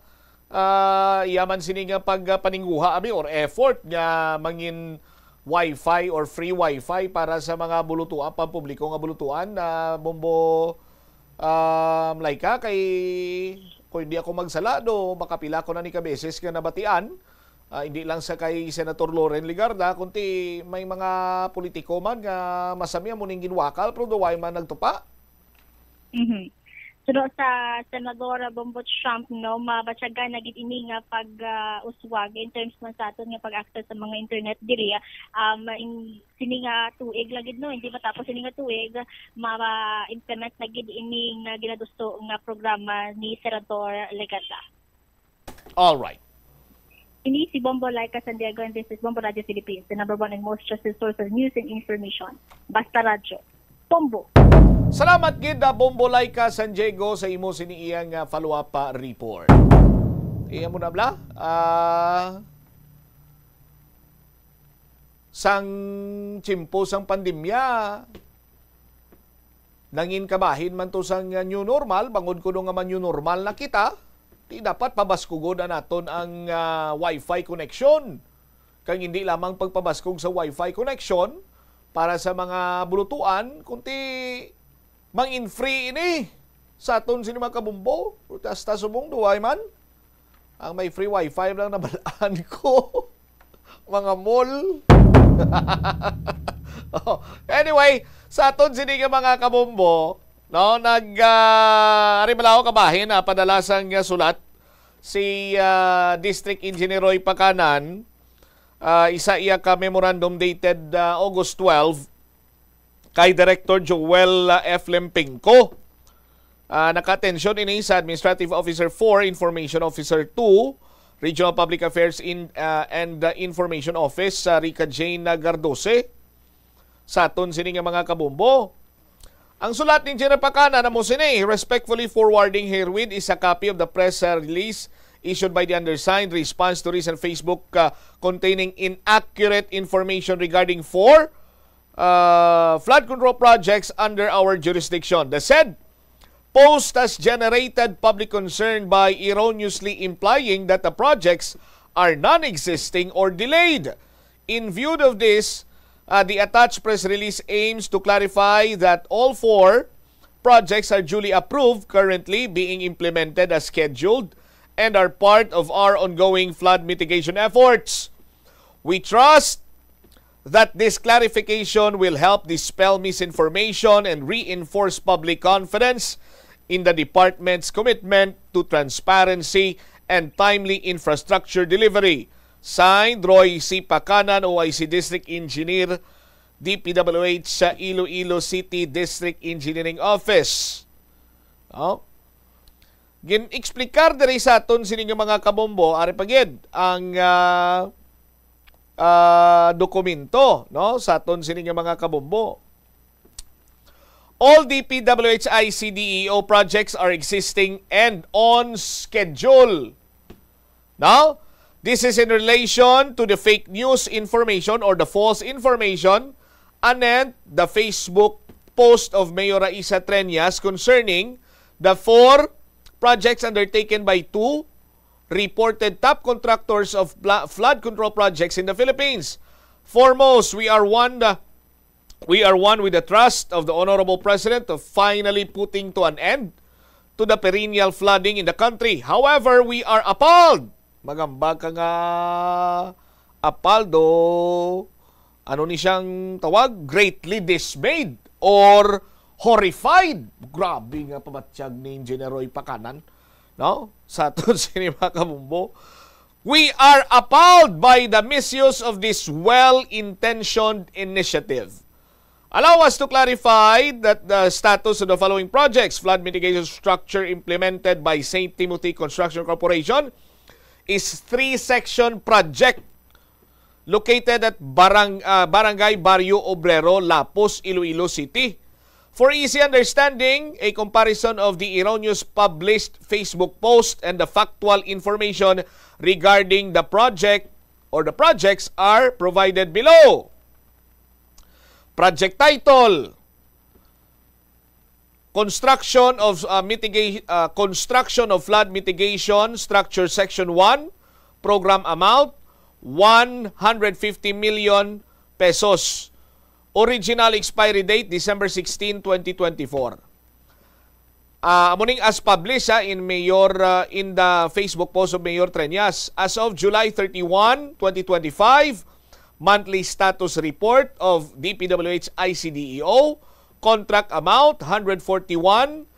ah, yaman sini nga pagpaninguha abi or effort nga mangin wifi or free wifi para sa mga bulutuan, pampubliko nga bulutuan na Bombo um, Laika kay kung hindi ako magsala do makapila ko na ni kabeses nga nabatian. Ah, hindi lang sa kay Senator Loren Legarda, kundi may mga politiko man nga masami mo ning ginwakal pero duway man nagtupa. Mhm. Suno sa Senador Bombo Trump, no, mabatyagan na gid ini nga pag-uswag in terms man sa aton nga pag-access sa mga internet diri. Um, in, sini nga tuig lang gid, no, hindi matapos sini nga tuig, ma-implement na gid ini nga ginadusto nga programa ni Senator Legarda. All right. Ini si Bombo Laika San Diego and this is Bombo Radio Philippines, the number one and most trusted source of news and information. Basta Radyo. Bombo. Salamat gid na Bombo Laika San Diego sa imo sini iyang ah, follow-up pa report. Iya mo na bla? Ah, sang tiyempo sang pandemya, nangin kabahin man to sang new normal, bangod kuno nga man new normal na kita, di dapat pabaskugod na naton ang ah, wifi connection. Kag hindi lamang pagpabaskog sa wifi connection para sa mga bulutuan, kundi mangin free ini sa aton sini mga kabumbo. Hasta subong duway man. Ang may free wifi lang nabalaan ko. Mga mall. Oh, anyway, sa aton sini nga mga kabumbo, no, nag ah, ari bala ako kabahin ah, padala sang ah, sulat si ah, District Engineer Roy Pacanan, ah, isa iya ka memorandum dated ah, August twelve kay Director Joel ah, F. Lempingco. Ah, naka-atensyon ini sa Administrative Officer four, Information Officer two, Regional Public Affairs in, ah, and ah, Information Office sa Rica Jane ah, Gardose. Sa aton sini nga mga kabumbo, ang sulat ni Engineer Pacanan amo sini, respectfully forwarding herewith is a copy of the press uh, release issued by the undersigned response to recent Facebook uh, containing inaccurate information regarding four uh, flood control projects under our jurisdiction. The said post has generated public concern by erroneously implying that the projects are non-existing or delayed. In view of this, uh, the attached press release aims to clarify that all four projects are duly approved, currently being implemented as scheduled, and are part of our ongoing flood mitigation efforts. We trust that this clarification will help dispel misinformation and reinforce public confidence in the department's commitment to transparency and timely infrastructure delivery. Signed, Roy C. Pacanan, O I C District Engineer, D P W H sa Iloilo City District Engineering Office. No? Gin-explicar diri sa aton sini nga mga kabombo, ari pa gid ang ah, ah, dokumento, no, sa aton sini nga mga kabombo. All D P W H I C D E O projects are existing and on schedule. Now, this is in relation to the fake news information or the false information and then the Facebook post of Mayor Raisa Treñas concerning the four projects undertaken by two reported top contractors of pla- flood control projects in the Philippines. Foremost, we are one the, we are one with the trust of the Honorable President of finally putting to an end to the perennial flooding in the country. However, we are appalled. Magamba ka nga appalled o ano ni siyang tawag? Greatly dismayed or horrified. Grabe nga pabatyag ni Engineer Roy Pacanan, no? Sa aton sini, mga kabombo. We are appalled by the misuse of this well-intentioned initiative. Allow us to clarify that the status of the following projects: flood mitigation structure implemented by Saint Timothy Construction Corporation is three-section project located at Barang-, ah, Barangay Barrio Obrero, Lapus, Iloilo City. For easy understanding, a comparison of the erroneous published Facebook post and the factual information regarding the project or the projects are provided below. Project title: Construction of, uh, mitiga-, uh, Construction of Flood Mitigation Structure Section one, program amount one hundred fifty million pesos. Original expiry date, December sixteen, twenty twenty-four. Ah, amo ning as published, ha, in Mayor, ah, in the Facebook post of Mayor Treñas. As of July thirty-one, twenty twenty-five, monthly status report of D P W H I C D E O, contract amount, hundred forty-one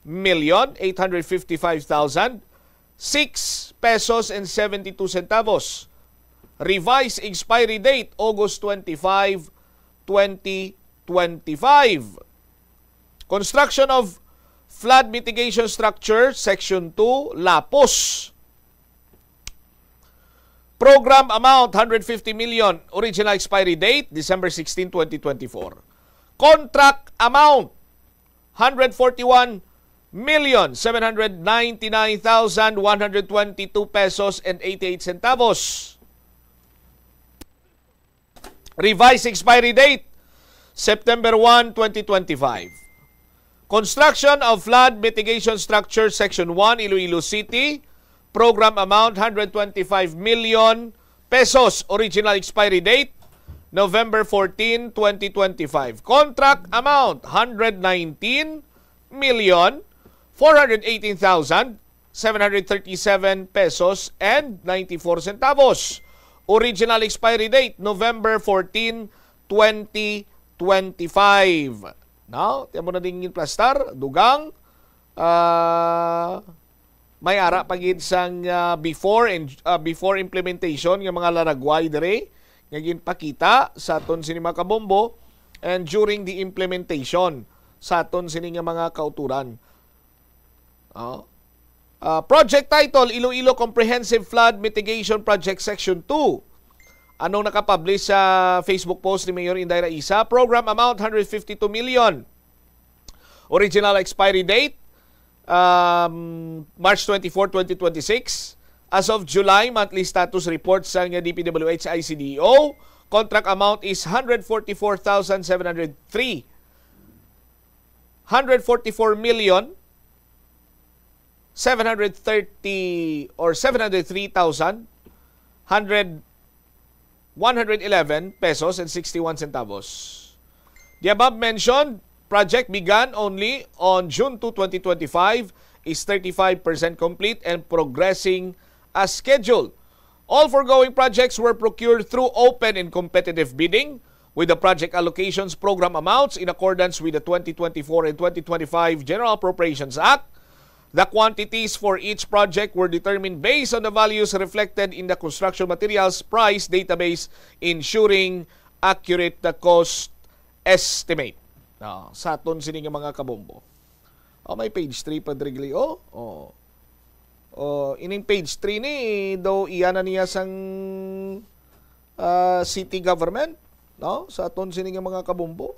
million eight hundred fifty-five thousand six pesos and seventy-two centavos. Revised expiry date, August twenty-five, twenty twenty-five. Construction of flood mitigation structure, Section two, Lapus. Program amount, hundred fifty million. Original expiry date, December sixteen, twenty twenty-four. Contract amount, hundred forty-one million, seven hundred ninety-nine thousand, one hundred twenty-two pesos and eighty-eight centavos. Revised expiry date, September one, twenty twenty-five. Construction of Flood Mitigation Structure, Section one, Iloilo City. Program amount, hundred twenty-five million pesos. Original expiry date, November fourteen, twenty twenty-five. Contract amount, hundred nineteen million four hundred eighteen thousand seven hundred thirty-seven pesos and ninety-four centavos. Original expiry date, November fourteen, twenty twenty-five. Now, tiyan mo na din yung plastar, dugang, ah, may ara pa gid sang, ah, before and, ah, before implementation nga mga laragway dire nga ginpakita sa aton sini, mga kabombo, and during the implementation sa aton sini nga mga kauturan. Oh. Ah, project title, Iloilo Comprehensive Flood Mitigation Project Section two. Anong nakapublish sa Facebook post ni Mayor Inday Raisa? Program amount, hundred fifty-two million. Original expiry date, um, March twenty-four, twenty twenty-six. As of July, monthly status report sang D P W H I C D E O. Contract amount is hundred forty-four thousand seven hundred three. Hundred forty-four million seven hundred thirty or seven hundred three thousand hundred, one hundred eleven pesos and sixty-one centavos. The above mentioned project began only on June two, twenty twenty-five, is thirty-five percent complete and progressing as scheduled. All foregoing projects were procured through open and competitive bidding, with the project allocations program amounts in accordance with the twenty twenty-four and twenty twenty-five General Appropriations Act. The quantities for each project were determined based on the values reflected in the construction materials price database, ensuring accurate the cost estimate. Ah, sa aton sini nga mga kabombo. Oh, may page three pa diri, oh. Oh. Oh, ining page three ni daw iya na niya sang, ah, city government, no? Sa aton sini nga mga kabombo.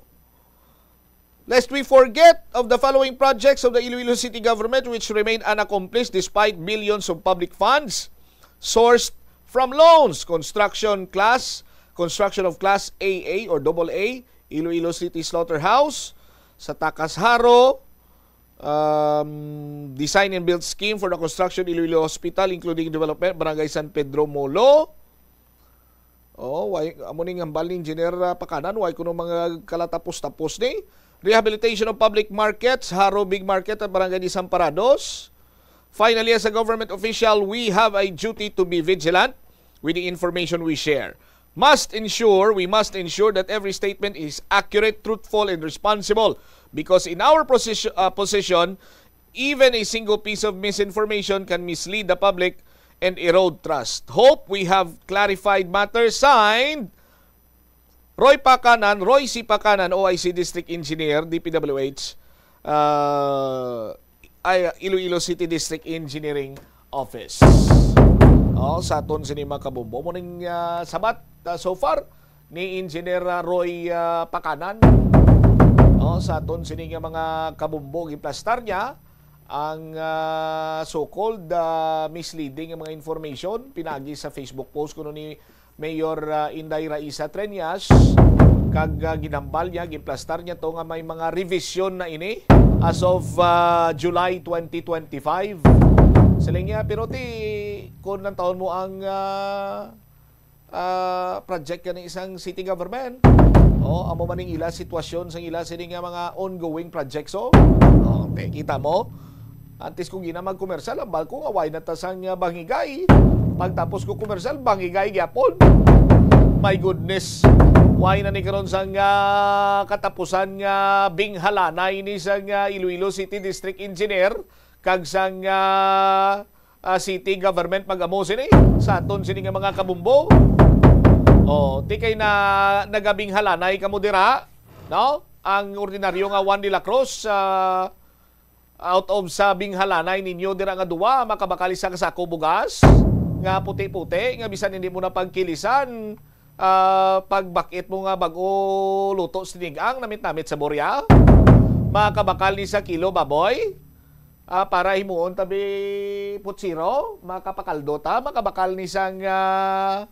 Lest we forget of the following projects of the Iloilo City Government which remain unaccomplished despite billions of public funds sourced from loans: construction class, construction of Class A A or double A, Iloilo City Slaughterhouse, sa Takas Jaro, um, design and build scheme for the construction Iloilo Hospital, including development, Barangay San Pedro Molo. Oh, why, amo ning hambal ni Engineer, ah, Pacanan, why kuno mga kalatapos-tapos ni? Rehabilitation of public markets, Jaro Big Market at Barangay Desamparados. Finally, as a government official, we have a duty to be vigilant with the information we share. Must ensure, we must ensure that every statement is accurate, truthful, and responsible, because in our position, uh, position, even a single piece of misinformation can mislead the public and erode trust. Hope we have clarified matters. Signed, Roy Pacanan, Roy C. Pacanan, O I C District Engineer, D P W H, uh, ay, Iloilo City District Engineering Office. Oh, sa aton sini mga kabumbo. Mo ning, ah, sabat, ah, so far ni Engineer, ah, Roy, ah, Pacanan. Oh, sa aton sini nga mga kabumbo, giplastar niya ang, ah, so-called, ah, misleading nga mga information pinagi sa Facebook post kuno ni Mayor, ah, Inday Raisa Treñas, kag, ah, ginhambal niya, ginplastar niya to nga may mga revision na ini as of, ah, July twenty twenty-five. Siling niya, pero ti, kung ang taon mo ang, ah, ah, project ka ng isang city government, oh, amo man ang ila sitwasyon sa ila sini nga mga ongoing projects, oh. Oh, te, kita mo? Antes ko gina magkomersyal, ang balko nga why na ta sang, ah, bangigay. Pagtapos ko komersyal, bangigay gyapon. My goodness. Why na ni karon sang, ah, katapusan nga binghalanay ni sang, ah, Iloilo City District Engineer kag sang, ah, ah, city government pag-amo sini sa aton sini nga mga kabumbo. Oh, ti kay na nagabinghalanay kamo dira, no? Ang ordinaryo nga Juan de la Cruz, ah, out of sa binghalanay ninyo dira nga duwa, makabakal isa ka sako bugas nga puti-puti, nga bisan hindi mo na pagkilisan, ah, pagbakit mo nga bag-o luto sinigang, namit-namit sa borya, makabakal ni sa kilo baboy, ah, para himuon tabi putsiro, makapakaldo ta, makabakal ni sang, ah,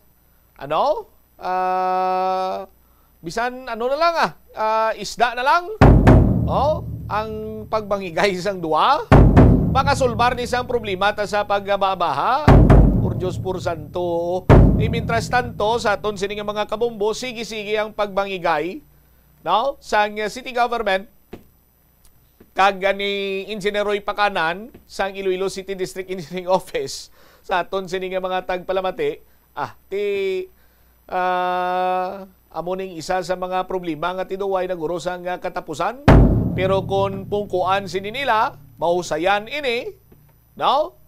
ano? Ah, bisan ano na lang, ah, ah, isda na lang. Oh, ang pagbangigay sang duwa, makasulbar ni sang problema ta sa pagbabaha. Por Dios, por santo. Di, mientras tanto, sa aton sini nga mga kabumbo, sige-sige ang pagbangigay, no? Sang city government, kag ni Engineer Roy Pacanan sang Iloilo City District Engineering Office sa aton sini nga mga tagpalamati. Ah, ti, ah, amo ning isa sa mga problema nga tiduway naguro sang, ah, katapusan. Pero kung pungkuan sini nila, mahusayan ini, no?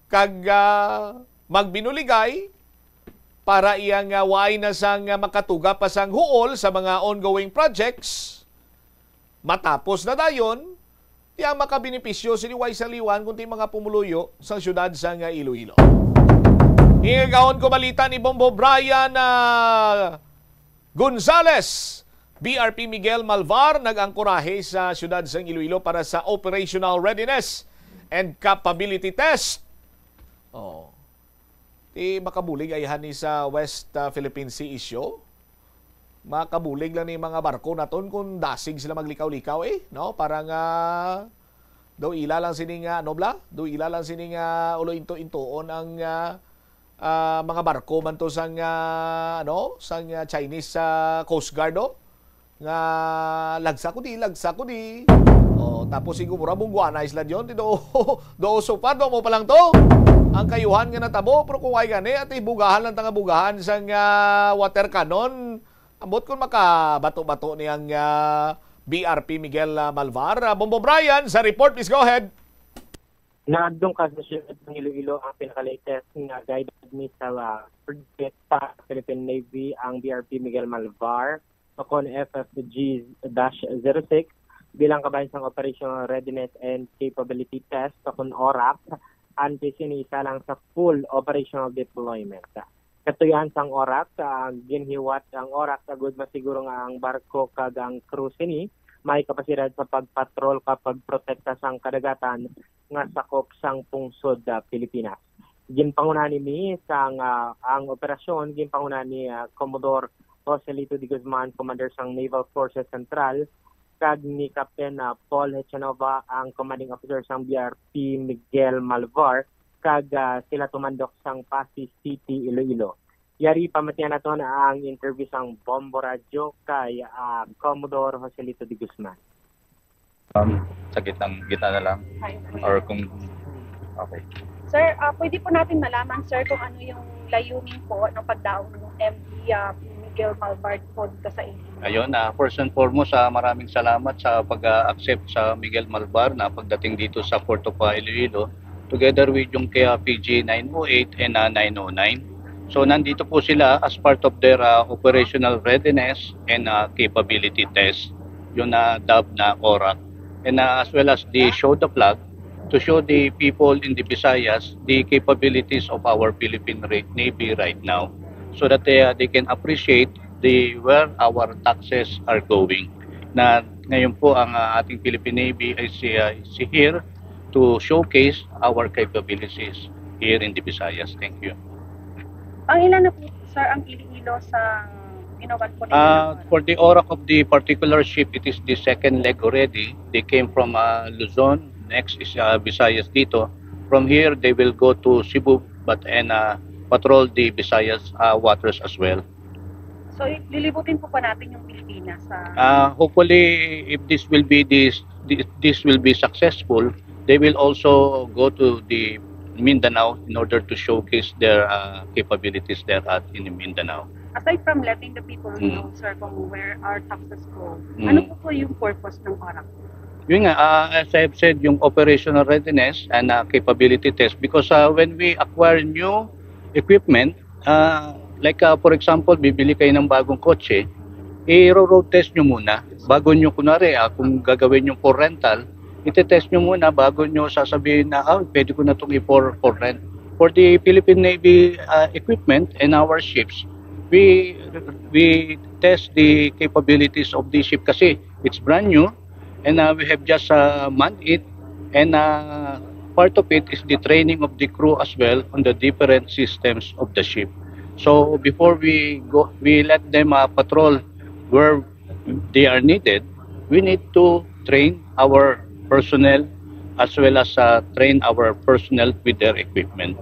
Kag, ah, magbinuligay para iya nga waay na sang, ah, makatuga pa sang huol sa mga ongoing projects. Matapos na dayon, ti ang makabenepisyo sini way sang liwan kundi mga pumuluyo sang siyudad sang, ah, Iloilo. Igagahon ko balita ni Bombo Brian, ah, Gonzales. B R P Miguel Malvar nag-angkorahe sa siyudad sang Iloilo para sa operational readiness and capability test. Oh. Ti makabulig ayhan ni sa West, ah, Philippine Sea issue. Makabulig lang ni mga barko naton kung dasig sila maglikaw-likaw, eh, no? Para nga daw ila lang sini nga, ano bla? Daw ila lang sini nga ulo into-intoon ang, ah, ah, mga barko man to sang, ah, ano, sang, ah, Chinese, ah, Coast Guard, oh. Nga lagsa ko di, lagsa ko di. Oh, tapos siguro mura bungguanay sila diyon. Ti do, do so far, do mo pa lang to. Ang kayuhan nga natabo, pero kung ay gani, at ibugahan lang ta nga bugahan sang, ah, water cannon. Ambot kung makabato-bato ni ang, ah, B R P Miguel, ah, Malvar. Ah, Bombo Brian, sa report, please go ahead. Naagdong ka sa siyudad ng Iloilo ang pinaka-latest nga guided missile, ah, frigate pa sa Philippine Navy, ang B R P Miguel Malvar, o kon F F G dash zero six, bilang kabahin sang Operational Readiness and Capability Test, o kon ORAC, antes ini isalang sa full operational deployment. Katuyoan sang ORAC, ah, ginhiwat ang ORAC agud masiguro nga ang barko kag ang crew sini may kapasidad sa pagpatrol kag pagprotekta sang kadagatan nga sakop sang pungsod, ah, Pilipinas. Ginpangunahan ini sang, ah, ang operasyon ginpangunahan ni, ah, Commodore Joselito de Guzman, Commander sang Naval Forces Central, kag ni Captain, ah, Paul Hechanova, ang Commanding Officer sang B R P Miguel Malvar, kag, ah, sila tumandok sang Passi City, Iloilo. Yari, pamatian naton ang interview sang Bombo Radyo kay, ah, Commodore Joselito de Guzman. Um, sa gitnang, gitna na lang. Or kung, okay. Sir, ah, pwede po natin malaman, sir, kung ano yung Layunin po ng pagdaong ng M D, ah, Miguel Malvar po dito sa Iloilo. Ayun, ah, first and foremost, ah, maraming salamat sa pag-accept sa Miguel Malvar na pagdating dito sa Port of, ah, Iloilo, together with yung kaya P G nine oh eight and, ah, nine oh nine. So, nandito po sila as part of their, ah, operational readiness and, ah, capability test, yung na-dub na ORAC, and, ah, as well as the show the flag to show the people in the Visayas the capabilities of our Philippine Re-, Navy right now, so that they, ah, they can appreciate the, where our taxes are going. Na ngayon po ang, ah, ating Philippine Navy ay si, ah, si here to showcase our capabilities here in the Visayas. Thank you. Pangilan na po, sir, ang Iloilo sa ginawan po ninyo? Ah, for the ORAC of the particular ship, it is the second leg already. They came from, ah, Luzon. Next is, ah, Visayas dito. From here, they will go to Cebu, but, and, ah, patrol the Visayas, ah, waters as well. So, lilibutin po ba natin yung Pilipinas sa Ah, hopefully, if this will be this, this, this will be successful, they will also go to the Mindanao in order to showcase their, uh, capabilities there at in Mindanao. Aside from letting the people Mm. know, sir, kung where our taxes go, Mm. ano po po yung purpose ng ORAC? Yun nga, uh, as I've said, yung operational readiness and, uh, capability test, because, uh, when we acquire new equipment, uh, like, uh, for example, bibili kayo ng bagong kotse, i-road test nyo muna bago nyo, kunwari, ah, kung gagawin nyo for rental, iti-test nyo muna bago nyo sasabihin na, "Ah, pwede ko na itong i-for, for rent." For the Philippine Navy, ah, equipment and our ships, we, we test the capabilities of the ship kasi it's brand new and, ah, we have just, ah, manned it, and, ah, part of it is the training of the crew as well on the different systems of the ship. So before we go, we let them, ah, patrol where they are needed, we need to train our personnel as well as, uh, train our personnel with their equipment.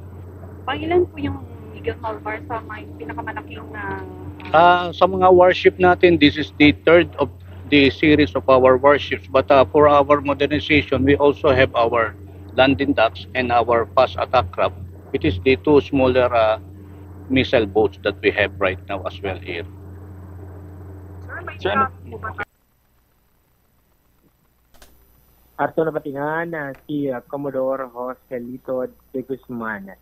Pangilan po yung Miguel Malvar sa may pinakamalaking, uh, Ah, sa mga warship natin, this is the third of the series of our warships. But, uh, for our modernization, we also have our landing docks and our fast attack craft. It is the two smaller, uh, missile boats that we have right now as well here. Sir, may Sir, ano- Ato nabatingan na si, ah, Commodore Joselito de Guzman.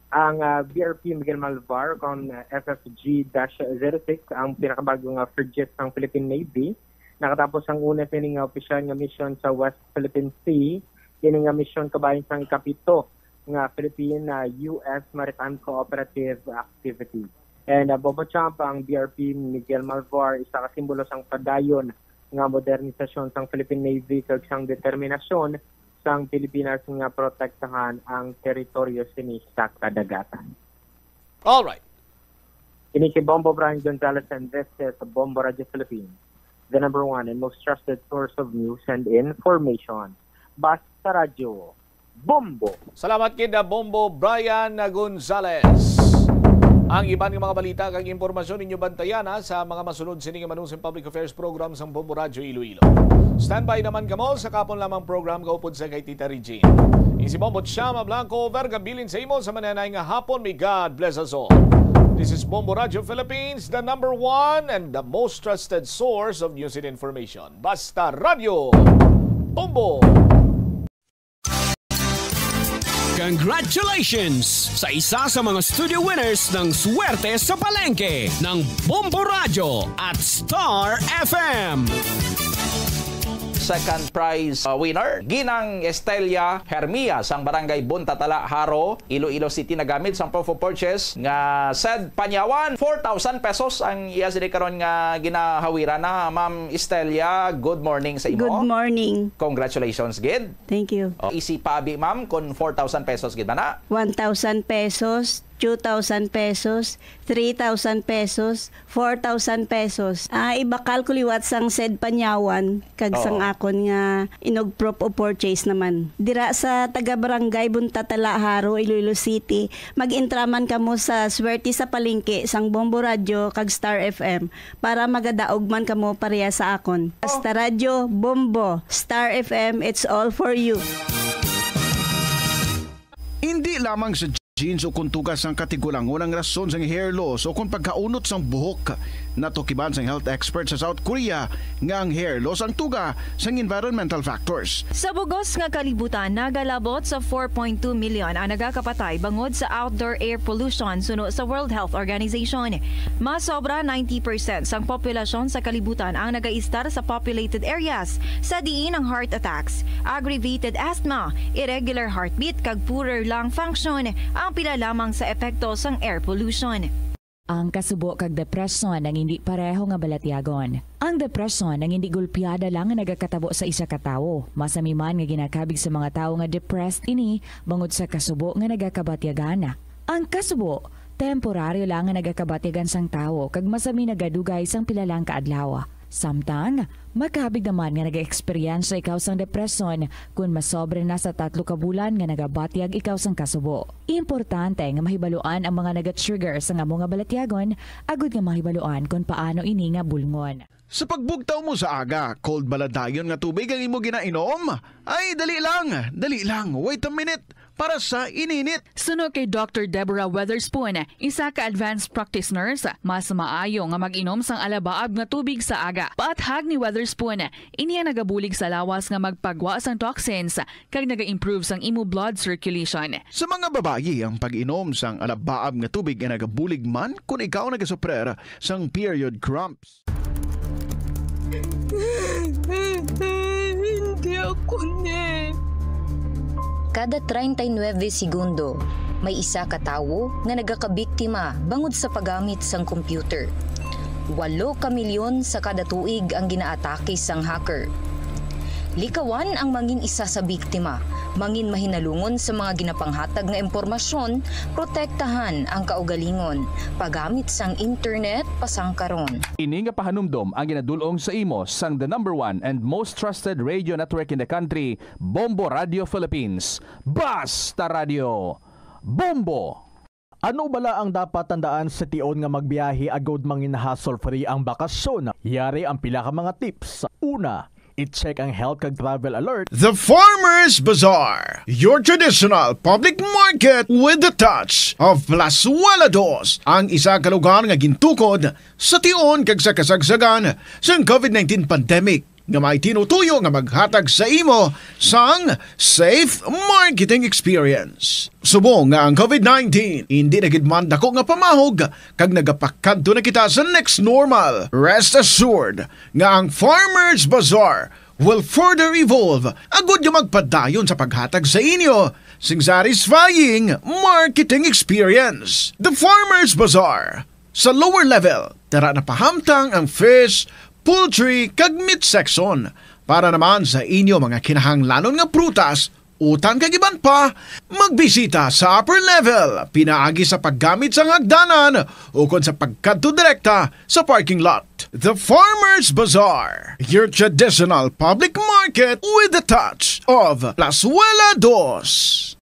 Ang, ah, B R P Miguel Malvar kon, ah, F F G dash zero six ang pinakabago nga frigate sang Philippine Navy. Nakatapos ang una sini nga opisyal nga misyon sa West Philippine Sea. Kini nga misyon kabahin sang ikapito nga Philippine, ah, U S Maritime Cooperative Activity. And, ah, Bobo Champ, ang B R P Miguel Malvar, isa ka simbolo sang padayon nga modernisasyon sang Philippine Navy kag sang determinasyon sang Pilipinas nga protektahan ang teritoryo sini sa kadagatan. All right. Ini si Bombo Brian Gonzalez, and this is Bombo Radio Philippines, the number one and most trusted source of news and information. Basta Radyo, Bombo. Salamat gid, ah, Bombo Brian Gonzalez. Ang iban nga mga balita kag impormasyon ninyo bantayan, ha, sa mga masunod sini nga Manusang Public Affairs program sang Bombo Radyo Iloilo. Standby naman kamo sa kahapon lamang program kaupod sa kay Tita Regine. Isi Bombo Chama Blanco, vergabilin sa imo sa mananay nga hapon. May God bless us all. This is Bombo Radyo Philippines, the number one and the most trusted source of news and information. Basta Radyo, Bombo! Congratulations sa isa sa mga studio winners ng Swerte sa Palengke ng Bombo Radyo at Star F M. Second prize, uh, winner, Ginang Estelia Hermia sang Barangay Buntatala, Jaro, Iloilo City, nagamit sang proof of purchase nga Sed Panyawan. Four thousand pesos ang iya sini karon nga ginahawiran na. Ma'am Estelia, good morning sa imo. Good morning. Congratulations gid. Thank you. Oh, isi pa abi, ma'am, kon four thousand pesos gid ba na? One thousand pesos, two thousand pesos, three thousand pesos, four thousand pesos. Ah, ibakal ko liwat sang Sed Panyawan kag sang Oo. akon nga inog proof of purchase naman. Dira sa taga Barangay Buntatala, Jaro, Iloilo City, mag-intra man kamo sa Swerte sa Palengke sang Bombo Radyo kag Star F M para magadaog man kamo pareha sa akon. Basta Radyo, Bombo, Star F M, it's all for you. Hindi lamang sa genes o kon tuga sang katigulangon ang rason sang hair loss o kon pagkaunot sang buhok. Natukiban sang health expert sa South Korea nga ang hair loss ang tuga sang environmental factors. Sa bugos nga kalibutan, nagalabot sa four point two million ang nagakapatay bangod sa outdoor air pollution suno sa World Health Organization. Mas sobra ninety percent sang populasyon sa kalibutan ang nagaistar sa populated areas, sa diin ang heart attacks, aggravated asthma, irregular heartbeat, kag poorer lung function ang pila lamang sa epekto sang air pollution. Ang kasubo kag depresyon ang hindi pareho nga balatyagon. Ang depresyon ang hindi gulpiada lang nga nagakatabo sa isa ka tawo. Masami man nga ginakabig sa mga tawo nga depressed ini bangod sa kasubo nga nagakabatyagan. Ang kasubo, temporaryo lang nga nagakabatyagan sang tawo kag masami nagadugay sang pila lang ka adlaw. Samtang, makabig naman nga nag-eksperyensya ikaw sang depresyon kon masobra na sa tatlo ka bulan nga nagabatyag ikaw sang kasubo. Importante nga mahibaluan ang mga naga-trigger sang amo nga balatyagon agud nga mahibaluan kon paano ini nga bulngon. Sa pagbugtaw mo sa aga, cold bala dayon nga tubig ang imo ginainom? Ay, dali lang, dali lang, wait a minute, para sa ininit. Suno kay Doctor Deborah Weatherspoon, isa ka advanced practice nurse, mas maayo nga mag-inom sang alabaab nga tubig sa aga. Paathag ni Weatherspoon, ini ang nagabulig sa lawas nga magpagwa sang toxins kag naga-improve sang imo blood circulation. Sa mga babayi, ang pag-inom sang alabaab nga tubig ay nagabulig man kon ikaw nagasuprer sang period cramps. Hindi ako ni. Kada treinta y nueve segundo, may isa ka tawo nga nagakabiktima bangod sa paggamit sang computer. Walo ka milyon sa kada tuig ang ginaatake sang hacker. Likawan ang mangin isa sa biktima, mangin mahinalungon sa mga ginapanghatag nga impormasyon, protektahan ang kaugalingon, paggamit sang internet pasangkaron. Ini nga pahanumdom ang ginadul-ong sa imo sang the number one and most trusted radio network in the country, Bombo Radio Philippines. Basta Radio, Bombo! Ano bala ang dapat tandaan sa tion nga magbiyahe agud mangin hassle-free ang bakasyon? Yari ang pila ka mga tips. Una, i-check ang health kag travel alert. The Farmers Bazaar, your traditional public market with the touch of Plazuela Dos, ang isa ka lugar nga gintukod sa tion kag sa kasagsagan sang covid nineteen pandemic, nga may tinutuyo nga maghatag sa imo sang safe marketing experience. Subong nga ang covid nineteen indi na gid man dako nga pamahog kag nagapakadto na kita sa next normal, rest assured nga ang Farmers Bazaar will further evolve agud nga magpadayon sa paghatag sa inyo sing satisfying marketing experience. The Farmers Bazaar, sa lower level, tara na pahamtang ang fish, poultry, kag meat section. Para naman sa inyo mga kinahanglanon nga prutas, utan kag iban pa, magbisita sa upper level pinaagi sa paggamit sang hagdanan ukon sa pagkadto direkta sa parking lot. The Farmers Bazaar, your traditional public market with the touch of Plazuela Dos.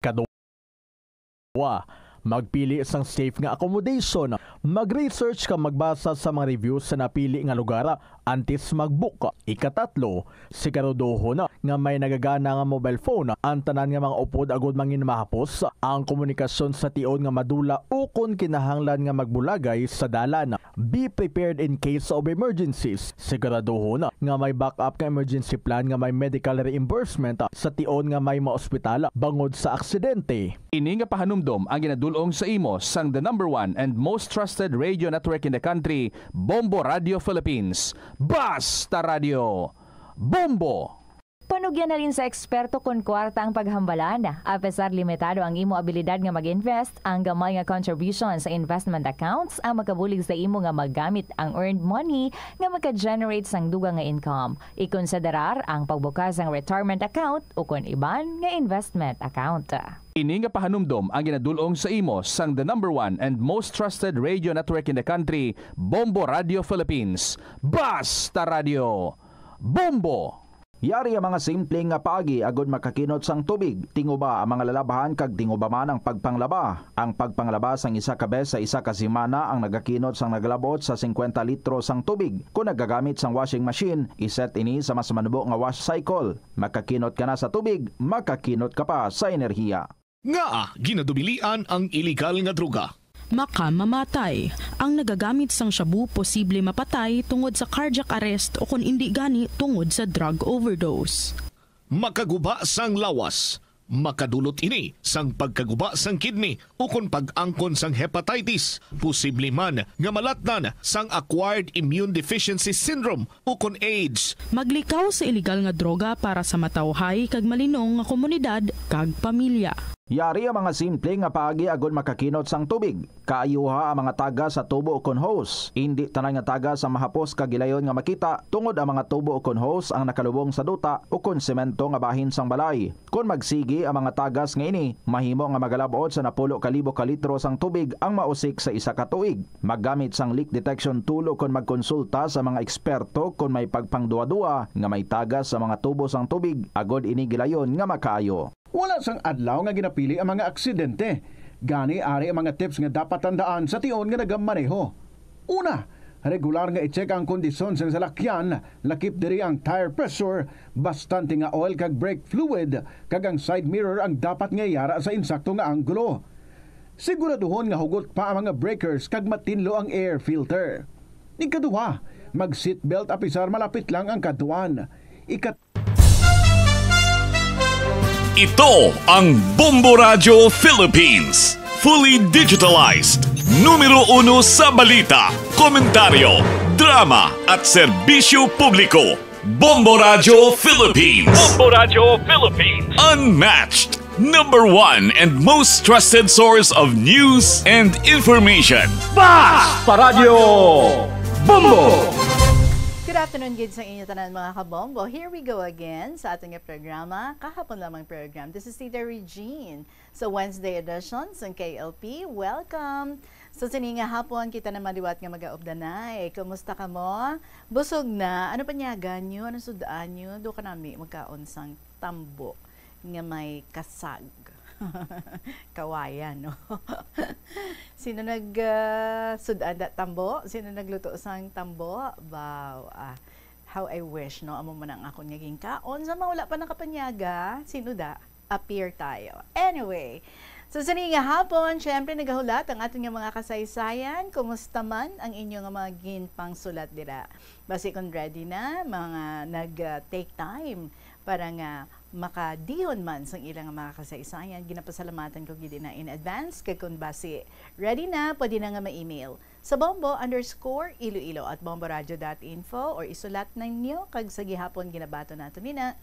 Wa. Magpili sang safe nga accommodation. Mag-research kag magbasa sa mga reviews sa napili nga lugar antes mag-book. Ikatatlo, siguraduhon nga may nagagana nga mobile phone ang tanan nga mga upod agud mangin mahapos ang komunikasyon sa tion nga madula ukon kinahanglan nga magbulagay sa dalan. Be prepared in case of emergencies. Siguraduhon nga may backup nga emergency plan nga may medical reimbursement sa tion nga may maospital bangod sa aksidente. Ini nga pahanumdom ang ginadul-ong sa imo sang the number one and most trusted radio network in the country, Bombo Radio Philippines. Basta Radio, Bombo! Panugyan halin sa eksperto kon kwarta ang paghambalan. Apesar limitado ang imo abilidad nga mag-invest, ang gamay nga contribution sa investment accounts ang makabulig sa imo nga magamit ang earned money nga maka-generate sang dugang nga income. Ikonsiderar ang pagbukas sang retirement account ukon iban nga investment account. Ini nga pahanumdom ang ginadul-ong sa imo sang the number one and most trusted radio network in the country, Bombo Radio Philippines. Basta Radio, Bombo! Yari ang mga simple nga paagi agud makakinot sang tubig. Tinguba ang mga lalabahan kag tinguba man ang pagpanglaba. Ang pagpanglaba sang isa ka bes sa isa ka semana ang nagakinot sang nagalabot sa singkwenta litro sang tubig. Kon nagagamit sang washing machine, iset ini sa mas manubo nga wash cycle. Makakinot ka na sa tubig, makakinot ka pa sa enerhiya. Ngaa ginadubilian ang iligal nga droga? Makamamatay. Ang nagagamit sang shabu posible mapatay tungod sa cardiac arrest o kon indi gani tungod sa drug overdose. Makaguba sang lawas. Makadulot ini sang pagkaguba sang kidney ukon pag-angkon sang hepatitis, posible man nga malatnan sang acquired immune deficiency syndrome ukon AIDS. Maglikaw sa iligal nga droga para sa matawhay kag malinong nga komunidad kag pamilya. Yari ang mga simple nga paagi agod makakinot sang tubig. Kaayuha ang mga tagas sa tubo ukon hose. Indi tanan nga tagas ang mahapos kag gilayon nga makita, tungod ang mga tubo ukon hose ang nakalubong sa duta ukon semento nga bahin sang balay. Kon magsigi ang mga tagas nga ini, mahimo nga magalab-ot sa napulo ka libo ka litro sang tubig ang mausik sa isa ka tuig. Maggamit sang leak detection tool ukon magkonsulta sa mga eksperto kon may pagpangduwa-duwa nga may tagas sa mga tubo sang tubig agod ini gilayon nga makaayo. Wala sang adlaw nga ginapili ang mga aksidente. Gani, ari ang mga tips nga dapat tandaan sa tion nga nagamaneho. Una, regular nga i-check ang kondisyon sang salakyan, lakip diri ang tire pressure, bastante nga oil kag brake fluid, kag ang side mirror ang dapat nga yara sa insakto nga anggulo. Siguraduhon nga hugot pa ang mga breakers kag matinlo ang air filter. Ikaduha, mag-seatbelt apisar malapit lang ang kadtuan. Ikat- Ito ang Bombo Radyo Philippines. Fully digitalized. Numero uno sa balita, komentaryo, drama at serbisyo publiko. Bombo Radyo Philippines. Bombo Radyo Philippines. Unmatched. Number one and most trusted source of news and information. Basta Radyo Bombo! Good afternoon gid sa inyo tanan, mga kabombo. Here we go again sa aton nga programa, kahapon lamang program. This is Tita Regine sa Wednesday edition sa K L P. Welcome! Sa sini nga hapon, kita na maliwat nga magaubdanay. Kumusta kamo? Busog na? Ano panyagan nyo? Ano sudaan nyo? Do ka nami magkaon sang tambo nga may kasag. Kawayan, no? Sino nag, ah, sud-an da tambo? Sino nagluto sang tambo? Wow, ah, how I wish, no? Amo man ang akon nga ginkaon. Sa mga wala pa nakapanyaga, sino da? Appear tayo. Anyway, so sa sini nga hapon, syempre nagahulat ang aton nga mga kasaysayan. Kumusta man ang inyo nga mga ginpangsulat dira? Basi kung ready na, mga nag, ah, take time para nga makadihon man sang ilang mga kasaysayan, ginapasalamatan ko gid na in advance. Kag kung basi ready na, pwede na nga ma-email sa bombo underscore iloilo at bomboradio dot info or isulat ninyo kag sa gihapon ginabaton nato nina.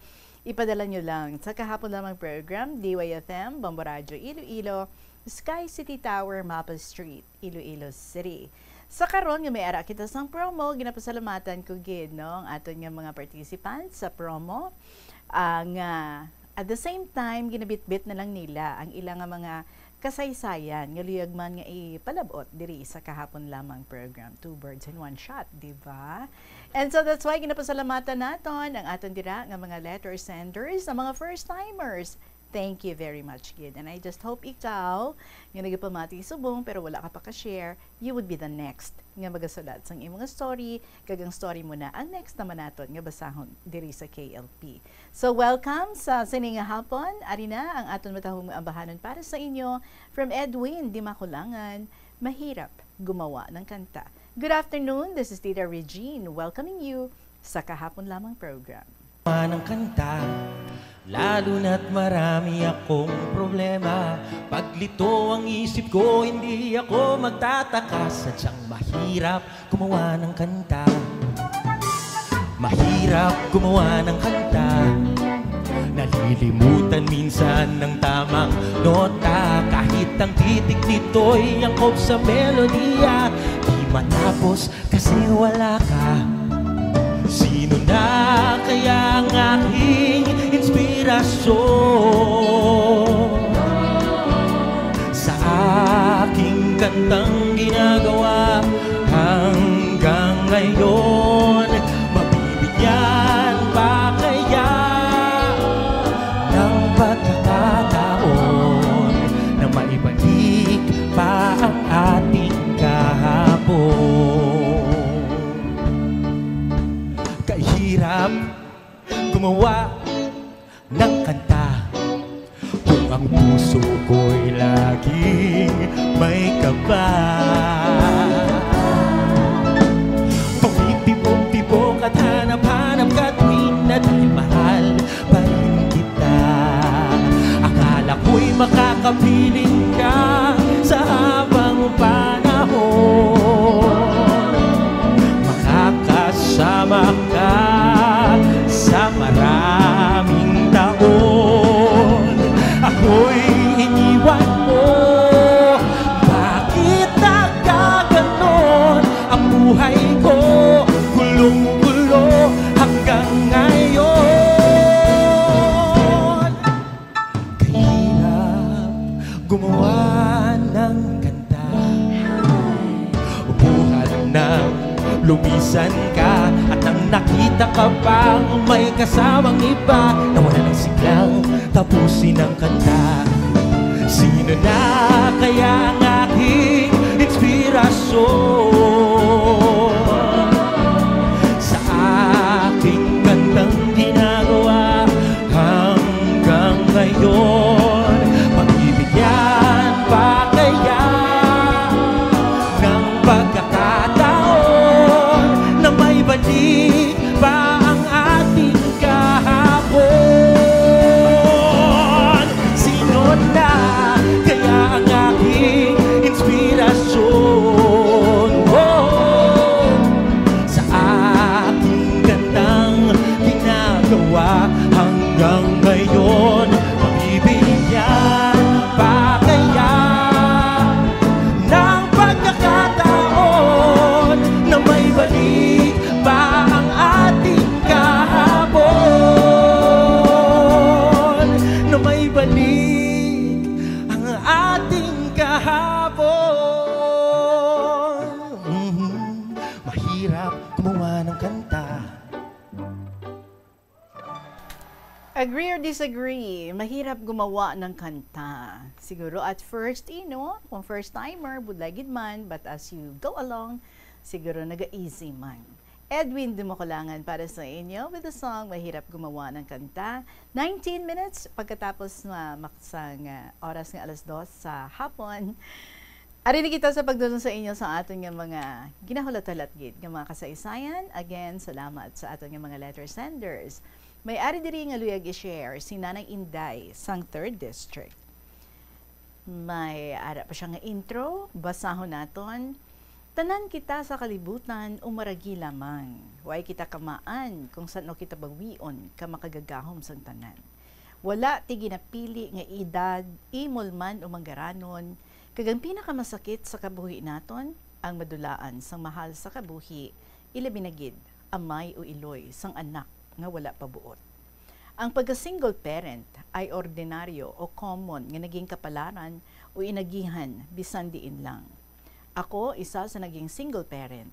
Ipadala nyo lang sa kahapon lamang program, D Y F M, Bombo Radyo Iloilo, Sky City Tower, Mapa Street, Iloilo City. Sa karon nga may ara kita sang promo, ginapasalamatan ko gid, no, ang aton nga mga participants sa promo, ah, nga at the same time ginabitbit na lang nila ang ila nga mga kasaysayan nga luyag man nga ipalab-ot diri sa kahapon lamang program, two birds in one shot, di ba? And so that's why ginapasalamatan naton ang aton dira nga mga letter senders, ang mga first timers. Thank you very much gid. And I just hope ikaw nga nagapamati subong pero wala ka pa ka-share, you would be the next nga magasulat sang imong story, kag ang story mo na ang next naman naton nga basahon diri sa K L P. So welcome sa sini nga hapon. Ari na ang aton matahong ambahanon para sa inyo from Edwin Dimakulangan, Mahirap Gumawa ng Kanta. Good afternoon, this is Tita Regine welcoming you sa Kahapon Lamang program. Ng kanta, lalo na't marami akong problema. Paglito ang isip ko, hindi ako magtataka. Sadyang mahirap gumawa ng kanta. Mahirap gumawa ng kanta. Nalilimutan minsan ng tamang nota. Kahit ang titik nito'y angkop sa melodiya, di matapos kasi wala ka. Sino na kaya ang aking inspirasyon? Sa aking kantang ginagawa hanggang ngayon, mabibigyan pa kaya ng pagkakataon na maibalik pa ang ating kahapon? Kahirap gumawa ng kanta kung ang puso ko Kapiling ka sa habang panahon, makakasama ka sa maraming taon. Ako'y iniwan mo, bakit nagkaganon ang buhay ko? Gulong-gulo hanggang ngayon. Kahirap gumawa ng kanta. Upuhan na lumisan ka, at nang nakita ka pang may kasamang iba, nawala ng siglang tapusin ang kanta. Sino na kaya ang aking inspirasyon sa aking kantang ginagawa hanggang ngayon? Mabibigyan pa kaya ng pagkakataon na may balik pa ang ating kahapon? Sino na kaya ang aking inspirasyon? Oh, sa aking gandang ginagawa hanggang ngayon, mabibigyan pa kaya ng pagkakataon na may balik pa ang ating kahapon, na may balik ang ating kahapon. Mhm. Mahirap gumawa ng kanta. Agree or disagree, mahirap gumawa ng kanta. Siguro at first, you know, kung first timer, budlay gid man, but as you go along, siguro naga-easy man. Edwin Dumakulangan para sa inyo with the song Mahirap Gumawa ng Kanta. Nineteen minutes pagkatapos na maksang, ah, oras nga alas dos sa hapon. Ari na kita sa pagdulong sa inyo sa aton nga mga ginahulat-hulat gid nga mga kasaysayan. Again, salamat sa aton nga mga letter senders. May ari diri nga luyag i-share si Nanay Inday sang Third District. May ara pa siya nga intro, basahon naton. Tanan kita sa kalibutan umaragi lamang. Way kita kamaan kung san-o kita bawion ka makagagahom sang tanan. Wala ti ginapili nga edad, imol man o manggaranon, kag ang pinakamasakit sa kabuhi naton, ang madulaan sang mahal sa kabuhi, ilabi na gid amay o iloy sang anak nga wala pa buot. Ang pagka-single parent ay ordinaryo o common nga naging kapalaran o inagihan bisan diin lang. Ako, isa sa naging single parent.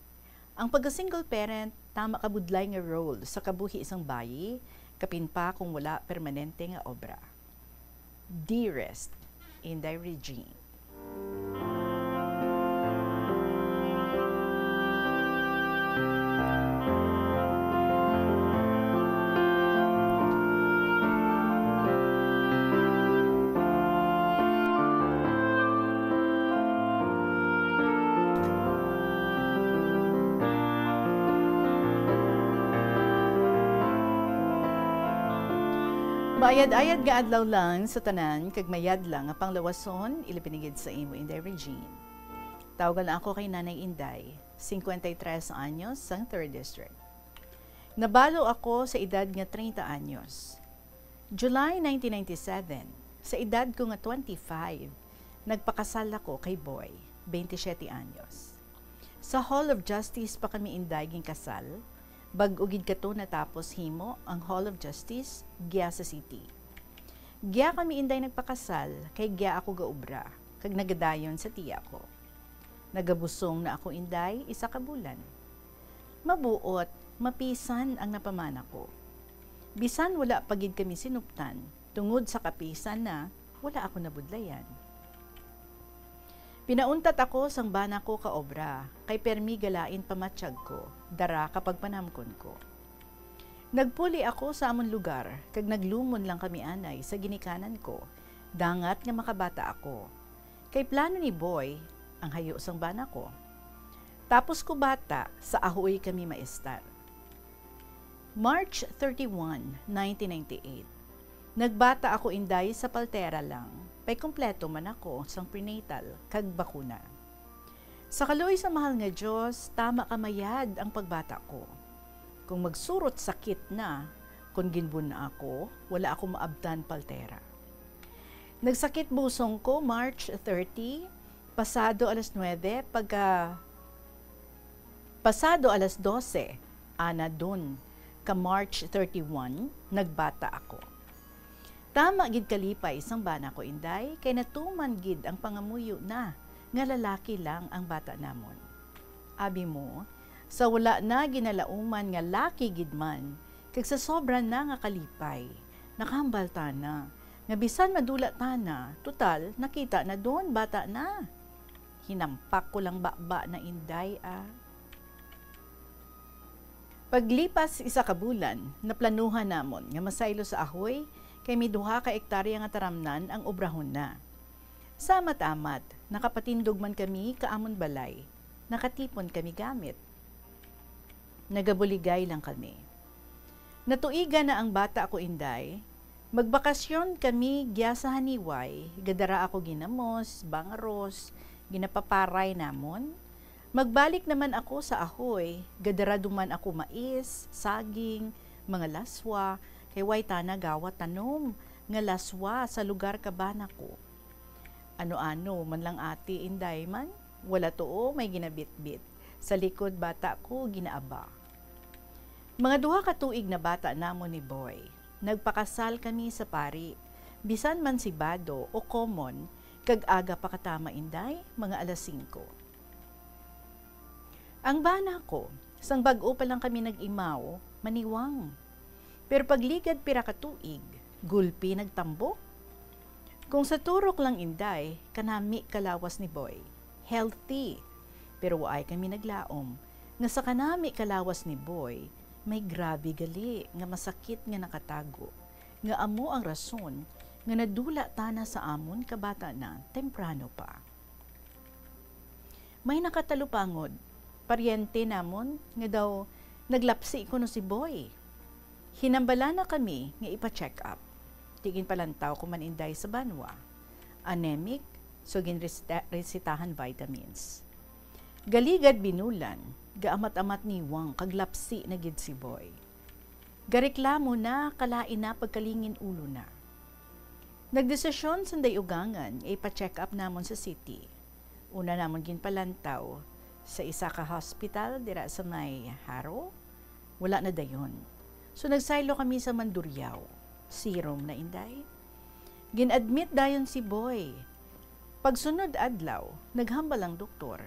Ang pagka-single parent, tama ka budlay nga role sa kabuhi sang bayi, kapin pa kung wala permanente nga obra. Dearest Inday Regine. Maayad-ayad nga adlaw lang sa tanan, kag mayad lang nga panglawason, ilabi na gid sa imo, Inday Regine. Tawga lang ako kay Nanay Inday, cincuenta y tres anyos, sang Third District. Nabalo ako sa edad nga treinta anyos. July nineteen ninety-seven, sa edad ko nga twenty-five, nagpakasal ako kay Boy, twenty-siete anyos. Sa Hall of Justice pa kami inday ginkasal, bag-o gid kato natapos himo ang Hall of Justice giya sa city. Giya kami inday nagpakasal kay giya ako gaobra kag nagadayon sa tiya ko. Nagabusong na ako inday isa ka bulan. Mabuot, mapisan ang napamana ko. Bisan wala pa gid kami sinuptan, tungod sa kapisan na wala ako nabudlayan. Pinauntat ako sang bana ko ka obra, kay permi galain pamatyag ko, dara ka pagpanamkon ko. Nagpuli ako sa amon lugar, kag naglumon lang kami anay sa ginikanan ko, dangat nga makabata ako. Kay plano ni Boy, ang hayo sang bana ko. Tapos ko bata, sa Ahoy kami maestar. March thirty-one, nineteen ninety-eight. Nagbata ako inday sa paltera lang. May kompleto man ako sang prenatal kag bakuna. Sa kaluoy sa mahal nga Dios, tama ka mayad ang pagbata ko. Kung magsurot sakit na, kung ginbun-a ako, wala ako maabtan paltera. Nagsakit busong ko March thirty, pasado alas nuebe, pagka pasado alas dose, ana dun, ka March thirty-one, nagbata ako. Tama gid kalipay sang bana ko, Inday, kay natuman gid ang pangamuyo na nga lalaki lang ang bata namon. Abi mo, sa wala na ginalauman nga laki gid man, kag sa sobra na nga kalipay, nakahambal tana nga bisan madula tana, total nakita na dun, bata na. Hinampak ko lang baba na, Inday, ah. Paglipas isa ka bulan, naplanuhan namon nga masaylo sa Ahoy, kay may duha ka ektarya nga taramnan ang obrahon na. Sa amat-amat, nakapatindog man kami ka amon balay. Nakatipon kami gamit. Nagabuligay lang kami. Natuigan na ang bata ko, Inday. Magbakasyon kami giya sa Haniway, gadara ako ginamos, bangaros, ginapaparay namon. Magbalik naman ako sa Ahoy, gadara duman ako mais, saging, mga laswa, kay way tana gawa tanom nga laswa sa lugar ka bana ko. Ano-ano man lang, ati, Inday man, wala tuo may ginabitbit. Sa likod bata ko ginaaba. Mga duha ka tuig na bata namon ni Boy. Nagpakasal kami sa pari. Bisan man sibado o common, kag aga pa katama, Inday, mga alas singko. Ang bana ko, sang bag-o pa lang kami nag-imaw, maniwang. Pero pagligad pira ka tuig, gulpi nagtambok. Kung sa turok lang, Inday, kanami ka lawas ni Boy. Healthy. Pero waay kami naglaom nga sa kanami ka lawas ni Boy, may grabe gali nga masakit nga nakatago, nga amo ang rason nga nadula tana sa amon ka bata na temprano pa. May nakatalupangod, paryente namon, nga daw naglapsi kuno si Boy. Hinambala na kami nga ipa-check up. Ti ginpalantaw ko man, Inday, sa banwa. Anemic, so ginresita-, resitahan vitamins. Galigad binulan, gaamat-amat niwang kag lapsi na gid si Boy. Gareklamo na, kalain na, pagkalingin ulo na. Nagdesisyon sang day-ugangan nga ipa-check up namon sa city. Una namon ginpalantaw sa isa ka hospital dira sa may Jaro, wala na dayon. So, nagsaylo kami sa Mandurriao. Serum na, Inday. Gin-admit dayon si Boy. Pagsunod adlaw, naghambal ang doktor,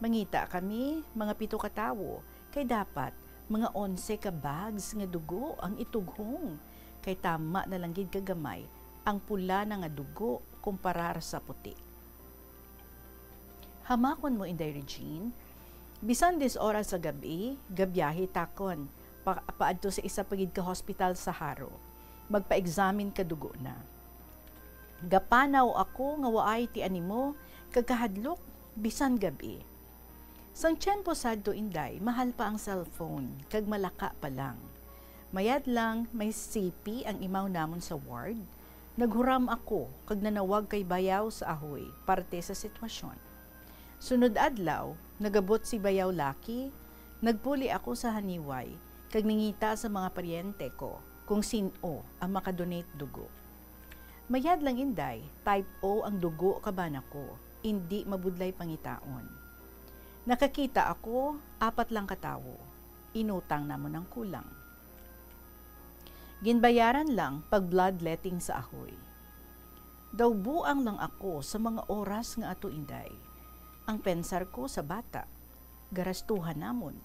mangita kami, mga pito ka tawo, kay dapat mga onse ka bags nga dugo ang itughong, kay tama na lang gid ka gamay ang pula na nga dugo kumparar sa puti. Hamakon mo, Inday Regine, bisan diyes oras sa gab-i, gabiyahe takon, pa-, paadto sa isa pa gid ka hospital sa Jaro. Magpa-examine ka dugo na. Gapanaw ako nga waay ti animo kag kahadlok bisan gab-i. Sang tiyempo sadto, Inday, mahal pa ang cellphone, kag malaka pa lang. Mayad lang, may C P ang imaw namon sa ward. Naghuram ako kag nanawag kay Bayaw sa Ahoy, parte sa sitwasyon. Sunod adlaw, nagabot si Bayaw Lucky, nagpuli ako sa Haniway, kag nangita sa mga paryente ko kung sin-o ang makadonate dugo. Mayad lang, Inday, type O ang dugo ka bana ko, indi mabudlay pangitaon. Nakakita ako, apat lang ka tawo. Inutang namon ang kulang. Ginbayaran lang pag bloodletting sa Ahoy. Daw buang lang ako sa mga oras nga ato, Inday. Ang pensar ko sa bata, garastuhan namon.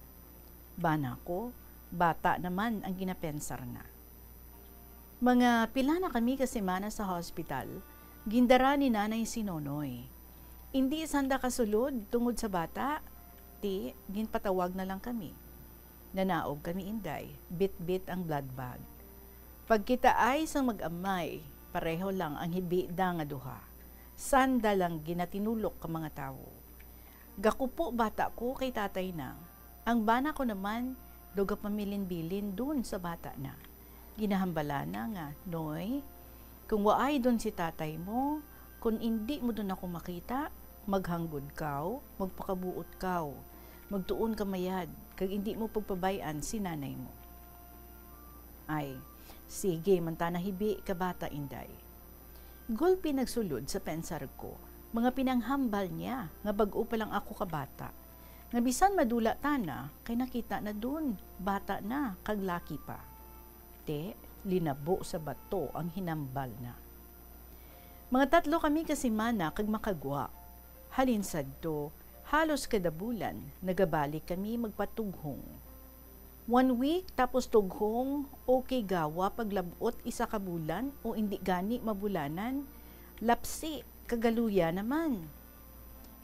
Bana ko, bata naman ang ginapensar na. Mga pila na kami ka semana sa hospital, gindara ni Nanay si Nonoy. Indi sanda kasulod tungod sa bata, ti ginpatawag na lang kami. Nanaog kami, Inday, bitbit ang blood bag. Pagkitaay sang mag-amay, pareho lang ang hibida nga duha. Sanda lang ginatinulok ka mga tawo. Gakupo bata ko kay tatay na. Ang bana ko naman, daw gapamilin-bilin dun sa bata na. Ginahambala na nga, "Noy, kung waay dun si tatay mo, Kon indi mo dun ako makita, maghanggod kaw, magpakabuot kaw, magtuon ka mayad, kag indi mo pagpabay-an si nanay mo." Ay, sige man ta nahibi ka bata, Inday. Gulpi nagsulod sa pensar ko, mga pinanghambal niya nga bag-o pa lang ako kabata, nga bisan madula ta na, kay nakita na dun, bata na, kag laki pa. Te, linabo sa bato ang hinambal na. Mga tatlo kami ka semana kag makagwa. Halin sadto, halos kada bulan, nagabalik kami magpatughong. One week, tapos tughong, okay gawa, paglab-ot isa ka bulan o indi gani mabulanan, lapsi, kagaluya naman.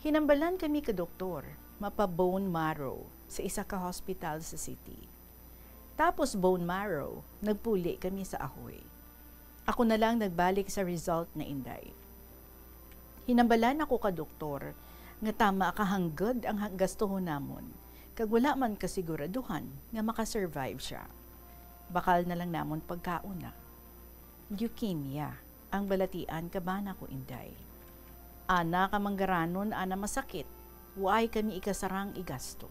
Hinambalan kami ka doktor, mapa-bone marrow sa isa ka hospital sa city. Tapos bone marrow, nagpuli kami sa Ahoy. Ako na lang nagbalik sa result na, Inday. Hinambalan ako ka doktor nga tama ka hanggad ang ha-, gastuhon namon, kag wala man kasiguraduhan nga makasurvive siya. Bakal na lang namon pagkaon na. Leukemia ang balatian ka bana ko, Inday. Ana ka manggaranon, ana masakit, waay kami ikasarang igasto.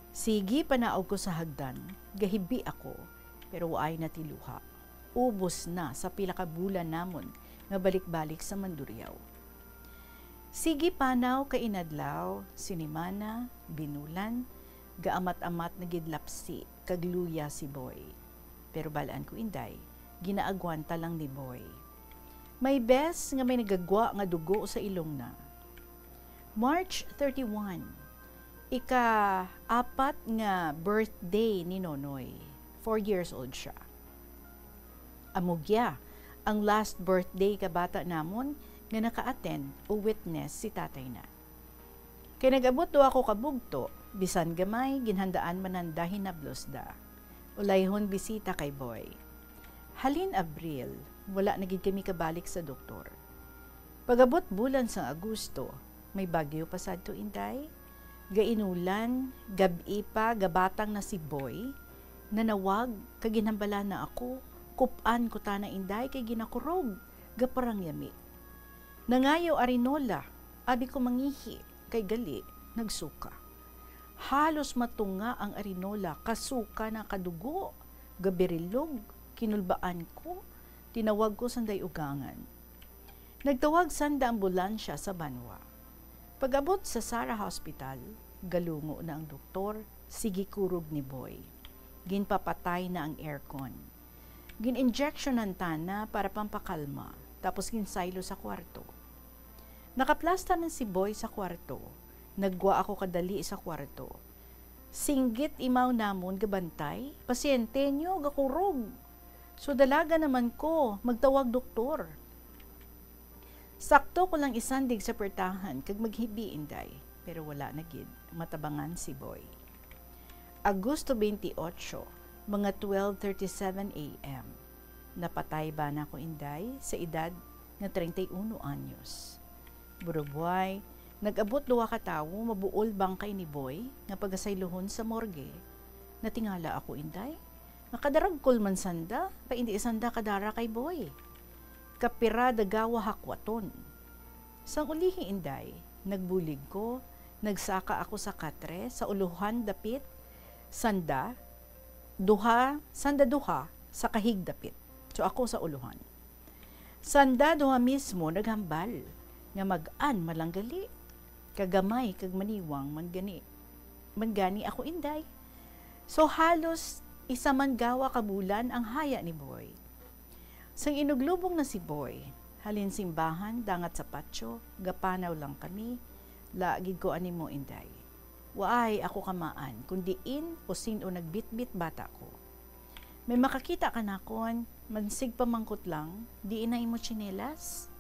Sige, panaog ko sa hagdan, gahibi ako, pero waay natiluha. Ubos na sa pila ka bulan namon nga balik-balik sa Mandurriao. Sige, panaw ka inadlaw, sinimana, binulan, gaamat-amat na gid lapsi kag luya si Boy. Pero bal-an ko, Inday, ginaagwanta lang ni Boy. May bes nga may nagagwa nga dugo sa ilong na. March thirty-one, ika-apat nga birthday ni Nonoy. Four years old siya. Amo gya ang last birthday ka bata namon nga naka-attend o witness si tatay na. Kay nag-abot daw ako ka bugto, bisan gamay, ginhandaan man nanda hinablos da. Ulayhon bisita kay Boy. Halin Abril, wala na gid kami kabalik sa doktor. Pag-abot bulan sang Agosto, may bagyo pa sadto, Inday. Gainulan, gab-i pa, gabatang na si Boy. Nanawag, kag ginhambalan na ako. Kup-an ko tana, Inday, kay ginakurog, gaparangyami. Nangayo arinola, abi ko mangihi, kay gali, nagsuka. Halos matunga ang arinola, kasuka na kadugo, gabirilog, kinulbaan ko, tinawag ko sanday ugangan. Nagtawag sanda ambulansya sa banwa. Pag-abot sa Sara Hospital, galungo na ang doktor, sige kurog ni Boy. Ginpapatay na ang aircon. Gin-injectionan tana para pampakalma, tapos ginsaylo sa kwarto. Nakaplasta man si Boy sa kwarto. Naggwa ako kadali sa kwarto. Singgit imaw namon gabantay, pasyente nyo gakurog. So dalaga naman ko magtawag doktor. Sakto ko lang isandig sa pertahan kag maghibi, Inday, pero wala na gid matabangan si Boy. Agosto twenty-eight, mga twelve thirty-seven A M. Napatay bana ko, Inday, sa edad nga treinta y uno anyos. Burubway, nag-abot duha ka tawo mabuol bangkay ni Boy nga pagasaylohon sa morgue. Natingala ako, Inday, nga kadaragkol man sanda, pa indi sanda kadara kay Boy. Kapira dagawa hakwaton. Sang ulihi, Inday, nagbulig ko, nagsaka ako sa katre sa ulohan dapit, sanda duha, sanda duha sa kahig dapit. So, ako sa ulohan. Sanda duha mismo naghambal nga mag-an malanggali, kagamay kag maniwang man gani, man gani ako, Inday. So, halos isa man gawa ka bulan ang haya ni Boy. Sang inuglubong na si Boy, halin simbahan dangat sa patio, gapanaw lang kami, la gid ko animo, Inday. Waay ako kamaan kon diin o sin-o nagbitbit bata ko. May makakita ka nakon, mansig pamangkot lang, diin na imo tsinelas?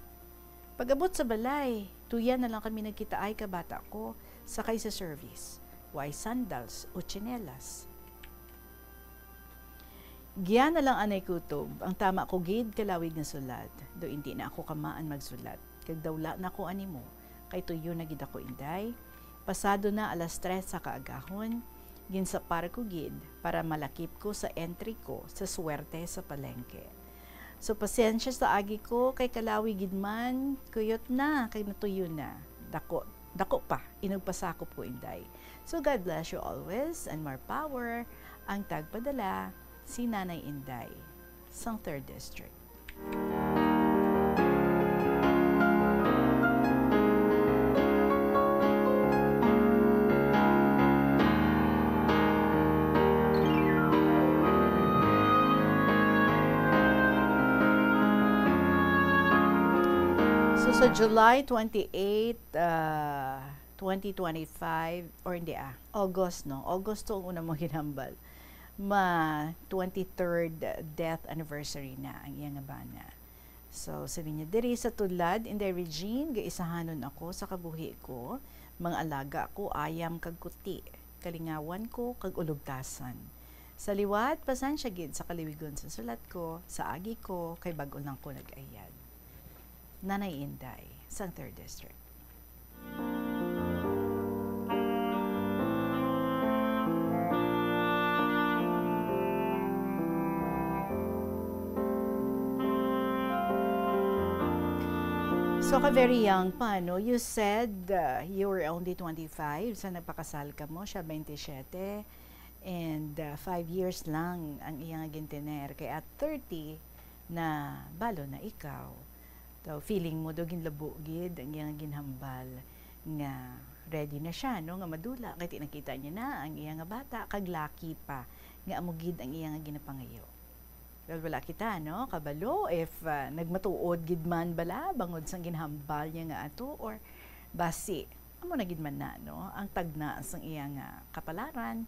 Pag-abot sa balay, tuya na lang kami nagkitaay ka bata ko, sakay sa service. Waay sandals o tsinelas. Giya na lang anay kutob, ang tama ko gid kalawig nga sulat, do indi na ako kamaan magsulat, kag daw la na ko animo, kay tuyo na gid ako, Inday. Pasado na alas tres sa kaagahon, ginsapar ko gid para malakip ko sa entry ko sa swerte sa palengke. So, pasensya sa agi ko, kay kalawi gid man, kuyot na, kay natuyo na. Dako, dako pa, inugpasakop ko, Inday. So, God bless you always, and more power. Ang tagpadala, si Nanay Inday, sang Third District. So, sa July twenty-eight, ah, twenty twenty-five, or hindi, ah, August, no? August to ang una mo ginhambal. Ma twenty-third death anniversary na ang iya nga bana. So, sabi niya, "Diri sa tulad, Inday Regine, gaisahanon ako sa kabuhi ko, mga alaga ko, ayam kag kuti, kalingawan ko, kag ulugtasan. Sa liwat, pasensya gid sa kaliwigon sa sulat ko, sa agi ko, kay bag-o lang ko nag-ayad." Nanay Inday, sang Third District. So, ka very young pa, no? You said, uh, you were only twenty-five, so nagpakasal ka mo, siya twenty-seven, and, uh, five years lang ang iyang gintener. Kay at thirty, na balo na ikaw. So, feeling mo daw ginlabo gid ang iyang ginhambal nga ready na siya, no, nga madula, kay ti nakita niya na ang iya nga bata, kag laki pa, nga amo gid ang iya nga ginapangayo. Well, wala kita, no, kabalo if, ah, nagmatuod gid man bala bangod sang ginhambal niya nga ato, or basi amo na gid man na, no, ang tagna sang iya nga kapalaran,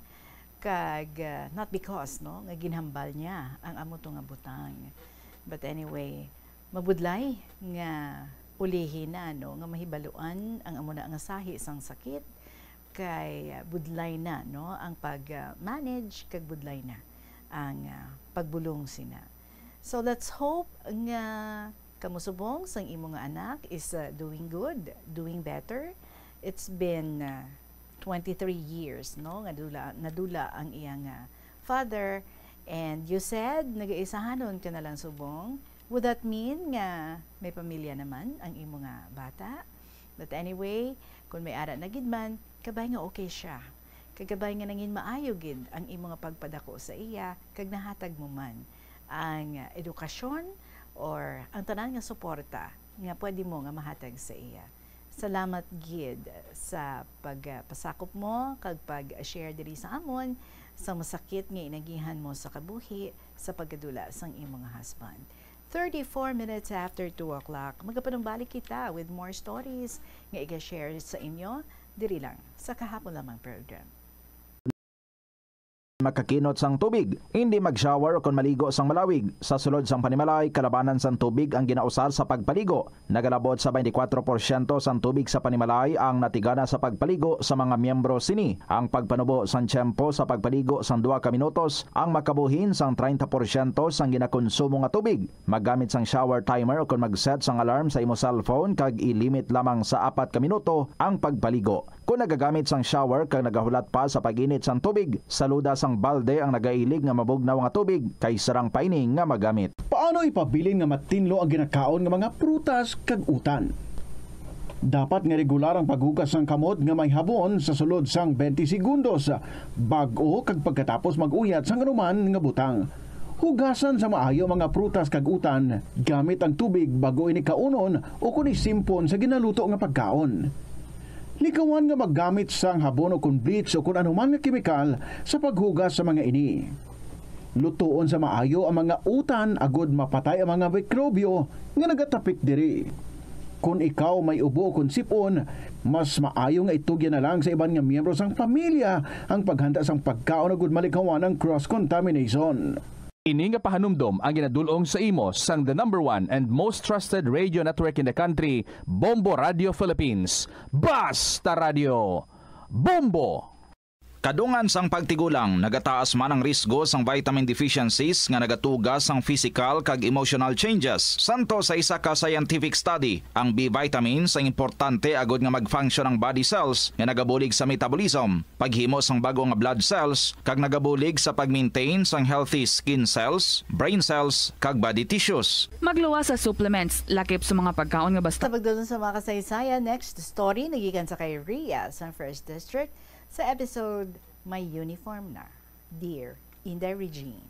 kag, ah, not because, no, nga ginhambal niya ang amo to nga butang. But anyway, mabudlay nga ulihi na, no, nga mahibaluan ang amo na nga sahi sang sakit, kay, ah, budlay na, no, ang pag, ah, manage, kag budlay na ang, ah, pagbulong sina. So, let's hope nga kamo subong sang imo nga anak is, uh, doing good, doing better. It's been, uh, twenty-three years, no, nga dula, nadula ang iyang, uh, father. And you said, nagaisahanon ka na lang subong. Would that mean nga may pamilya naman ang imo nga bata? But anyway, kung may ara na gid man, kabay nga okay siya. Kag kabay nga nangin maayo gid ang imo nga pagpadako sa iya, kag nahatag mo man ang, ah, edukasyon or ang tanan nga suporta nga pwede mo nga mahatag sa iya. Salamat gid sa pag, ah, pasakop mo kag pag-share diri sa amon sa masakit nga inagihan mo sa kabuhi sa pagkadula sang imo nga husband. Thirty-four minutes after two o'clock, magapanumbalik kita with more stories nga iga-share sa inyo diri lang sa Kahapon Lamang program. Makakinot sang tubig, hindi mag-shower kon maligo sang malawig. Sa sulod sang panimalay, kalabanan sang tubig ang ginausar sa pagpaligo. Nagalabot sa twenty-four porsyento sang tubig sa panimalay ang natigana sa pagpaligo sa mga miyembro sini. Ang pagpanubo sang tiyempo sa pagpaligo sang duha ka minutos ang makabuhin sang treinta porsyento sang ginakonsumo nga tubig. Maggamit sang shower timer ukon mag-set sang alarm sa imo cellphone kag i-limit lamang sa apat ka minuto ang pagpaligo. Kon nagagamit sang shower kag nagahulat pa sa pag-init sang tubig, saluda sang balde ang nagailig nga mabugnaw nga tubig kay sarang pa ini nga magamit. Paano ipabilin nga matinlo ang ginakaon nga mga prutas kag utan? Dapat nga regular ang paghugas sang kamot nga may habon sa sulod sang twenty segundos, bag-o kag pagkatapos mag-uyat sang anuman nga butang. Hugasan sa maayo ang mga prutas kag utan gamit ang tubig bag-o ini kaunon ukon isimpon sa ginaluto nga pagkaon. Likawan nga maggamit sang habon ukon bleach ukon anuman nga kemikal sa paghugas sa mga ini. Lutoon sa maayo ang mga utan agod mapatay ang mga mikrobyo nga nagatapik diri. Kon ikaw may ubo kon sipon, mas maayo nga itugyan na lang sa iban nga miyembro sang pamilya ang paghanda sang pagkaon agud malikawan ang cross contamination. Ini nga pahanumdom ang ginadul-ong sa imo sang the number one and most trusted radio network in the country, Bombo Radio Philippines. Basta Radio Bombo! Kadungan sang pagtigulang, nagataas man ang risgo sang vitamin deficiencies nga nagatuga sang physical kag emotional changes. Santo sa isa ka scientific study, ang B vitamins ang importante agud nga mag-function ang body cells nga nagabulig sa metabolism, paghimo sang bag-o nga blood cells, kag nagabulig sa pag-maintain sang healthy skin cells, brain cells, kag body tissues. Magluwas sa supplements, lakip sa mga pagkaon nga basta. Sa pagdulong sa mga kasaysayan, next story nagikan sa kay Ria sa First District sa episode May Uniform Na, Dear Inday Regine.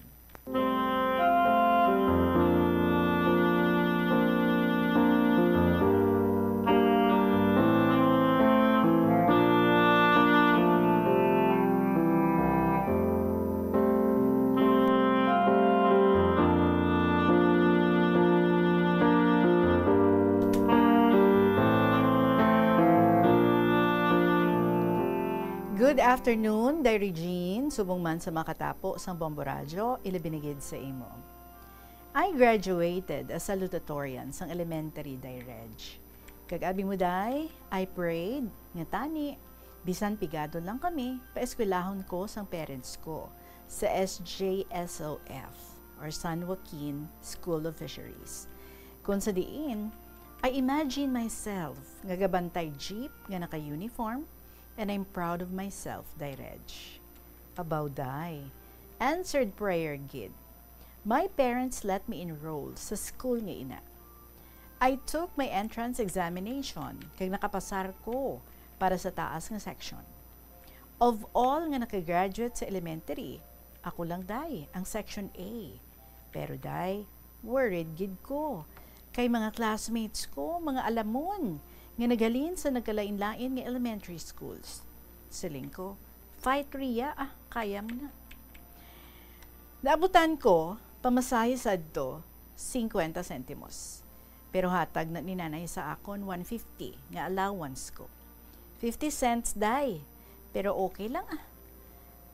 Good afternoon, Day Regine, subong man sa makatapo sang Bombo Radyo, ilabi na gid sa imo. I graduated as salutatorian sang elementary, Day Reg. Kag abi mo, Day, I prayed nga tani, bisan pigado lang kami, paeskwelahon ko sang parents ko sa S J S O F or San Joaquin School of Fisheries. Kung sa diin, I imagine myself nga gabantay jeep nga naka-uniform, and I'm proud of myself, Day Reg. Abaw, Day, answered prayer gid. My parents let me enroll sa school nga ina. I took my entrance examination kag nakapasar ko para sa taas nga section. Of all nga nakagraduate sa elementary, ako lang, Day, ang section A. Pero, Day, worried gid ko. Kay mga classmates ko, mga alamon, nga naghalin sa nagkalain-lain nga elementary schools. Siling ko, "Fight, Ria, ah, kaya mo na." Naabutan ko, pamasahe sadto, singkwenta sentimos. Pero hatag na ni Nanay sa akon one fifty nga allowance ko. Fifty cents, Day. Pero okay lang, ah.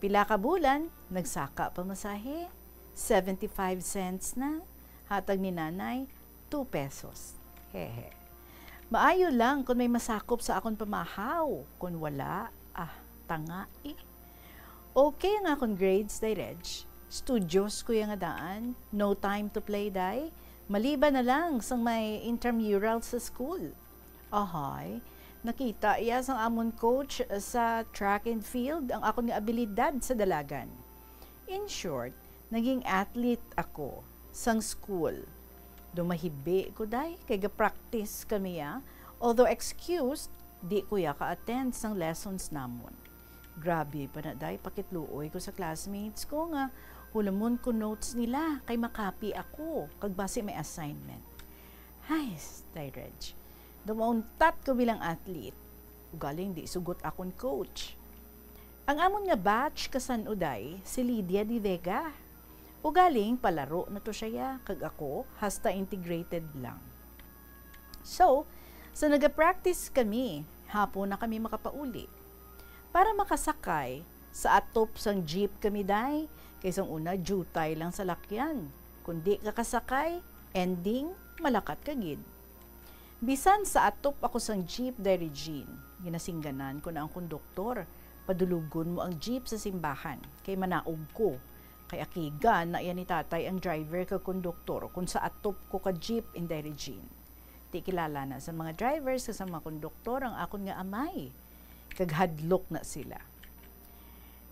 Pila ka bulan, nagsaka pamasahe, seventy-five cents na. Hatag ni Nanay, two pesos. Hehe. Maayo lang kung may masakop sa akon pamahaw. Kung wala, ah, tanga eh. Okay ang akon grades, Day Reg. Studios ko ya nga daan. No time to play, Day. Maliban na lang sang may intramural sa school. Ahay, nakita iya sang amon coach sa track and field ang akon nga abilidad sa dalagan. In short, naging athlete ako sang school. Dumahibi ko, Day, kay ga-practice kami, ah. Although excused, di ko ya ka-attend sang lessons namon. Grabe pa na, Day, pakitluoy ko sa classmates ko nga hulamon ko notes nila kay makapi ako kag basi may assignment. Hay, Day Reg, dumauntat ko bilang athlete. Ugaling di sugot akon coach. Ang amon nga batch kasan-o, Day, si Lydia de Vega. Ugaling palaro na to siya, kag ako hasta integrated lang. So, sa nagapractice kami, hapon na kami makapauli. Para makasakay, sa atop sang jeep kami, Day, kay sang una, diutay lang sa lakyan. Kung di ka kasakay, ending, malakat ka gid. Bisan sa atop ako sang jeep, Day Regine, ginasingganan ko na ang konduktor, "Padulogon mo ang jeep sa simbahan, kay manaog ko." Kay akigan na iya ni tatay ang driver kag konduktor kung sa atop ko ka jeep, Inday Regine. Di kilala na sa mga drivers kag sa mga konduktor ang akon nga amay, kag hadlok na sila.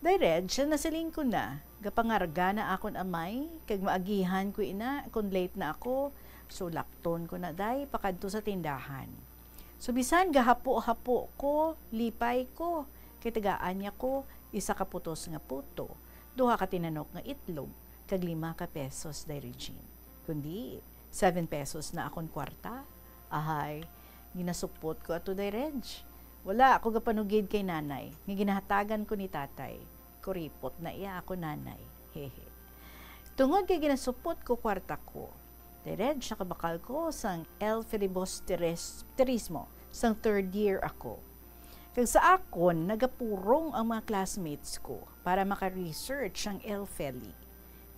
Day Reg, nasiling ko na, gapangarga na akon amay, kag maagihan ko ina kon late na ako, sulakton ko na, Day, pakadto sa tindahan. So, bisan gahapo-hapo ko, lipay ko, kay tagaan niya ko isa ka putos nga puto, duha ka tinanok nga itlog, kag lima ka pesos, Day Regine. Kundi, seven pesos na akon kwarta. Ahay, ginasupot ko ato, Day Reg. Wala ako gapanugid kay Nanay, nga ginahatagan ko ni Tatay. Kuripot na iya ako, Nanay. Hehe. Tungod kay ginasupot ko kwarta ko, Day Reg, nakabakal ko sang El Filibusterismo sang third year ako. Kag sa akon, nagapurong ang mga classmates ko para maka-research sang El Feli.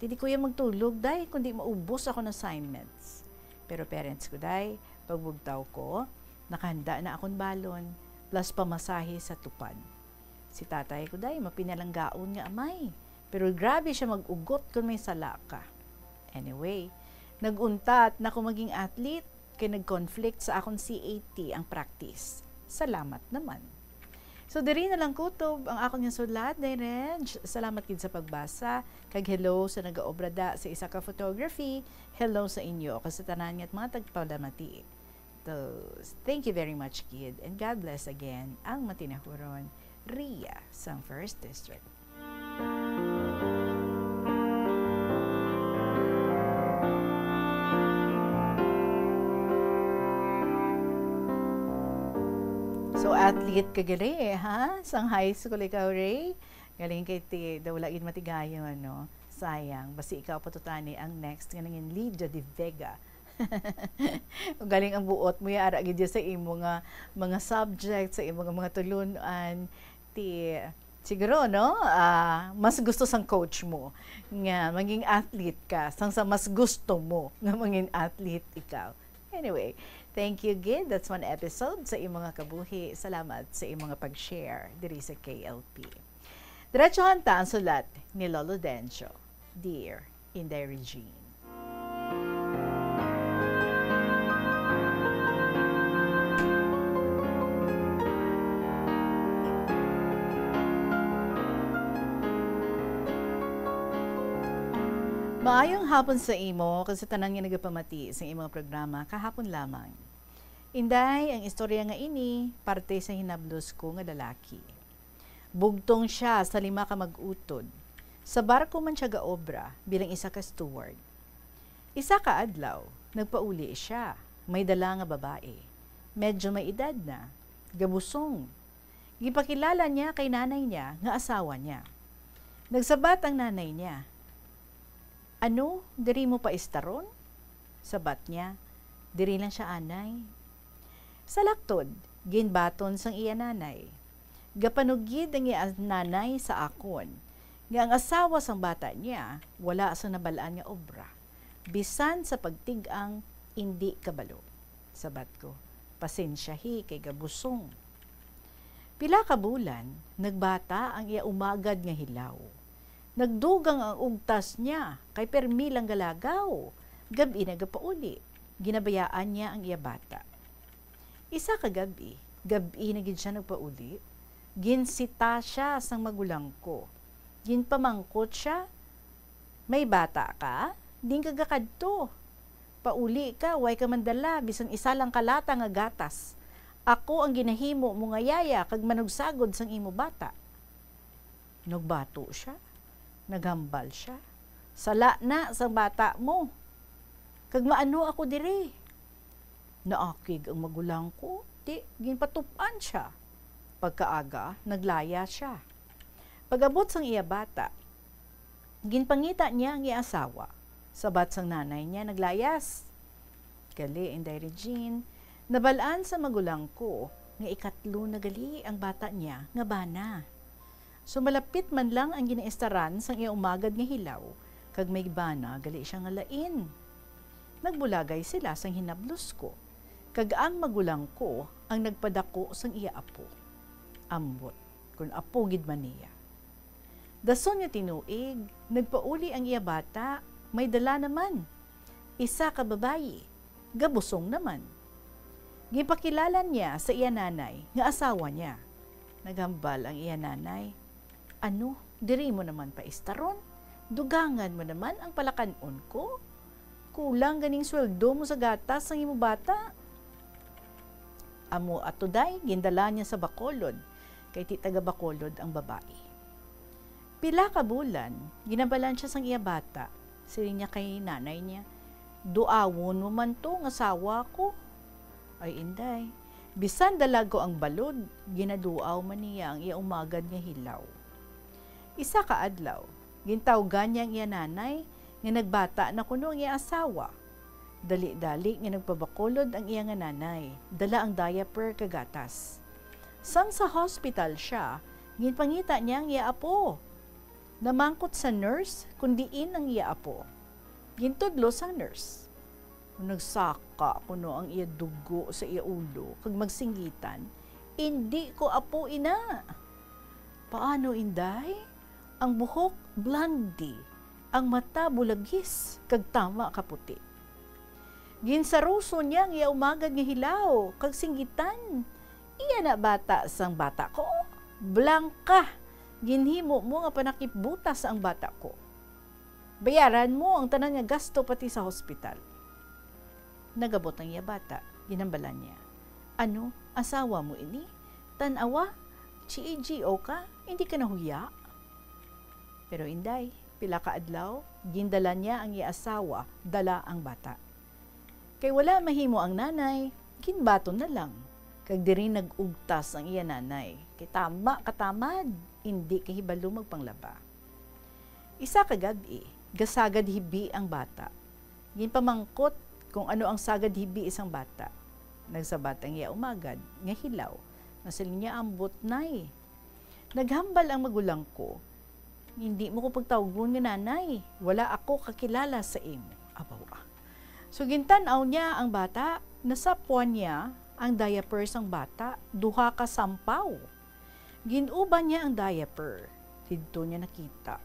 Dili ko ya magtulog, Day, kundi maubos akon assignments. Pero parents ko, Day, pagbugtaw ko, nakahanda na akon balon, plus pamasahe sa tupad. Si tatay ko, day, mapinalanggaon nga amay. Pero grabe siya mag-ugot kon may sala ka. Anyway, nag-untat na ko maging athlete kay nag-conflict sa akon C A T ang practice. Salamat naman. So, diri na lang kutob ang akon nga sulat, Day Reg. Salamat gid sa pagbasa. Kag hello sa nagaobra da sa isa ka photography. Hello sa inyo, kag sa tanan nga mga tagpalamati. So, thank you very much, kid. And God bless again. Ang matinahuron, Ria, sang First District. So, athlete ka gali, ha? Sang high school ikaw, Ray? Galing kay ti, daw wala gid matigayon, no? Sayang. Basi ikaw pa to tani ang next nga nangin Lydia de Vega. Galing ang buot mo, ya, ara gid ya sa imo nga mga subject, sa imo nga mga tulun-an. Ti, siguro, no? Ah, mas gusto sang coach mo nga maging athlete ka, sang sa mas gusto mo nga maging athlete ikaw. Anyway, thank you, gid. That's one episode sa imo nga kabuhi. Salamat sa imo nga pag-share diri sa K L P. Diretsohan ta ang sulat ni Lolo Dencio, Dear Inday Regine. Maayong hapon sa imo kag sa tanan nga nagapamati sa imong programa kahapon lamang. Inday, ang istorya nga ini parte sa hinablos ko nga lalaki. Bugtong sia sa lima ka mag-utod. Sa barko man sia gaobra bilang isa ka steward. Isa ka adlaw, nagpauli sia. May dala nga babae. Medyo may edad na. Gabusong. Gipakilala niya kay nanay niya nga asawa niya. Nagsabat ang nanay niya, "Ano, diri mo paistaron?" Sabat niya, "Diri lang siya anay." Sa laktod, ginbaton sang iya nanay. Gapanugid ang iya nanay sa akon nga ang asawa sang bata niya wala sang nabal-an nga obra, bisan sa pagtig-ang indi kabalo. Sabat ko, "Pasensyahi kay gabusong." Pila ka bulan, nagbata ang iya umagad nga hilaw. Nagdugang ang ugtas niya kay permi lang galagaw. Gab-i nagapauli. Ginabayaan niya ang iya bata. Isa ka gab-i, gab-i na gid sia nagpauli, ginsita sia sang magulang ko. Ginpamangkot sia, "May bata ka? Diin ka gakadto? Pauli ka, way ka man dala bisan isa lang ka lata nga gatas. Ako ang ginahimo mo nga yaya kag manugsagod sang imo bata." Nagbato sia, naghambal sia, "Sala na sang bata mo. Kag maano ako diri?" Naakig ang magulang ko, ti ginpatup-an sia. Pagkaaga, naglayas sia. Pag-abot sang iya bata, ginpangita niya ang iya asawa. Sabat sang nanay niya, naglayas. Gali, Inday Regine, nabal-an sa magulang ko nga ikatlo na gali ang bata niya nga bana. So, malapit man lang ang ginaistaran sang iya umagad nga hilaw, kag may bana gali sia nga lain. Nagbulagay sila sang hinablos ko, kag ang magulang ko ang nagpadako sang iya apo. Ambot, kon apo gid man niya. Dason nga tinuig, nagpauli ang iya bata, may dala naman. Isa ka babayi, gabusong naman. Ginpakilala niya sa iya nanay nga asawa niya. Naghambal ang iya nanay, "Ano, diri mo naman paistaron? Dugangan mo naman ang palakan-on ko. Kulang ganing sweldo mo sa gatas sang imo bata." Amo ato, day, gindala niya sa Bacolod, kay ti taga Bacolod ang babayi. Pila ka bulan, ginhambalan sia sang iya bata. Siling niya kay nanay niya, "Duawon mo man to nga asawa ko." Ay, inday, bisan dalag ko ang balod, ginaduaw man niya ang iya umagad nga hilaw. Isa ka adlaw, gintawgan niya ang iya nanay nga nagbata na kuno ang iya asawa. Dali-dali nga nagpabakulod ang iya nga nanay, dala ang diaper kag gatas. Sang sa hospital sia, ginpangita niya ang iya apo. Namangkot sa nurse kon diin ang iya apo. Gintudlo sang nurse. Nagsaka kuno ang iya dugo sa iya ulo kag magsinggitan, "Indi ko apo ina!" "Paano, Inday? Ang buhok blonde, ang mata bulagis, kag tama ka puti." Ginsaruson niya ang iya umagad nga hilaw, kag singgitan, "Iya na bata sang bata ko, blangka, ginhimo mo nga panakip-butas ang bata ko. Bayaran mo ang tanan nga gasto pati sa hospital." Nagabot ang iya bata, ginhambalan niya, "Ano, asawa mo ini? Tan-awa, G A G O ka, hindi ka nahuya." Pero, Inday, pila ka adlaw, gindala niya ang iya asawa, dala ang bata. Kay wala mahimo ang nanay, ginbaton na lang, kag diri nag-ugtas ang iya nanay, kay tama katamad, indi kahibalo magpanglaba. Isa ka gab-i, gasagad hibi ang bata. Ginpamangkot kung ano ang sagad hibi sang bata. Nagsabat ang iya umagad nga hilaw, nga siling niya, "Ambot, Nay." Naghambal ang magulang ko, "Hindi mo ko pagtawgon nga nanay. Wala ako kakilala sa imo." Abaw, ah. So, gintan-aw niya ang bata, nasapwan niya ang diaper sang bata, duha ka sampaw. Gin-uban niya ang diaper. Didto niya nakita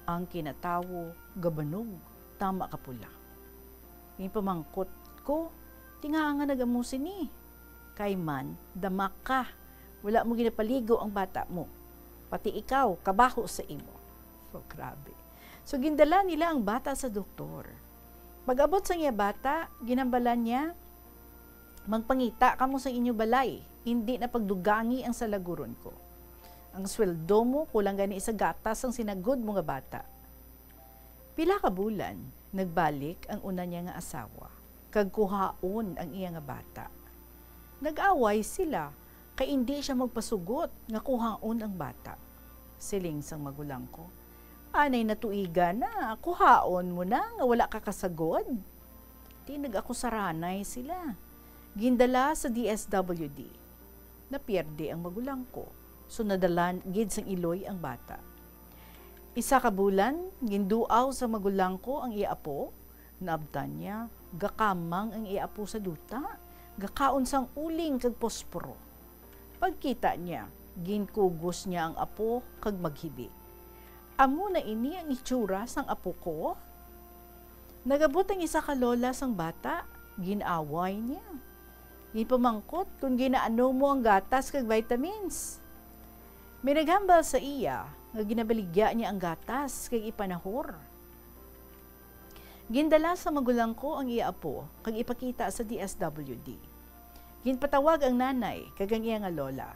ang kinatawo, gabanog, tama ka pula. Ginpamangkot ko, "Tingaa nga nag-amo sini? Kay man, damak ka. Wala mo ginapaligo ang bata mo. Pati ikaw, kabaho sa imo." So, grabe. So, gindala nila ang bata sa doktor. Pag-abot sa iya bata, ginhambalan niya, "Magpangita kamo sa inyo balay, hindi na pagdugangi ang salaguron ko. Ang sweldo mo kulang gani sa gatas sang sinagod mo nga bata." Pila ka bulan, nagbalik ang una niya nga asawa, kag kuhaon ang iya nga bata. Nag-away sila, kay indi sia magpasugot nga kuhaon ang bata. Siling sang magulang ko, "Anay na tuiga na, kuhaon mo na nga wala ka kasagod." Di nag-akusaranay sila. Gindala sa D S W D. Napierde ang magulang ko, so nadala gid sang iloy ang bata. Isa ka bulan, ginduaw sa magulang ko ang iya apo. Naabtan niya, gakamang ang iya apo sa duta, gakaon sang uling kag posporo. Pagkita niya, ginkugos niya ang apo kag maghibi. "Amo na ini ang itsura sang apo ko?" Nagabot ang isa ka lola sang bata, gin-away niya. Ginpamangkot kon ginaano mo ang gatas kag vitamins. May naghambal sa iya nga ginabaligya niya ang gatas kag ipanahor. Gindala sa magulang ko ang iya apo kag ipakita sa D S W D. Ginpatawag ang nanay kag ang iya nga lola,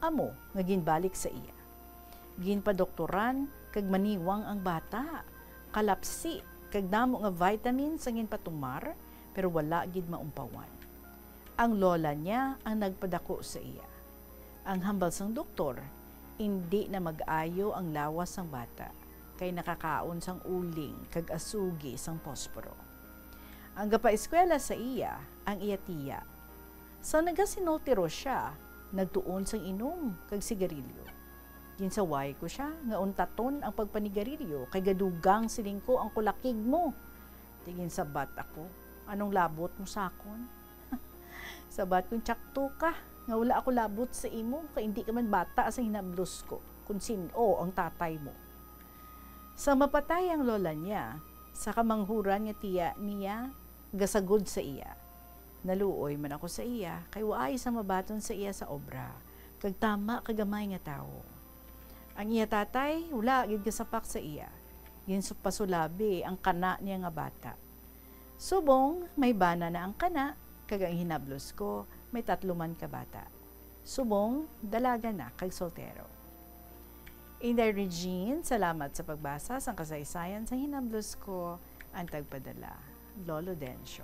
amo nga ginbalik sa iya. Ginpadoktoran kag maniwang ang bata, kalapsi kag damo nga vitamins ang ginpatumar, pero wala gid maumpawan. Ang lola niya ang nagpadako sa iya. Ang hambal sang doktor, indi na mag-ayo ang lawas sang bata, kay nakakaon sang uling kag asugi sang posporo. Ang gapaeskwela sa iya, ang iya tiya. Sang nagasinultiro sia, nagtuon sang inom kag sigarilyo. Ginsaway ko sia nga untaton ang pagpanigarilyo, kay gadugang, siling ko, ang kulakig mo. Di ginsabat ako, "Anong labot mo sa akon?" Sabat ko, "Tsakto ka nga wala ako labot sa imo, kay indi ka man bata sa hinablos ko kon sin-o ang tatay mo." Sa mapatay ang lola niya, sa kamanghuran nga tiya niya gasagod sa iya. Naluoy man ako sa iya, kay waay sa mabaton sa iya sa obra, kag tama ka gamay nga tawo. Ang iya tatay wala gid gasapak sa iya. Ginsupasulabi ang kana niya nga bata. Subong may bana na ang kana, kag ang hinablos ko, may tatlo man ka bata. Subong dalaga na kag soltero. Inday Regine, salamat sa pagbasa sang kasaysayan sa hinablos ko, ang tagpadala, Lolo Dencio.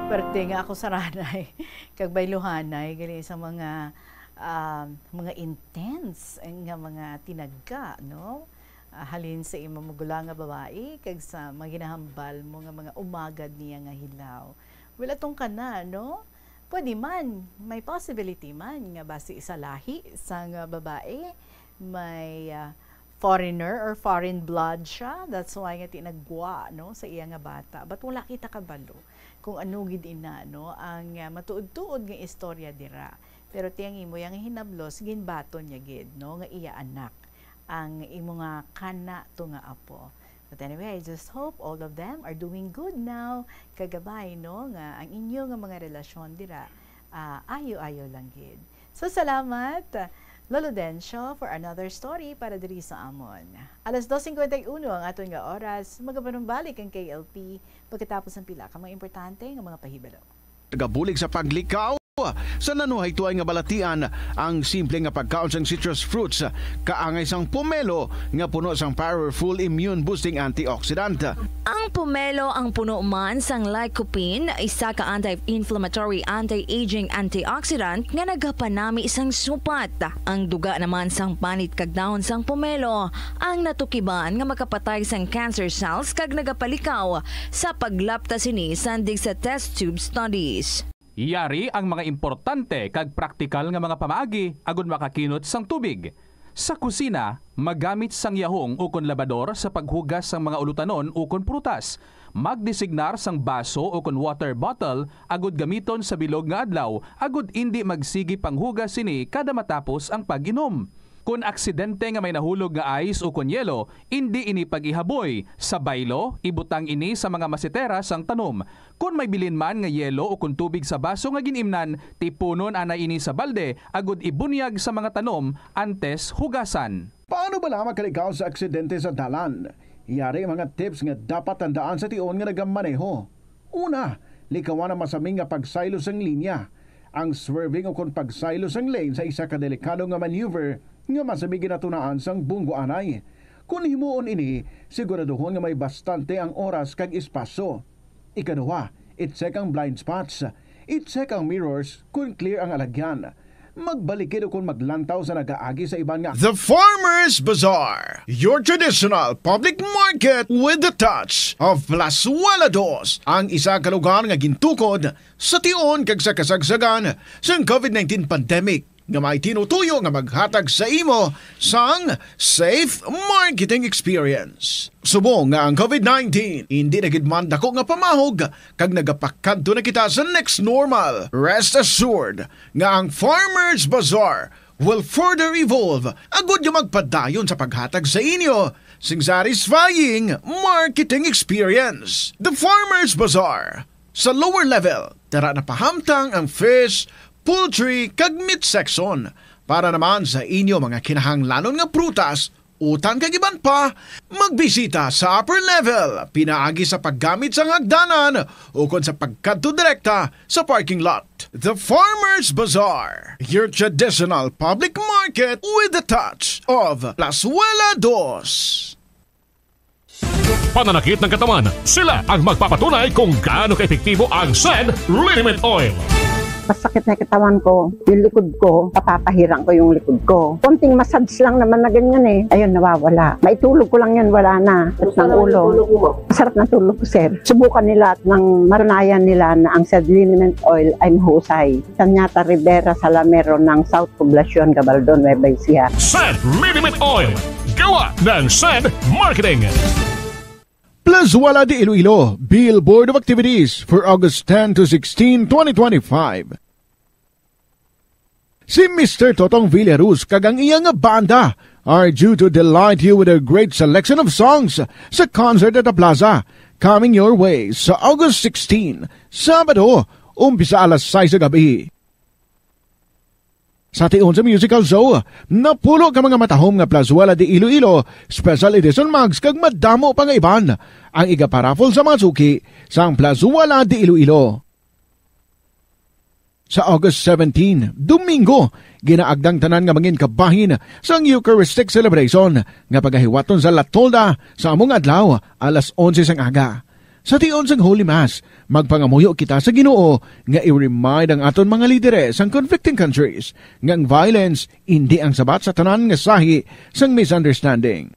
Maperte nga ako saranay kag bayluhanay gali sa mga, ah, mga intense nga mga tinagka, no? Ah, halin sa imong magulang nga babae kag sa mga ginahambal mo nga mga umagad niya nga hilaw. Well, atong kana, no? Pwede man, may possibility man nga basi sa lahi sang babae, may, ah, foreigner or foreign blood siya. That's why nga ti nagwa, no, sa iya nga bata. But wala kita kabalo kung ano gid ina, no, ang, ah, matuod-tuod nga istorya dira. Pero ti ang imo yang hinablos, ginbaton niya gid, no, nga iya anak ang imo nga kana to nga apo. But anyway, I just hope all of them are doing good now. Kagabay, no, nga ang inyo nga mga relasyon dira, ah, ayo-ayo lang gid. So, salamat, Lolo Dencio, for another story para diri sa amon. Alas dos cincuenta y uno ang aton nga oras. Magapanumbalik ang K L P pagkatapos ang pila ka mga importante nga mga pahibalo. Nagabulig sa paglikaw sa nanuhay tuay nga balatian ang simple nga pagkaon sang citrus fruits, kaangay sang pomelo nga puno sang powerful immune boosting antioxidant. Ang pomelo ang puno man sang lycopene, isa ka anti-inflammatory, anti-aging antioxidant nga nagapanami sang supat. Ang duga naman sang panit kag dahon sang pomelo ang natukiban nga makapatay sang cancer cells kag nagapalikaw sa paglapta sini sandig sa test tube studies. Yari ang mga importante kag praktikal nga mga pamaagi agud makakinot sang tubig. Sa kusina, magamit sang yahong ukon labador sa paghugas sang mga ulutanon ukon prutas. Magdesignar sang baso ukon water bottle agud gamiton sa bilog nga adlaw agud indi magsigi panghugas sini kada matapos ang pag-inom. Kon aksidente nga may nahulog nga ice ukon yelo, indi ini pag-ihaboy. Sa baylo, ibutang ini sa mga masetera sang tanom. Kon may bilin man nga yelo ukon tubig sa baso nga gin-imnan, tipunon anay ini sa balde agud ibunyag sa mga tanom antes hugasan. Paano bala makalikaw sa aksidente sa dalan? Yari mga tips nga dapat tandaan sa tion nga nagamaneho. Una, likawan ang masami nga pagsaylo sang linya. Ang swerving ukon pagsaylo sang lane sa isa ka delikado nga maneuver nga masami ginatunaan sang bunggo anay. Kon himuon ini, siguraduhon nga may bastante ang oras kag espasyo. Ikaduha, i-check ang blind spots. I-check ang mirrors kon clear ang alagyan. Magbalikid ukon maglantaw sa nagaagi sa iban nga The Farmers Bazaar, your traditional public market with the touch of Plazuela Dos, ang isa ka lugar nga gintukod sa tion kag sa kasagsagan sang covid nineteen pandemic, nga may tinutuyo nga maghatag sa imo sang safe marketing experience. Subong nga ang covid nineteen indi na gid man dako nga pamahog kag nagapakadto na kita sa next normal, rest assured nga ang Farmers Bazaar will further evolve agud nga magpadayon sa paghatag sa inyo sing satisfying marketing experience. The Farmers Bazaar. Sa lower level, tara na pahamtang ang fish, poultry, kag meat section. Para naman sa inyo mga kinahanglanon nga prutas, utan kag iban pa, magbisita sa upper level pinaagi sa paggamit sang hagdanan ukon sa pagkadto direkta sa parking lot. The Farmers Bazaar, your traditional public market with the touch of Plazuela Dos. Pananakit ng katawan, sila ang magpapatunay kung gaano kaepektibo ang Send Liniment Oil. Masakit na yung katawan ko, yung likod ko, napapahirang ko yung likod ko. Konting massage lang naman na ganyan eh. Ayun, nawawala. Maitulog ko lang yun, wala na. Sakit ng ulo. Masarap na tulog ko, sir. Subukan nila at nang matunayan nila na ang Sed Liniment Oil ay mahusay. Sanyata Rivera Salamero ng South Poblacion, Gabaldon, Nueva Ecija. Send Liniment Oil. Gawa ng Send Marketing. Plazuela de Iloilo, Bill Board of Activities for August ten to sixteen, twenty twenty-five. Si Mister Totong Villaruz kag ang iya nga banda are due to delight you with a great selection of songs sa concert at the plaza, coming your way sa August sixteen, Sabado, umpisa alas sais sa gabi. Sa tion sa musical show, napulo ka mga matahom nga Plazuela de Iloilo Special Edition mugs kag madamo pa nga iban ang igaparaffle sa mga suki sang Plazuela de Iloilo. Sa August seventeen, Domingo, ginaagdang tanan nga mangin kabahin sang Eucharistic Celebration nga pagahiwaton sa La Tolda sa among adlaw, alas onse sang aga. Sa tion sang Holy Mass, magpangamuyo kita sa Ginoo nga i-remind ang aton mga lidere sang conflicting countries nga ang violence indi ang sabat sa tanan nga sahi sang misunderstanding.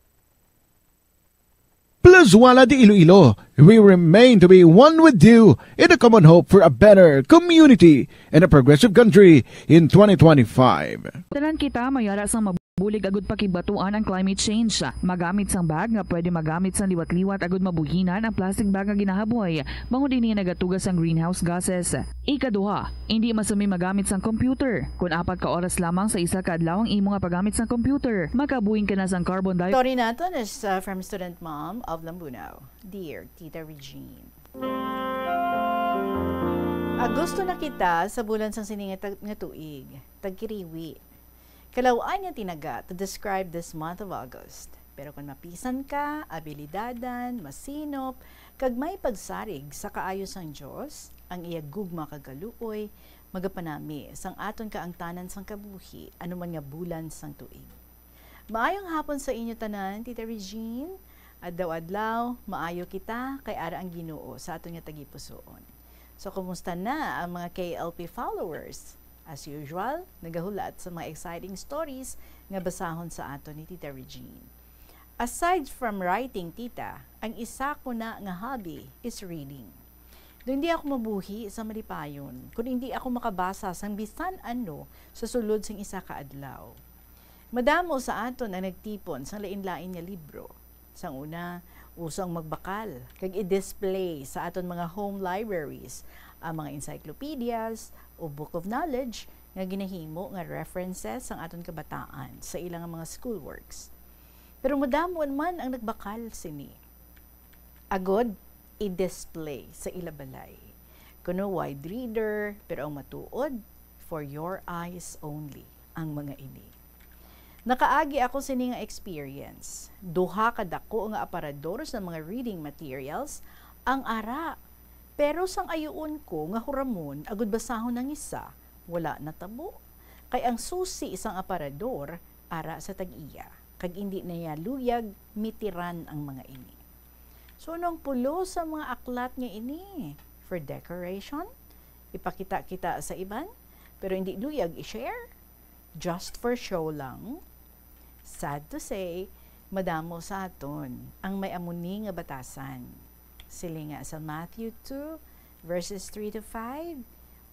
Plazuela de Iloilo, we remain to be one with you in a common hope for a better community and a progressive country in twenty twenty-five. Tanan kita mayara sang Bulig agud pakigbatuan ang climate change. Magamit sang bag nga pwede magamit sang liwat-liwat agud mabuhinan ang plastic bag nga ginahaboy, bangod ini nagatuga sang greenhouse gases. Ikaduha, indi masumi magamit sang computer. Kon apat ka oras lamang sa isa ka adlaw ang imo nga paggamit sang computer, makabuhin ka na sang carbon dioxide. Story naton is, uh, from Student Mom of Lambunao. Dear Tita Regine. Agosto na kita sa bulan sang sini nga tag-, nga tuig, tagkiriwi. Kalaw-an nga tinaga to describe this month of August. Pero kon mapisan ka, abilidadan, masinop, kag may pagsarig sa kaayo sang Dios, ang iya gugma kag kaluoy, magapanami sang aton kaangtanan sang kabuhi, ano man nga bulan sang tuig. Maayong hapon sa inyo tanan, Tita Regine. Adlaw-adlaw, maayo kita kay ara ang Ginoo sa aton nga tagipusoon. So, kumusta na ang mga K L P followers? As usual, nagahulat sa mga exciting stories nga basahon sa aton ni Tita Regine. Aside from writing, Tita, ang isa ko na nga hobby is reading. Do hindi ako mabuhi sa malipayon, kun hindi ako makabasa sang bisan ano sa sulod sang isa ka adlaw. Madamo sa aton ang nagtipon sang lain-lain nga libro. Sang una, uso ang magbakal kag i-display sa aton mga home libraries ang mga encyclopedias o book of knowledge nga ginahimo nga references sang aton kabataan sa ilang mga schoolworks. Pero madamo man ang nagbakal sini. Agod i-display sa ila balay. Kuno wide reader, pero ang matuod, for your eyes only ang mga ini. Nakaagi ako sini nga experience. Duha ka dako nga aparador sa mga reading materials ang ara. Pero sang ayuon ko nga huramon agud basahon ang isa, wala natabo. Kay ang susi sang aparador ara sa tag-iya, kag indi niya luyag mitiran ang mga ini. So, ano ang pulos sa mga aklat nga ini? For decoration? Ipakita-kita sa iban? Pero hindi luyag i-share? Just for show lang? Sad to say, madamo sa aton ang may amo ni nga batasan. Silinga sa Matthew two, verses three to five,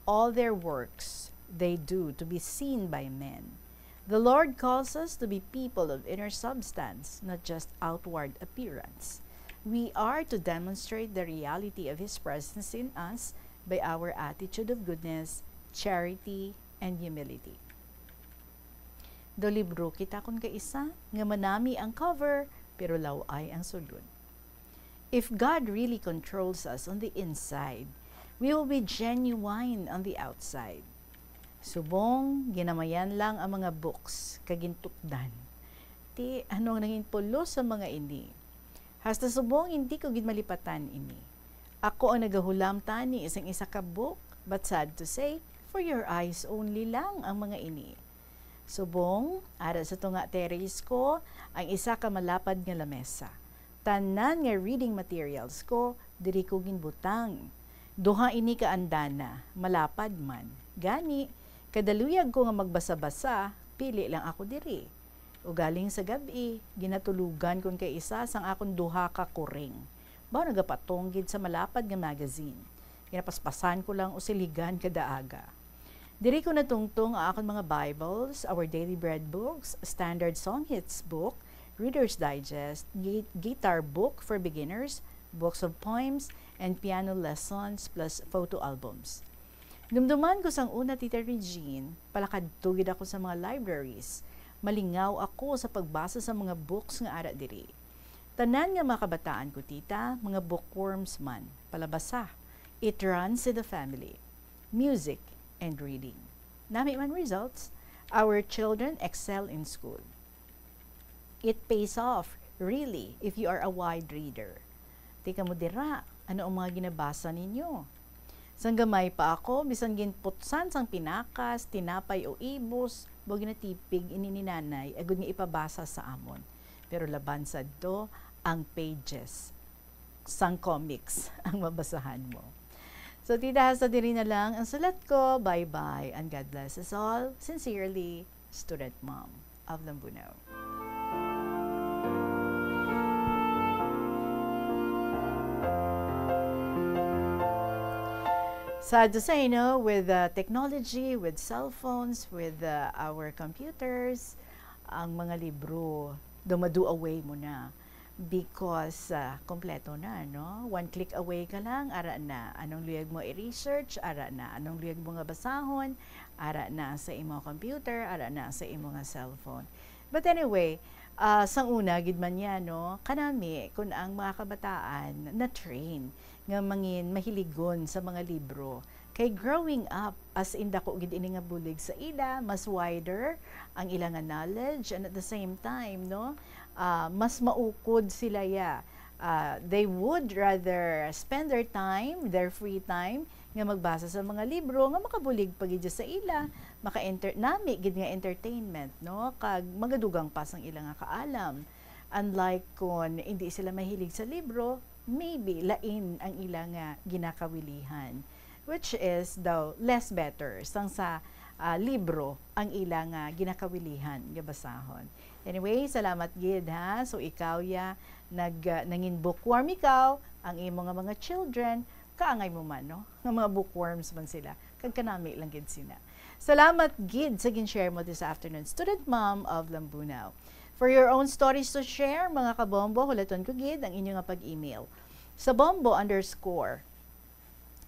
"All their works they do to be seen by men." The Lord calls us to be people of inner substance, not just outward appearance. We are to demonstrate the reality of His presence in us by our attitude of goodness, charity, and humility. Do libro kita kon kaisa nga manami ang cover, pero law-ay ang sulod. If God really controls us on the inside, we will be genuine on the outside. Subong ginamayan lang ang mga books kag gintukdan. Ti, ano ang nangin pulos sa mga ini? Hasta subong hindi ko gid malipatan ini. Ako ang nagahulam tani sang isa ka book, but sad to say, for your eyes only lang ang mga ini. Subong, ara sa tunga terrace ko, ang isa ka malapad nga lamesa. Tanan nga reading materials ko, diri ko ginbutang. Duha ini ka andana, malapad man. Gani, kada luyag ko nga magbasa-basa, pili lang ako diri. Ugaling sa gab-i, ginatulugan kon kaisa sang akon duha ka kuring. Baw nagapatong gid sa malapad nga magazine. Ginapaspasan ko lang o siligan kada aga. Diri ko natungtong ang akon mga Bibles, Our Daily Bread books, Standard Song Hits book, Reader's Digest, gui-, guitar book for beginners, books of poems, and piano lessons, plus photo albums. Dumduman ko sang una, Tita Regine, palakadto gid ako sa mga libraries. Malingaw ako sa pagbasa sa mga books nga ara diri. Tanan nga mga kabataan ko, Tita, mga bookworms man, palabasa. It runs in the family. Music and reading. Nami man results, our children excel in school. It pays off, really, if you are a wide reader. Ti kamo dira, ano ang mga ginabasa ninyo? Sang gamay pa ako, bisan ginputsan sang pinakas, tinapay o ibos, baw ginatipig ini ni nanay agud nga ipabasa sa amon. Pero laban sadto, ang pages sang comics ang mabasahan mo. So, Tita, hasta diri na lang ang sulat ko. Bye-bye and God bless us all. Sincerely, Student Mom of Lambunao. Sad to say, no, with, uh, technology, with cell phones, with, uh, our computers, Ang mga libro, daw ma-do away mo na because, ah, kompleto na, no? One click away ka lang, ara na. Anong luyag mo i-research, ara na. Anong luyag mo nga basahon, ara na sa imo computer, ara na sa imo nga cellphone. But anyway, ah, sang una gid man niya, no? Kanami, kung ang mga kabataan na-train nga mangin mahiligon sa mga libro, kay growing up, as in, dako gid ini nga bulig sa ila, mas wider ang ila nga knowledge, and at the same time, no, ah, mas maukod sila, ya. Ah, they would rather spend their time, their free time, nga magbasa sa mga libro nga makabulig pa gid sa ila, maka-enter-, nami gid nga entertainment, no, kag magadugang pa sang ila nga kaalam. Unlike kon hindi sila mahilig sa libro, maybe lain ang ila nga ginakawilihan, which is daw less better sang sa, ah, libro ang ila nga ginakawilihan nga basahon. Anyway, salamat gid, ha. So ikaw, ya, nag, ah, nangin bookworm ikaw, ang imo nga mga children, kaangay mo man, no, nga mga bookworms man sila, kag kanami lang gid sila. Salamat gid sa gin-share mo this afternoon, student mom of Lambunao. For your own stories to share, mga kabombo, hulaton ko gid ang inyo nga pag-email sa bombo underscore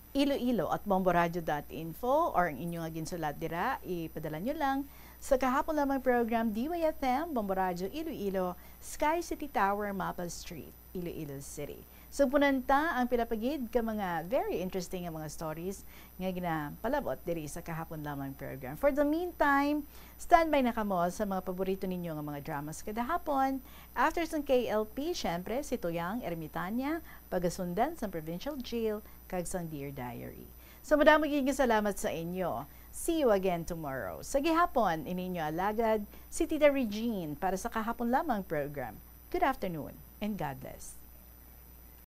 iloilo at bomboradio dot info, or ang inyo nga ginsulat dira, ipadala nyo lang sa kahapon lamang program, D Y F M, Bombo Radio Iloilo, Sky City Tower, Mapa Street, Iloilo City. Sugpunan ta ang pila pa gid ka mga very interesting nga mga stories nga ginapalabot diri sa kahapon lamang program. For the meantime, standby na kamo sa mga paborito ninyo nga mga dramas kada hapon. After sang K L P, syempre, si Tuyang Ermitania, pagasundan sang Provincial Jail kag sang Dear Diary. So, madamo gid nga salamat sa inyo. See you again tomorrow. Sa gihapon, ini inyo alagad, si Tita Regine, para sa kahapon lamang program. Good afternoon and God bless.